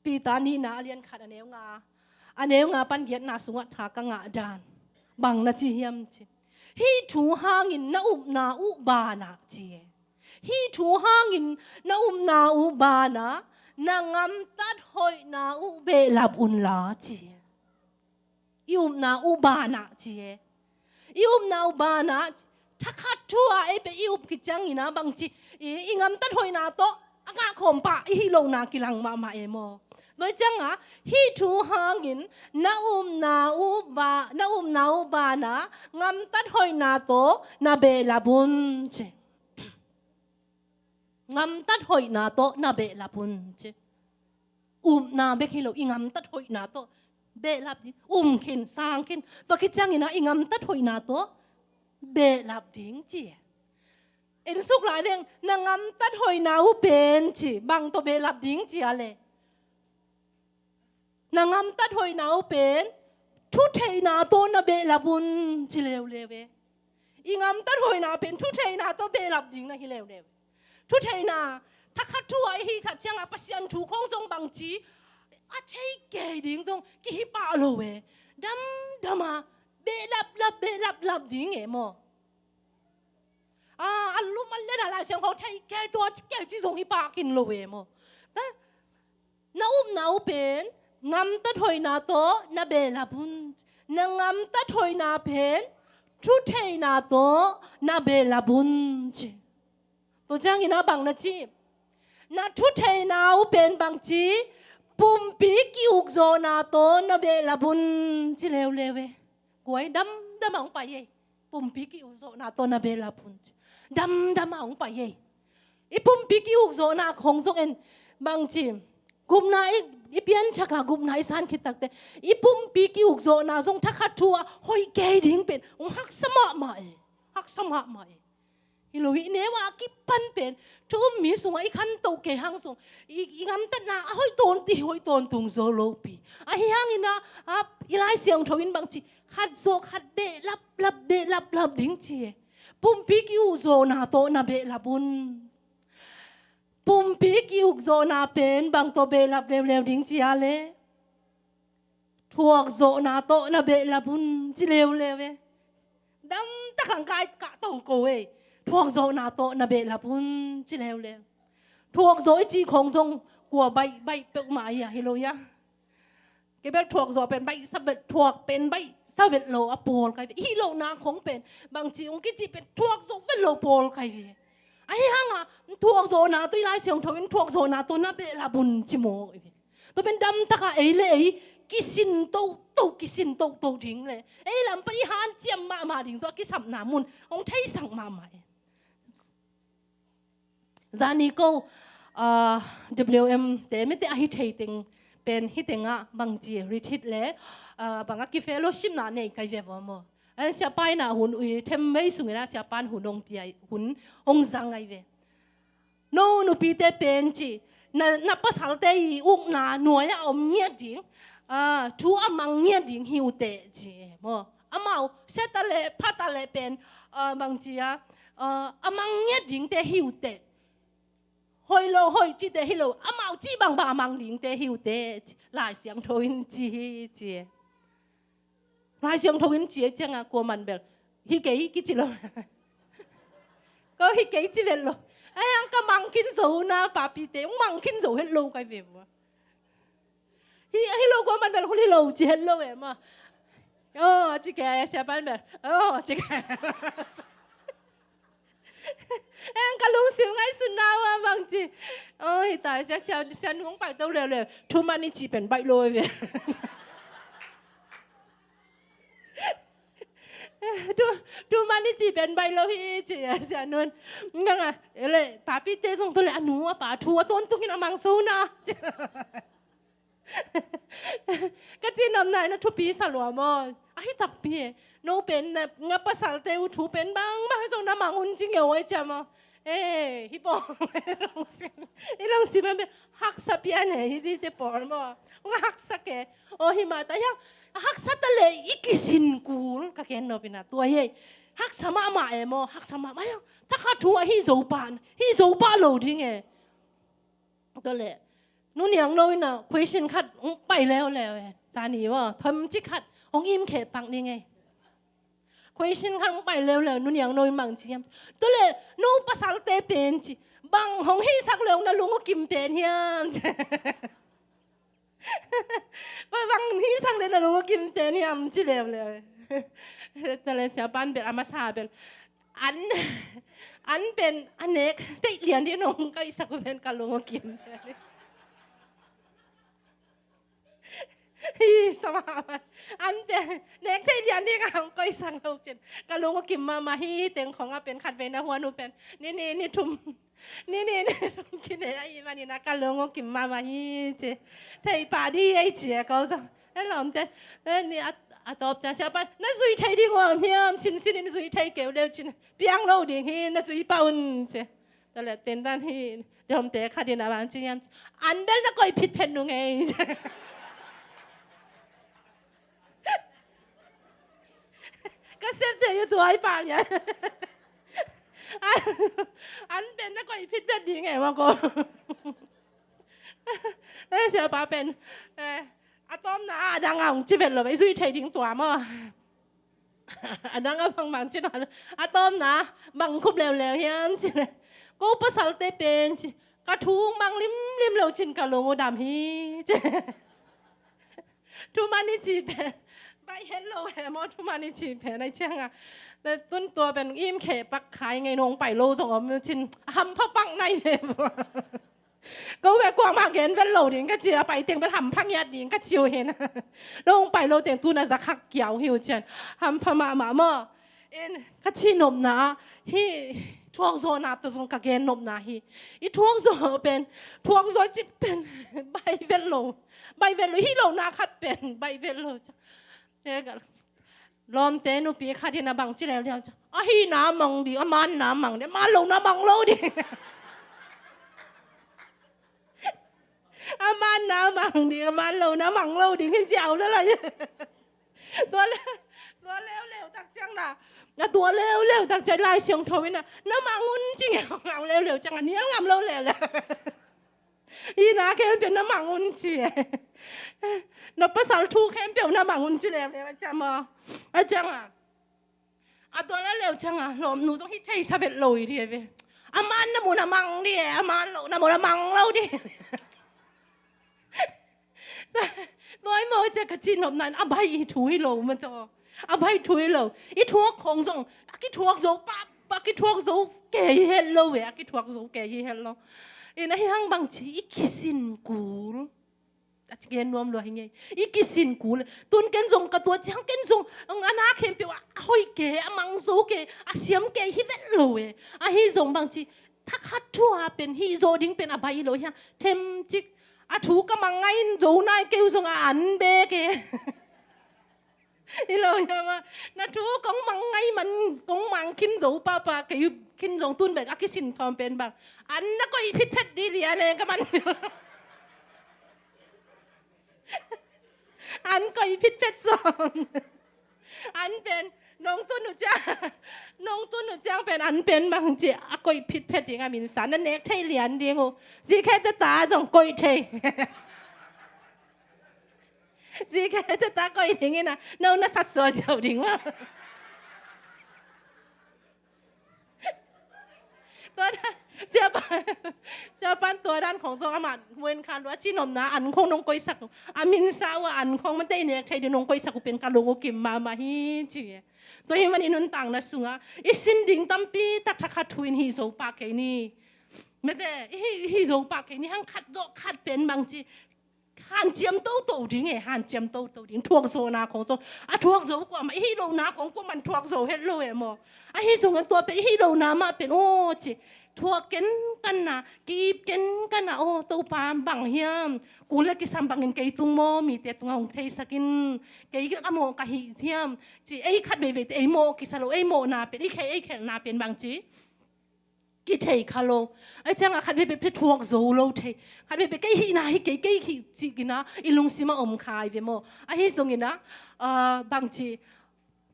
Peter nihna a lian khat a neu nga, a neu nga pan giatna sungah tha ka ngah dan bang na ci hiam ci. Hih thu hangin na upna uh banah ci e. Hih thu hangin na upna uh banah na ngamtat hoihna uh behlap unla ci e. I upna uh banah ci e. I upna uh banah thakhat thu-a ei pen i up khit ciangin ah bangci i, i ngamtat hoihna tawh a ngahkhawm pah i hih lohna kilang mahmah e maw. Tua ciangah hih thu hangin na upna uh ba, na upna uh banah ngamtat hoihna tawh na behlap un ci. Ngamtat hoihna tawh na behlap un ci. Upna bek hi lo, i ngamtat hoihna tawh behlap ding, um khin, sang khin. Tua khit ciangin ah i ngamtat hoihna tawh behlap ding ci. En suk lai leng, na ngamtat hoihna uh pen ci, bang tawh behlap ding ci a le. Na ngamtat hoihna uh pen thutheihna tawh na behlap un ci leuleu e. I ngamtat hoihna pen thutheihna tawh behlap ding na hi leuleu e. Thutheihna, thakhat thu-a i hih khat ciangah Pasian thu khawng zong bangci a thei kei ding zong kihi pah lo e. Damdam a behlaplap, behlaplap ding e maw. A, a lum a len a Lai Siangtho thei kei, tua ci kei ci zong hi pah khin lo e maw. Na, na upna uh pen ngamtat hoihna tawh na behlap un. Na ngamtat hoihna pen thutheihna tawh na behlap un ci. Tua ciangin ah bang na ci? Na thutheihna uh pen bangci pumpi ki-ukzawhna tawh na behlap un ci leuleu e. Guai, damdam a hong pai ei. Pumpi ki-ukzawhna tawh na behlap un ci. Damdam a hong pai ei. I pumpi ki-ukzawhna khawng zong en bangci gupna i, i pianthak a gupna i san khit takteh i pumpi ki-ukzawhna zong thakhat thu-a hoih kei ding pen hong haksa mahmah e. Haksa mahmah e. Hi lo hi, i neu a kipan pen thu um mi sungah i khantoh kei hang zong i, i ngamtatna a hoih tawntung hi, hoih tawntung zo lopi. Ahi hangin ah, a, i Lai Siangtho in bangci khat zawh khat behlaplap, behlaplap ding ci e. Pumpi ki-ukzawhna tawh na behlap un. Pumpi ki-ukzawhna pen bang tawh behlap leuleu ding ci a leh, thuakzawhna tawh na behlap un ci leuleu e. Damtak ang kai kah tong ko e. Thuakzawhna tawh na behlap un ci leuleu. Thuakzawh i cih khong zong kua baih baih peuhmah hi a, hi lo ia. Kei bel thuakzawh pen baihsa vet, thuak pen baihsa vet lo a pawl kai ve. Hih lohna khong pen bangci ong kici pen thuakzawh vet lo pawl kai ve. Ahi hanga thuakzawhna tawh i Lai Siangtho in thuakzawhna tawh na behlap un ci maw. Tua pen damtaka ei le ei kisin toto, kisin toto ding le ei lam pan i hanciam mahmah ding zaw a kisapna mun ong theisak mahmah e. Zani ko, ah, W M te mite ahi thei teng pen hi tengah bangci retreat le, ah, bangah ki fellowship na nei kai ve vua maw. An siapa inah hun ui them vei sungin a siapa in hun hong pia, hun hong zang ai ve. No nupite pen ci, na, na pasalte i ukna nuai-ah om ngiat ding, ah, thu a mang ngiat ding hi uh teh ci e maw. Amau siata le phata le pen, ah, bangci a, ah, a mang ngiat dingte hi uh teh. Hoih lo hoih cite hi lo, amau cih bangbang a mang dingte hi uh teh ci, Lai Siangtho in ci hi ci e. Lai Siangtho in ci e ciangah kua man bel hi kei kici lo. Ko hi kei ci vet lo. Ai ang ka mang khin zo na papite, ong mang khin zo het lo kai ve vua. Hi, hi lo kua man bel hun hi lo ci het lo e maw. Oh, ci ke, siapa in bel. Oh, ci ke. Eng ka lungsim ngaihsutna uh a bangci. Oh, hi ta, sia, sia, sia nung pai to leuleu. Thu man i ci pen baih lo ve. Thu, thu man i ci pen baih lo hi ci a sia nun. Nang a, ele, papite zong to le a nu a pa thu a tawntungin a mang so na. Ka ci nopna in a thupi sa lua maw. Ahi takpi e. No pen na, nga pasalte uh thu pen bangmah zo na mang un ci ngeu ai cia maw. Eh, hi pawl. I lungsim in pen haksa pian e, hi dite pawl maw. Nga haksa ke. Oh, hi mah ta hiang. Haksa ta le i kisin kul ka ken nopina. Tua hi. Haksa mahmah e maw. Haksa mahmah hiang. Taka thu a hi zo pan. Hi zo pa lo ding e. Tua le, Nu Niang No in a question khat hong pai leuleu e. Zani maw, themcik khat hong im kheh pak ning e. Question khat hong pai leuleu, Nu Niang No in bang ci hiam. Tua le, no pasalte pen ci, bang hong hisak leu na lung uh kim ten hiam. Bang hisak leu na lung uh kim ten hiam ci leuleu e. Tua le siapa in bel a masa bel. An, an pen a nek theih lian ding nong koihsak uh pen ka lung uh kim pen. Hi, sama. An pen nek theih lian ding a hong koihsak lo cin ka lung uh kim mahmah hi. Teng khong a pen khat vei na huan uh pen ni ni ni thum, ni ni ni thum kine a i manin a ka lung uh kim mahmah hi ci. Thei pa di ei ci e ko zong. Hello, om te. Eh, ni a, a tawp ciang siapa in, na zui thei ding uh om hiam, sinsin in zui thei keu deuh cin. Piang lo ding hi, na zui pah un ci. Tua le tentan hi, dawmte khat in a bang ci hiam. An bel na koih phitphet nung ei. Ka sep te yu tuai pa lian. An, an bel na koih phitphet ding ei ma ko. Eh, siapa pen. Eh, A tawpna a dang a hong ci vet lo, i zuih thei ding tua maw? A dang a bang bang ci nawn lo. A tawpna bang khup leuleu hiam ci le, ko pasalte pen ci, ka thu mang limlim lo cin ka lung uh dam hi ci. Thuman i ci pen baih het lo he maw, thuman i ci pen ai cianga. Tun tua pen im khe pak khai ngei nong pai lo zong om cin hampha pak nai ve maw. Ko bek kuamah gen vet lo ding ka ci a, pai teng bek hampha ngiat ding ka ci uh hi na. Nong pai lo teng tuna za khak kiau hi uh cian. Hampha mahmah maw. In ka ci nopna ah, hi thuakzawhna tawh zong ka gen nopna hi. I thuakzawh pen, thuakzawh cip pen, bai vet lo. Bai vet lo, hi lo na khat pen, bai vet lo. Lawmte nupi khat in a bang ci leuleu, a hihna mang ding, a manna mang ding, a man lona mang lo ding. A manna mang ding, a man lona mang lo ding hi ziau lala. Tua le, tua leuleu tak ciang na. A tua leuleu tak ciah Lai Siangtho in ah, na mang un ci ngeu ngam leuleu ciang a nial ngam lo leuleu. Hih na khempeuh na mang un ci e. Na pasal thu khempeuh na mang un ci leuleu a ciang maw. A ciang a, a tua leuleu ciang a lawmnu zong hih thei sa vet lo hi ding e ve. A man na mun a mang ding e, a man lo na mun a mang lo ding e. Tua hi maw, cia ka cihnopna in a baih i thu hi lo maw taw. A baih thu hi lo. I thuak khong zong a kithuak zo pah, a kithuak zo kei hi het lo ve, a kithuak zo kei hi het lo. In ahi hang bangci i kisin kul. A ci gen nuam lua hi ngei. I kisin kul. Tun ken zong ka tua ciang ken zong a na khempeuh a hoih kei, a mang zo kei, a siam kei hi vet lo e. Ahi zong bangci thakhat thu a pen hih zawh ding pen a baih hi lo hi hang. Themcik a thu ka mang ngai in zo nai kei uh zong a an bek e. Hi lo hi hang a, na thu kong mang ngai man, kong mang khin zo pahpah kei uh khin zong tun bek a kisin sawm pen bang an na koih phitphet dih lian e ka man. An koih phitphet sawm. An pen nong tun uh ciang, nong tun uh ciang pen an pen bangci a koih phitphet ding a minsa na nek theih lian ding uh. Zikhe teta zong koih thei. Zikhe teta koih ding in a, no na sat sua ziau ding uh. Tua dan, siapa, siapa in tua dan khong zong amah wen khan lua cihnopna an khong nong koihsak uh, a minsa uh a an khong man teh i nek thei ding nong koihsak uh pen ka lung uh kim mahmah hi ci. Tua hi man i nuntakna sungah i sin ding tampi tak thakhat thu in hih zo pah kei ni. Mate, hih, hih zo pah kei ni hang khat zawh khat pen bangci hanciam toto ding e, hanciam toto ding. Thuak zawhna khong zong a thuak zo kuamah, i hih lohna khong kuamah thuak zo het lo e maw. Ahi zongin tua pen i hih lohna mah pen aw ci, thuak kenkanna, ki-ip kenkanna, aw Topa bang hiam, kul le kisam bangin kei tung maw, mite tungah hong theisak in, kei a mawh ka hi hiam ci, ei khat veiveite ei mawh kisa lo, ei mawhna pen, ei khe-, ei khelhna pen bangci kithei kha lo. Ahi ciangah khat veivei pen thuak zo lo thei. Khat veivei kei hihna hi kei, kei hih cih in ah i lungsim ah om kha hi ve maw. Ahi zongin ah, ah, bangci,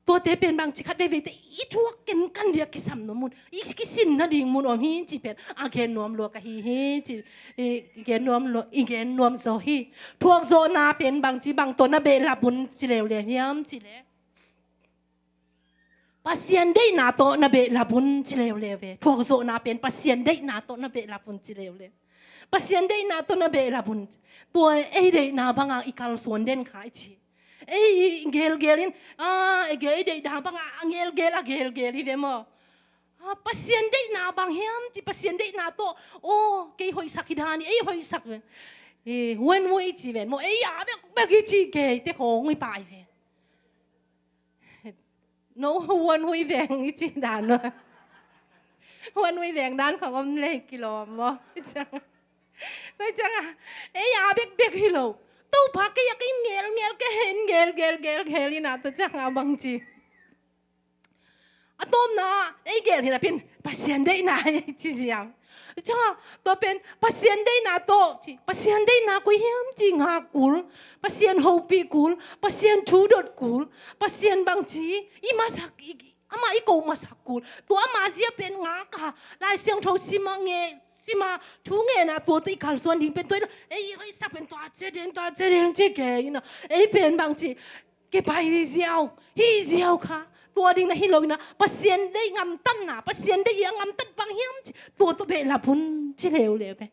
tuate pen bangci khat veiveite i thuak kenkan ding a kisam nuam mun, i kisin nading mun om hi cih pen a gen nuam lua ka hi hi ci, i gen nuam lua, i gen nuam zaw hi. Thuak zawhna pen bangci bang tawh na behlap un ci leuleu hiam cih leh Pasian deihna tawh na behlap un ci leuleu ve. Thuak zawhna pen Pasian deihna tawh na behlap un ci leuleu. Pasian deihna tawh na behlap un. Tua ei deihna banga i kalsuan den kha i ci. Ei gelgel in, a, ei gel, ei deihna banga a gelgel, a gelgel i ve maw. A, Pasian deihna bang hiam ci, Pasian deihna tawh, aw kei hoihsak hi dan hi, ei hoihsak ve. E, huan hui ci ven maw, ei a bekbek i ci kei te khong i pai ve. No, huan hui veng i ci dan uh. Huan hui veng dan khong om lei kilawm maw. Tua ciang a, ei a bekbek hi lo. Topa kei a kei ngelngel kei hen, ngelgelgel hel in a tua ciang a bangci. A tawpna ei gel hi na pen Pasian deihna hi ci ziau. Ciang a, tua pen Pasian deihna tawh ci, Pasian deihna koi hiam ci ngak kul, Pasian hopih kul, Pasian thu dot kul, Pasian bangci i masak, i, ama i ko masak kul. Tua ama zia pen ngak a, Lai Siangtho sim a nge, sim a thu ngen a tua tawh i kalsuan ding pen tua hi lo. Ei hoihsak pen tua ci ding, tua ci ding ci kei in a, ei pen bangci kipai ziau, hi ziau kha. Tua ding na hi lo in a, Pasian deih ngamtatna, Pasian deih a ngamtat bang hiam ci, tua tawh behlap un ci leuleu ve.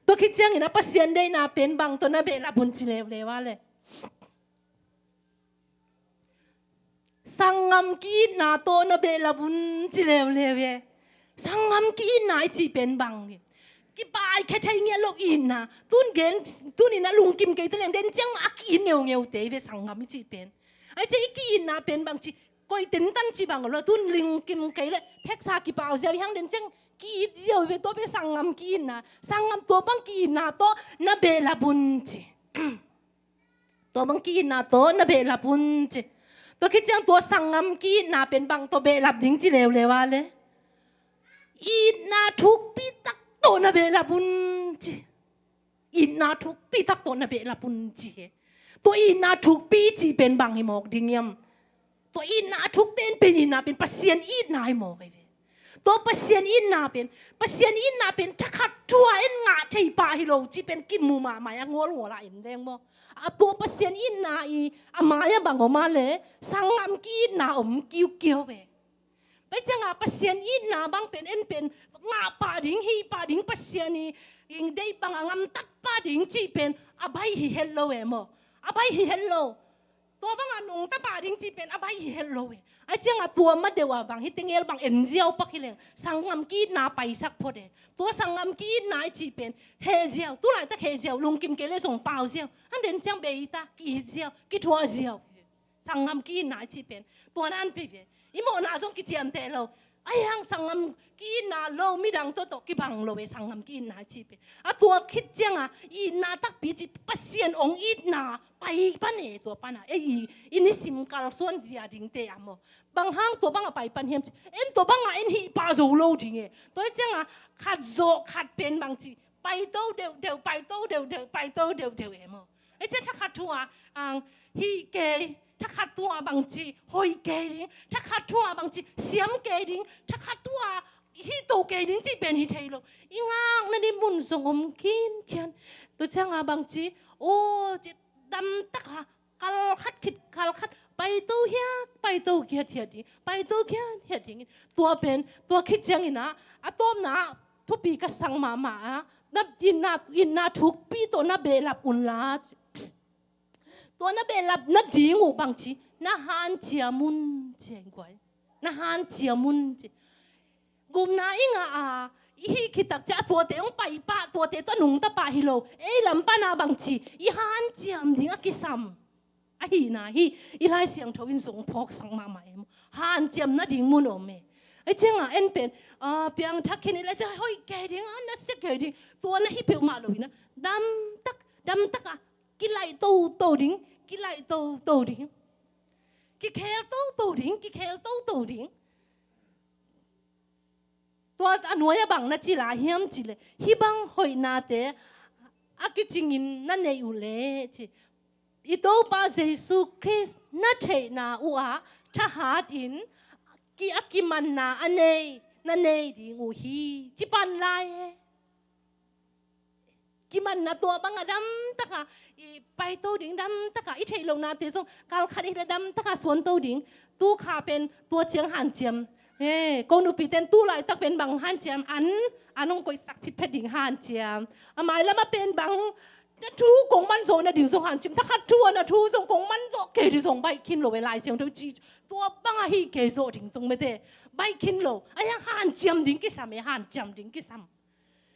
Tua khit ciangin a Pasian deihna pen bang tawh na behlap un ci leuleu a leh, sanggam ki-itna tawh na behlap un ci leuleu ve. Sanggam ki-itna i cih pen bang hi. Kipai khe thei ngiat lo itna. Tun gen, tun in a lungkim kei ta leng den ciang mah a ki-it ngeungeute i ve sanggam i cih pen. Ahi ciang i ki-itna pen bangci, koih tentan ci bang lo, tun lungkim kei le pheksa kipau ziau i hang den ciang ki-it ziau i ve, tua pen sanggam ki-itna. Sanggam tua bang ki-itna tawh na behlap un ci. Tua bang ki-itna tawh na behlap un ci. Tua khit ciang tua sanggam ki-itna pen bang tawh behlap ding ci leuleu a leh, itna thukpi tak tawh na behlap un ci. Itna thukpi tak tawh na behlap un ci he. Tua itna thukpi cih pen bang hi mawk ding hiam? Tua itna a thuk penpen itna pen Pasian itna hi mawk hi ve. Tua Pasian itna pen, Pasian itna pen thakhat thu-a en ngah thei pah hi lo cih pen kimu mahmah a ngawlngawla en leng maw. A tua Pasian itna i a mai-ah bang om a leh sanggam ki-itna om kiukiau ve. Pai cianga Pasian itna bang pen en pen ngah pah ding, hih pah ding, Pasian i ing deih banga ngamtat pah ding cih pen a baih hi het lo e maw. A baih hi het lo. Tua banga nungta pah ding cih pen a baih hi het lo e. Ai cianga tua ma deuh a bang hih tengel bang en ziau pak hi leng sanggam ki-itna paisak phot e. Tua sanggam ki-itna i cih pen heh ziau, tu laitak heh ziau, lungkim kei leh zong pau ziau. An den ciang bei ta, ki-it ziau, kithuah ziau. Sanggam ki-itna i cih pen tua nan pi ve. I mawhna zong kiciamteh lo. Ai hang sanggam ki-itna lo midang tawh tawh kibang lo e sanggam ki-itna i cih pen. A tua khit cianga itna takpi cih Pasian ong itna pai pan e tua pana. Ei i, i nisim kalsuan zia dingte a maw. Bang hang tua banga pai pan hiam cih. En tua banga en hih pah zo lo ding e. Tua cianga khat zawh khat pen bang cih. Paito deuhdeuh, paito deuhdeuh, paito deuhdeuh e maw. Ei ciang thakhat thu-a ang hih kei, thakhat thu-a bangci hoih kei ding, thakhat thu-a bangci siam kei ding, thakhat thu-a hih to kei ding cih pen hi thei lo. I ngakna ding mun zong om khinkhian. Tua cianga bangci aw ci damtaka kal khat khit kal khat paito hiat, paito hiat hiat ding, paito hiat hiat ding. Tua pen tua khit ciangin ah a tawpna ah thupi ka sang mahmah ah na itna, itna thukpi tawh na behlap unla. Tua na behlap nading uh bangci na hanciam un ci hi guai. Na hanciam un ci. Gupna i ngah a i hih khit tak ciah a tuate hong pai pah, tuate tawh nungta pah hi lo. Ei lam pana bangci i hanciam ding a kisam ahihna hi. I Lai Siangtho in zong phawksak mahmah e maw. Hanciam nading mun om e. Ei cianga en pen a piangthak khin i lai ciah hoih kei ding, a nasia kei ding. Tua na hi peuhmah lo hi na damtak damtaka kilaih toto ding, kilaih toto ding. Kikhel toto ding, kikhel toto ding. Tua a nuai-ah bang na ci lai hiam cih leh hih bang hoihnate a kicingin na neih uh leh ci. I Topa Jesu Khrist na theihna uh ah thahatin ki, a kimanna a nei, na nei ding uh hi ci pan lai e. Kimanna tua banga damtaka i paito ding, damtaka i theih lohnate zong kalkhat i hila damtaka suanto ding. Tu kha pen tua ciang hanciam. He, ko nupiten tu laitak pen bang hanciam, an, an hong koihsak phitphet ding hanciam. A mailama pen bang na thu kong manzawh nading zong hanciam. Thakhat thu a na thu zong kong manzawh kei ding zong baih khin lo e Lai Siangtho ci. Tua banga hih kei zawh ding zong mete baih khin lo. A hiang hanciam ding kisam e, hanciam ding kisam.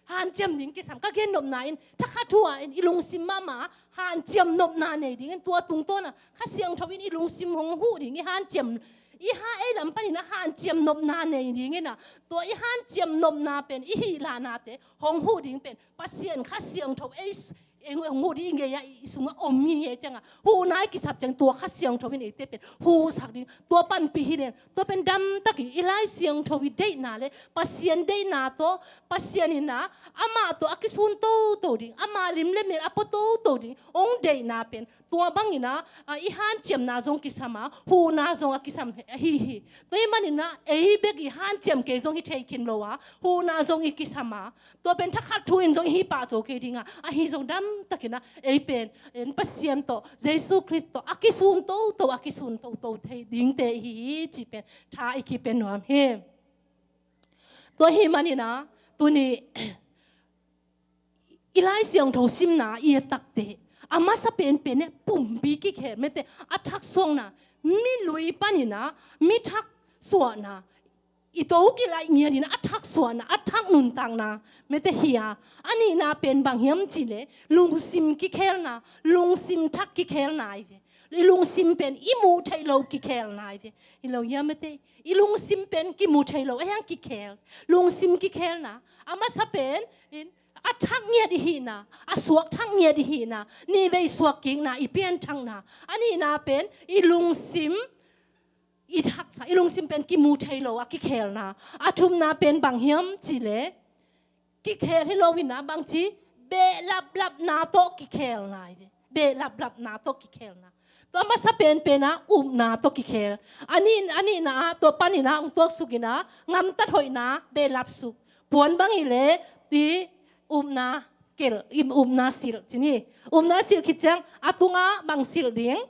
Hanciam ding kisam. Ka gen nopna in thakhat thu-a in i lungsim mahmah hanciam nopna nei dingin tua tungtawna Kha Siangtho in i lungsim hong huh ding i hanciam, i ha ei lam panin a hanciam nopna nei dingin a tua i hanciam nopna pen i hih lahnate hong huh ding pen Pasian Kha Siangtho ei s-, ei hong huh ding i ngei a i sungah om hi ngei cianga huhna i kisap ciang tua Kha Siangtho in eite pen huhsak ding. Tua panpih hi leng tua pen damtak i, i Lai Siangtho i deihna le Pasian deihna tawh, Pasian in a amah tawh a kisun toto ding, ama lim le mel a pua toto ding hong deihna pen tua bangin a, a, i hanciamna zong kisam a, huhna zong a kisam ahi hi. Tua hi manin a ei bek i hanciam kei zong hi thei khin lo a, huhna zong i kisam a, tua pen thakhat thu in zong i hi pah zo kei ding a, ahi zong damtakin a ei pen en Pasian tawh, Jesu Khrist tawh a kisun toto, a kisun toto thei dingte i hi hi cih pen tha i kipia nuam hi. Tua hi manin a tuni i Lai Siangtho simna i et takte a masa penpen e pumpi kikhel mete a thaksuakna, mi lui panin a mi thaksuahna, i to kilaih ngiatin a thaksuahna, a thak nuntakna mete hi a, a nihna pen bang hiam cih leh lungsim kikhelna, lungsim thak kikhelna ahi ve. I lungsim pen i muh theih loh kikhelna ahi ve. Hi lo hia mete, i lungsim pen kimu thei lo, a hiang kikhel. Lungsim kikhelna a masa pen in a thak ngiat i hihna, a suak thak ngiat i hihna, nihvei suak kikna, i pianthakna. A nihna pen i lungsim i thaksa, i lungsim pen kimu thei lo a kikhelna. A thumna pen bang hiam cih leh kikhel hi loin a bangci behlaplapna tawh kikhelna ahi ve. Behlaplapna tawh kikhelna. Tua masa penpen ah upna tawh kikhel. A nih, a nihna ah tua panin ah hong tuaksuk in ah ngamtat hoihna behlap suk. Puan bang hileh ti upna kel, im upna silh ci ni. Upna silh khit ciang a tungah bang silh ding?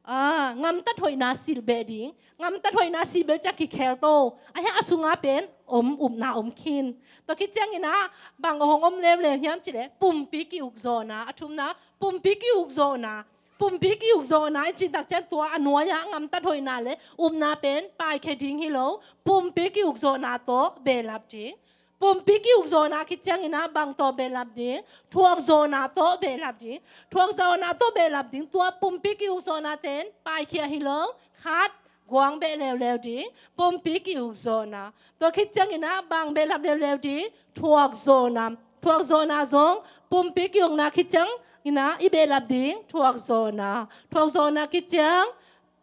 Ah, ngamtat hoihna silh beh ding. Ngamtat hoihna silh beh ciang kikhel to. A hiang a sungah pen om upna om khin. Tua khit ciangin ah bang hong om leuleu hiam cih leh pumpi ki-ukzawhna. A thumna pumpi ki-ukzawhna. Pumpi ki-ukzawhna i cih tak ciang tua a nuai-ah ngamtat hoihna le upna pen paikhia ding hi lo. Pumpi ki-ukzawhna tawh behlap ding. Pumpi ki-ukzawhna khit ciangin ah bang tawh behlap ding? Thuakzawhna tawh behlap ding. Thuakzawhna tawh behlap ding. Tua pumpi ki-ukzawhna ten paikhia hi lo. Khat, guang beh leuleu ding. Pumpi ki-ukzawhna. Tua khit ciangin ah bang behlap leuleu ding? Thuakzawhna. Thuakzawhna zong pumpi ki-ukna khit ciangin ah i behlap ding thuakzawhna. Thuakzawhna khit ciang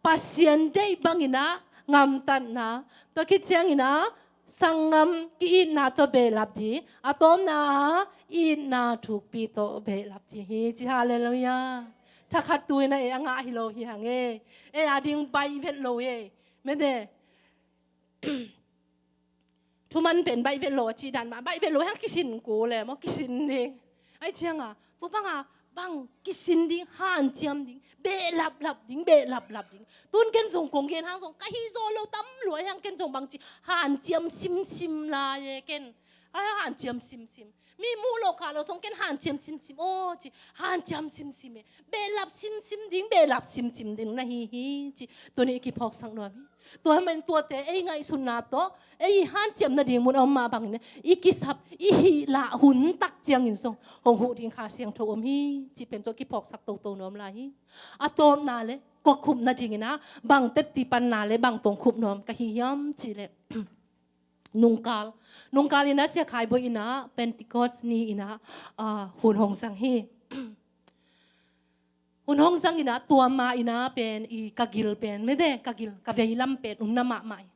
Pasian deih bangin ah ngamtatna. Tua khit ciangin ah sanggam ki-itna tawh behlap ding. A tawpna ah itna thukpi tawh behlap ding hi ci. Halleluiah. Thakhat tu in ah ei a ngah hi lo hi hang e. Ei a ding baih vet lo e. Mete. Thuman pen baih vet lo a cih dan mah, baih vet lo hang kisin ko le maw, kisin ding. Ai cianga tua banga bang kisin ding, hanciam ding, behlaplap ding, behlaplap ding. Tun ken zong kong gen hang zong ka hi zaw lo tam lua hang ken zong bangci hanciam simsim lai e ken. Ai hanciam simsim. Mi muh lo kha lo zong ken hanciam simsim aw ci, hanciam simsim e. Behlap simsim ding, behlap simsim ding na hi hi ci. Tuni i kiphawksak nuam hi. Tua manin tuate ei ngaihsutna tawh ei hanciam nading mun a om mah bangin i kisap i hih lah hun tak ciangin zong hong huh ding Kha Siangtho om hi ci pen tawh kiphawksak toto nuam lai hi. A tawpna le kua khup nadingin ah bang tetti panna le bang tong khup nuam ka hi hiam cih leh nungkal, nungkal in ah Sia Khai Bawi in ah Pentecost ni in ah, ah, hun hong zang hi. Hun hong zang in ah tua ma in ah pen i ka gil pen mete ka gil ka veilam pen ung na mahmah hi.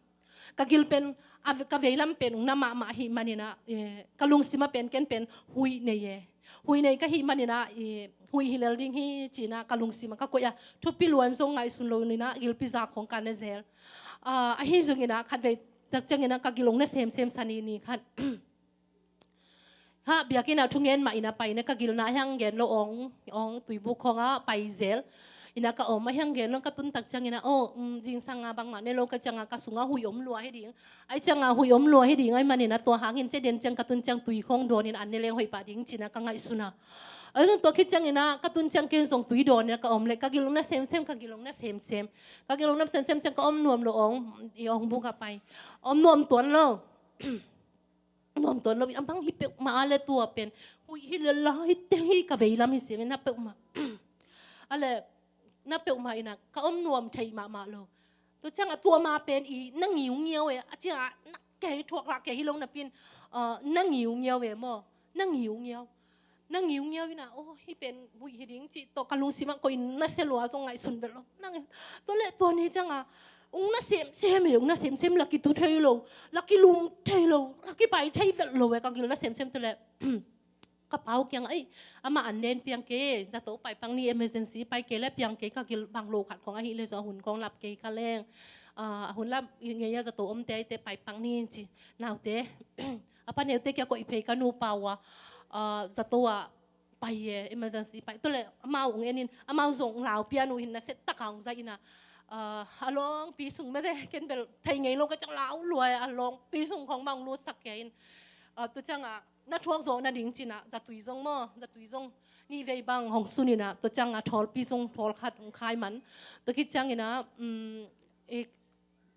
Ka gil pen a, ka veilam pen ung na mahmah ahih manin ah, eh, ka lungsim ah pen ken pen huih nei e. Huih nei ka hih manin ah i huih hi lel ding hi ci-in ah ka lungsim ah ka koih a, thupi luan zong ngaihsun lo in ah gilpi zak khong ka na zel. Ah, ahi zongin ah khatvei tak ciangin ah ka gil ung na semsem sa ni ni khat. Ha, biakinn ah thungen mah in ah pai in ah ka gilna a hiang gen lo ong, ong tuibuk khong ah pai zel. In ah ka om a hiang gen lo ka tun tak ciangin ah, oh, um, zingsang ah bangmah ne lo ka ciangah ka sungah huih om lua hi ding. Ai ciangah huih om lua hi ding, ai manin ah tua hangin cia den ciang ka tun ciang tui khong dawnin an ne leng hoih pah ding ci-in ah ka ngaihsun a. Ai zong tua khit ciangin ah ka tun ciang ken zong tui dawn in ah ka om leh ka gil ung na semsem, ka gil ung na semsem. Ka gil ung na semsem ciang ka om nuam lo ong, i ong buk ah pai. Om nuam tuan lo. Nuam tuan lo in a bang hi peuhmah a le tua pen huih hi le lai te hi ka veilam hi siam in na peuhmah. A le na peuhmah in ah ka om nuam thei mahmah lo. Tua ciangah tua ma pen i na ngiungiau e, a ciangah na kei thuak lah kei hi lo napi in, ah, na ngiungiau e maw, na ngiungiau. Na ngiungiau in ah, oh, hi pen huih hi ding cih tawh ka lungsim ah koih in na sia lua zong ngaihsun vet lo. Nang e, tua leh tua ni ciangah ung na semsem e, ung na semsem la kitu thei lo, la kilum thei lo, la kipai thei vet lo e, ka gil na semsem tua leh. Ka pau kiang, ai, amah an nen piang kei, zato pai pang ni emergency, pai kei le piang kei ka gil bang lo khat khong ahi le zaw a hun khong lap kei ka leng. Ah, a hun lap ngei a zato omte aite pai pang ni ci. Naute, a paneute kia koih phei ka nu pau a, ah, zato ah pai e, emergency pai. Tua leh amau ung en in, amau zong lau pian uh hin na set tak a ung zai in ah, ah, a lawngpi sung mete ken bel thei ngei lo ka ciang lau lua e, a lawngpi sung khong bang lut sak kia in. Ah, tua ciangah na thuak zawh nading ci-in ah zatui zong maw, zatui zong nih vei bang hong sun in ah, tua ciangah thawlpi sung thawl khat hong khai man. Tua khit ciangin ah, um, i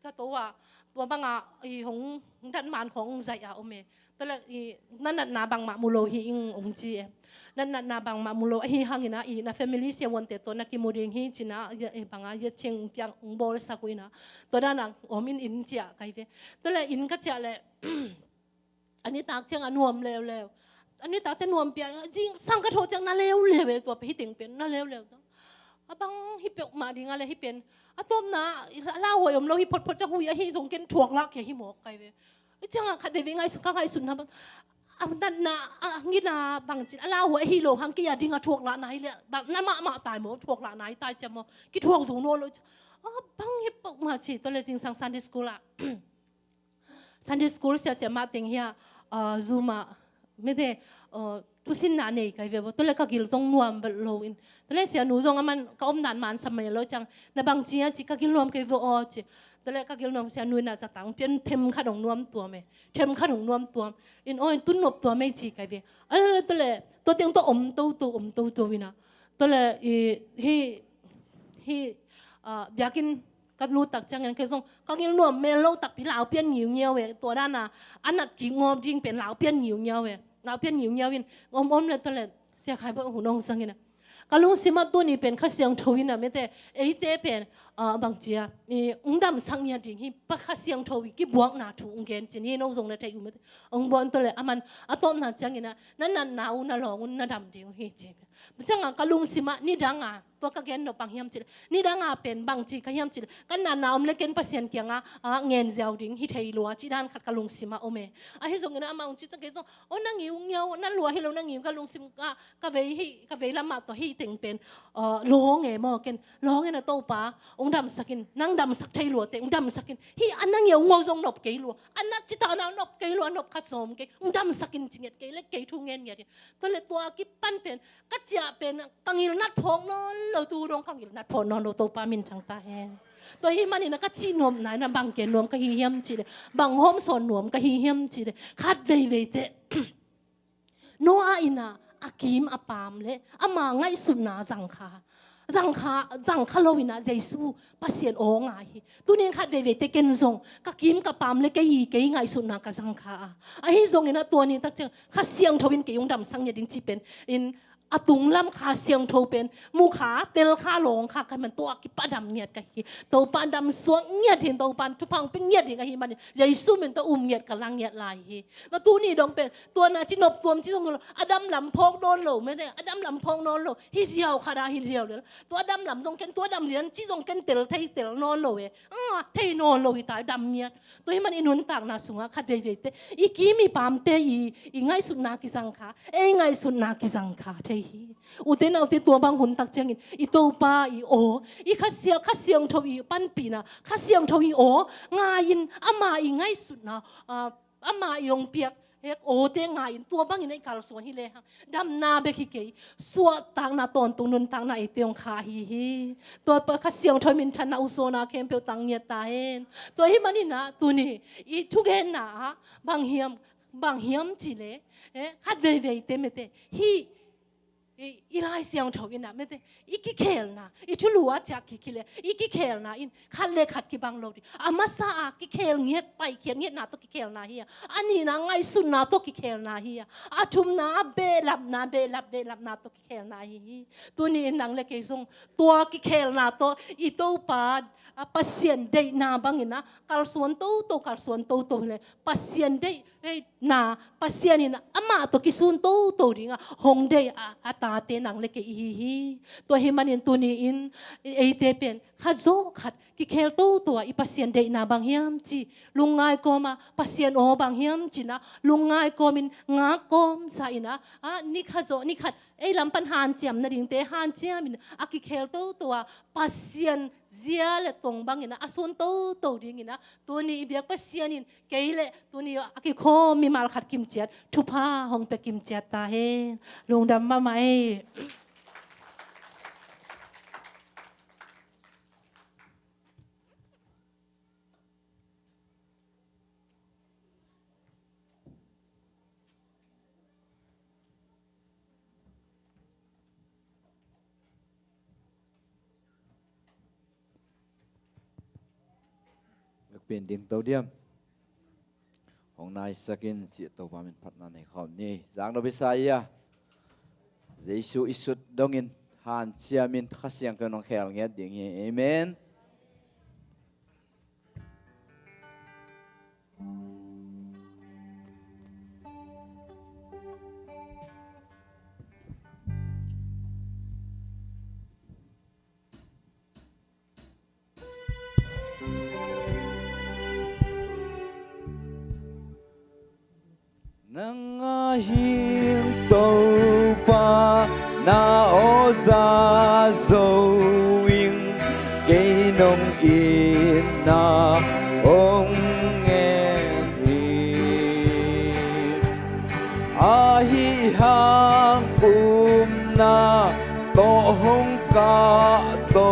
zato ah tua bangah i hong dat man khong hong zaih a om e. Tua leh i na natna bangmah mu lo hi ing hong ci e. Na natna bangmah mu lo ahi hangin ah i na family siavuante tawh na kimu ding hi ci-in ah, i bangah i a ciang piang hong bawlsak uh in ah. Tua dan ah om in inn ciah kai ve. Tua leh inn ka ciah leh a nitak ciang a nuam leuleu. A nitak ciang nuam piang, zingsang ka thawh ciang na leuleu e, tua pen hi teng pen na leuleu. A bang hi peuhmah ding a le hi pen. A tawpna a lauhuai om lo hi photphot ciang huih ahi zong ken thuak lah kei hi mawk kai ve. Hi ciangah khat veivei ngaihsun ka ngaihsutna bang a natna a ngina bangci a lau uh ahi lo hang, kei a ding a thuak lahna hi leh bang na mahmah tai maw, thuak lahna hi tai cia maw, kithuak zo nawn lo cia. A bang hi peuhmah ci, tua leh zingsang Sunday school ah Sunday school siasia mah teng hi a, ah, Zoom ah mete, ah, thusinna nei kai ve baw. Tua leh ka gil zong nuam bel lo in. Tua leh sianu zong a man ka om dan man sa mai lo ciang, na bang ci a ci, ka gil nuam kai ve aw ci. Tua leh ka gil nuam, sianu in a zatang pian, them khat hong nuam tuam e. Them khat hong nuam tuam in, aw in tun nop tuam e ci kai ve. A leh tua leh tua teng tua om toto, om toto in a. Tua leh i, hi, hi, ah, biakinn ka lut tak ciangin kei zong ka gil nuam mel lo takpi, lau pian ngiungiau e. Tua dan a a nat kik ngawp ding pen lau pian ngiungiau e. Lau pian ngiungiau in om om leh tua leh Sia Khai Boi hun hong zang in a, ka lungsim ah tuni pen Kha Siangtho in a mete, eite pen, ah, bang ci a, i, hong damsak ngiat ding hi, pa Kha Siangtho i kibuakna thu hong gen ci ni, no zong na thei uh mete. Hong buak in tua leh a man a tawpna ciangin a, na natna uh na lawng un na dam ding uh hi ci. Ciang a ka lungsim ah nidang a, tua ka gen nop bang hiam ci leh, nidang a pen bang ci ka hiam ci leh, ka natna om leh ken Pasian kiang a, ah, ngen ziau ding hi thei lua ci dan khat ka lungsim ah om e. Ahi zongin a amah hong ci ciang kei zong, aw na ngiungiau, na lua hi lo, na ngiu, ka lungsim ah ka vei hi, ka vei lam ah tua hi teng pen, ah, lawng e maw, ken lawng e na Topa, hong damsak in, nang damsak thei lua teh hong damsak in. Hi a na ngiau ngau zong nop kei lua, a na ci ta na nop kei lua, nop khat sawm kei, hong damsak in ci ngiat kei leh kei thu ngen ngiat in. Tua leh tua kipan pen ka ciah pen ka gil nat phawk nawn lo, tu dong ka gil nat phawk nawn lo, Topa minthang ta hen. Tua hi manin a ka cih nopna in a bang gen nuam ka hi hiam ci leh, bang hawmsawn nuam ka hi hiam ci leh, khat veivei teh Noah in a, a kim a paam leh ama ngaihsutna zangkha, zangkha, zangkha lo in a Jesu Pasian aw ngai hi. Tuni in khat veivei teh ken zong ka kim ka paam leh kei i, kei ngaihsutna ka zangkha a. Ahi zongin a tua ni tak ciang Kha Siangtho in kei hong damsak ngiat ding ci pen in, a tunglam Kha Siangtho pen mukha, telkha, lawngkha ka hi man, tua kipan dam ngiat ka hi. Topa in damsuak ngiat hi, Topa in thupha hong pia ngiat ding ahi manin Jesu min tawh um ngiat ka la ngiat lai hi. Ma tuni dong pen tua na ci nop tuam ci zong lo, a dam lam phawk nawn lo mete, a dam lam phawk nawn lo, hi ziau khat a hi ziau lel. Tua dam lam zong ken, tua dam lian ci zong ken tel thei, tel nawn lo e. Ah, thei nawn lo hi ta, dam ngiat. Tua hi man i nuntakna sungah khat veivei teh i kim i paamte i, i ngaihsutna kizangkha, ei ngaihsutna kizangkha thei hi. Ute naute, tua bang hun tak ciangin i Topa i aw, i Kha Sia, Kha Siangtho i panpihna, Kha Siangtho i aw ngai-in ama i ngaihsutna, ah, ama i hong piak hek awte ngai-in tua bangin a i kalsuan hi lehang damna bek hi kei, suahtakna tawntung nuntakna eite hong kha ahi hi. Tua pa Kha Siangtho minthanna uh sawna khempeuh tang ngiat ta hen. Tua hi manin a tuni i thugenna ah bang hiam, bang hiam ci leh, eh, khat veivei teh mete, hi i, i Lai Siangtho in a mete, i kikhelna, i thulu a ciah kik hi leh i kikhelna in khat leh khat kibang lo ding. A masa a kikhel ngiat, paikhiat ngiatna tawh kikhelna hi a, a nihna ngaihsutna tawh kikhelna hi a, a thumna behlapna, behlap, behlapna tawh kikhelna hi hi. Tuni in nang leh kei zong tua kikhelna tawh i Topa, a, Pasian deihna bangin a kalsuan toto, kalsuan toto hi leh Pasian deih, deihna, Pasian in amah tawh kisun toto ding a hong deih a, a tate nang leh kei i hi hi. Tua hi manin tuni in eite pen khat zawh khat kikhel toto a, i Pasian deihna bang hiam ci lungngai kawm a, Pasian aw bang hiam ci-in a lungngai kawmin ngak kawmsa in a, a, ni khat zawh ni khat ei lam pan hanciam nadingte hanciamin a kikhel toto a, Pasian zia leh tong bangin a, a sun toto dingin a, tuni i biak Pasian in kei leh tuni a kikhawm mimal khat kimciat thupha hong pia kimciat ta hen. Lungdam mahmah ei. Mek pen ding to diam. Hong naisak in, cih Topa min phatna nei khawm ni. Zang dawh bisa ia. Jesu i sut dongin hanciamin Kha Siangtho in hong khel ngiat ding hi. Amen. Nang a Hing Topa, na aw za zo ing, kei nong itna hong ngen hi. Ahi hang upna tawh hong kahto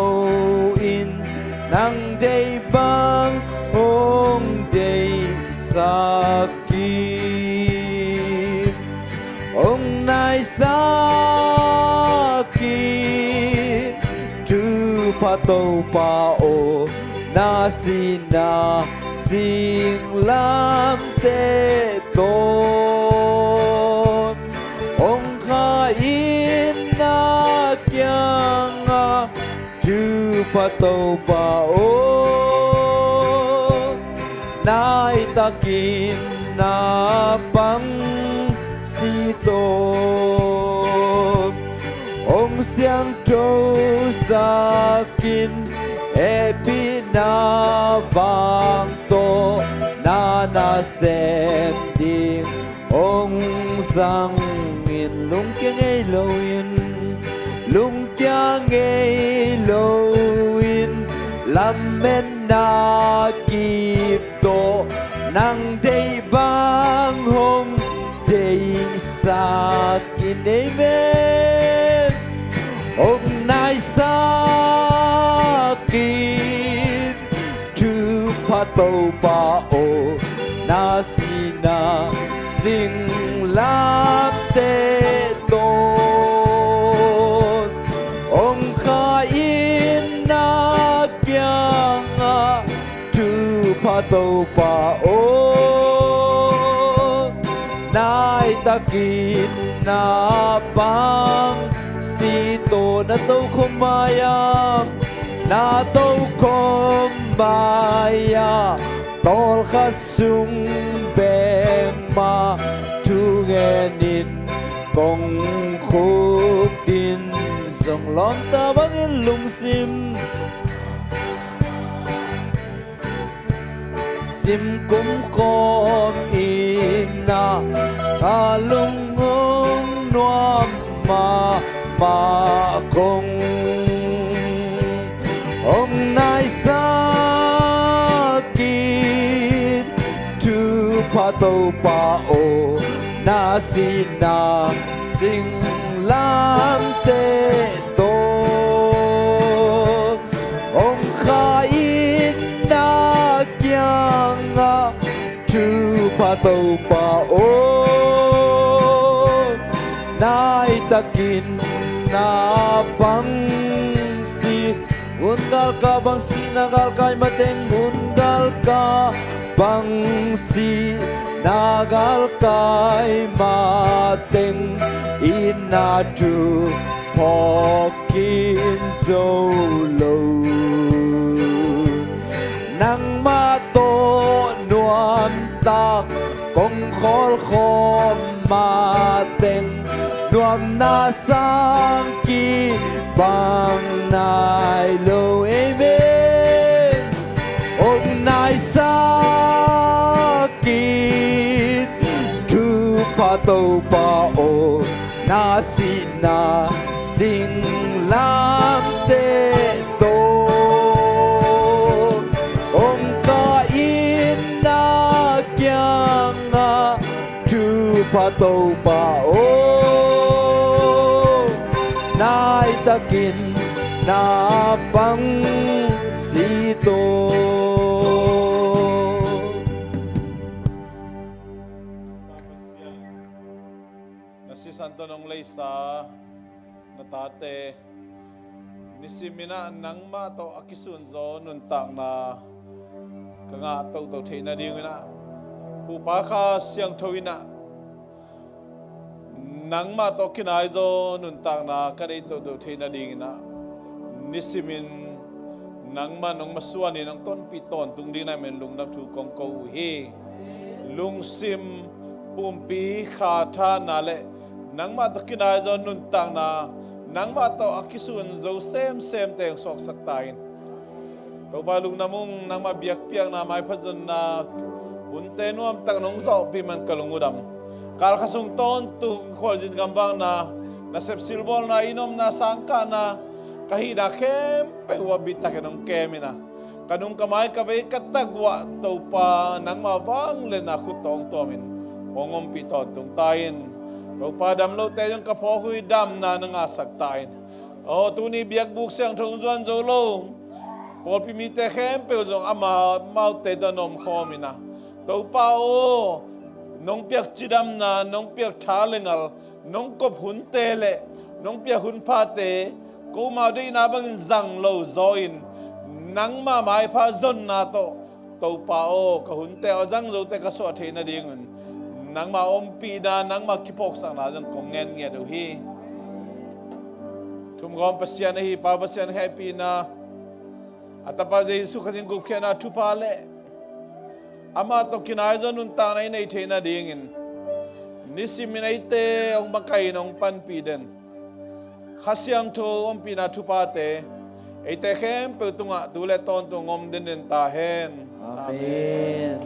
in, nang deih bang hong deihsak in, hong naisak in. Thupha Topa aw, na sihna singlamteh tawh hong kha in, na kiangah. Thupha Topa aw, nai takin na pang si tawh hong siangtho sak in, hehpihna vang tawh na nasem ding hong zang in. Lungkia ngei loin, lungkia ngei loin, lametna kip tawh nang deih bang hong deihsak in. Amen. Hong naisak in. Thupha Topa aw, na sihna singlamteh tawh hong kha in, na kiangah. Thupha Topa aw, nai takin na pang si tawh. Na tokhom mai-ah, na tokhom mai-ah, tawlkhat sung bek mah thu ngenin kong khukdin zong lawmta bangin lungsim sim kumkhawm in ah, ka lung hong nuam mahmah kong hong naisak in. Thupha Topa aw, na sihna singlamteh tawh hong kha in, na kiangah. Thupha Topa aw, nai takin na pang si. Hun galkah bang si, na galkai mateng. Hun galkah bang si, na galkai mateng. Itna thu phawk khin zo lo. Nangmah tawh nuamtak kong khawl khawm mateng, nuamna sang kibang nai lo. Amen. Hong naisak in. Thupha Topa aw, na sihna singlamteh tawh hong kah in, na kiangah. Thupha Topa aw, nai takin na pang si tawh. Na sisan tawh nong leisa na tate, nisimin ah nangmah tawh a kisunzaw nuntakna ka ngah toto theih nadingin ah, Pu Pa Kha Siangtho in ah nangmah tawh kinaizaw nuntakna ka nei toto theih nadingin ah, nisimin nangmah nong masuanin hong tonpih tawntung dingin ah, amen, lungdam thu kong ko uh hi. Lungsim, pumpi, kha, thahatna le nangmah tawh kinaizaw nuntakna, nangmah tawh a kisunzo semsemte hong suaksak ta in. Topa, lungdam ung, nangmah biakpiakna, maipha zonna hunte nuamtak nong zawhpih man ka lung uh dam. Kalkha sung tawntung khualzin gamvakna, nasep silbawlna, inn omna, sangkahna, ka hihna khempeuh uh a bittakin hong kem in a, ka nung ka mai ka vei ka tak uah Topa nangma vangliatna khut tawh hong tuamin hong ompih tawntung ta in. Topa, dam lote zong ka phawk uh hi, damna na ngahsak ta in. Aw, tuni biakbuk siangtho hong zuan zo lo pawlpi mite khempeuh zong amau amaute tawh na omkhawm in a, Topa aw, nong piak cidamna, nong piak tha le ngal, nong kop hunte le nong piak hun phate ko mau deihna bangin zang lo zaw in, nangma maipha zonna tawh Topa aw, ka hunte aw, zang zote ka suah theih nadingun nangma ompihna, nangma kiphawksakna zong kong ngen ngiat uh hi. Thumgawm Pasian ahi Pa Pasian hehpihna, a Tapa Jesu Khazih gupkhiatna thupha le amah tawh kinai zaw nuntakna i neih theih nadingin nisimin eite hong makaih in hong panpih den Kha Siangtho ompihna thuphate eite khempeuh tungah tu le tawntung om denden ta hen. Amen.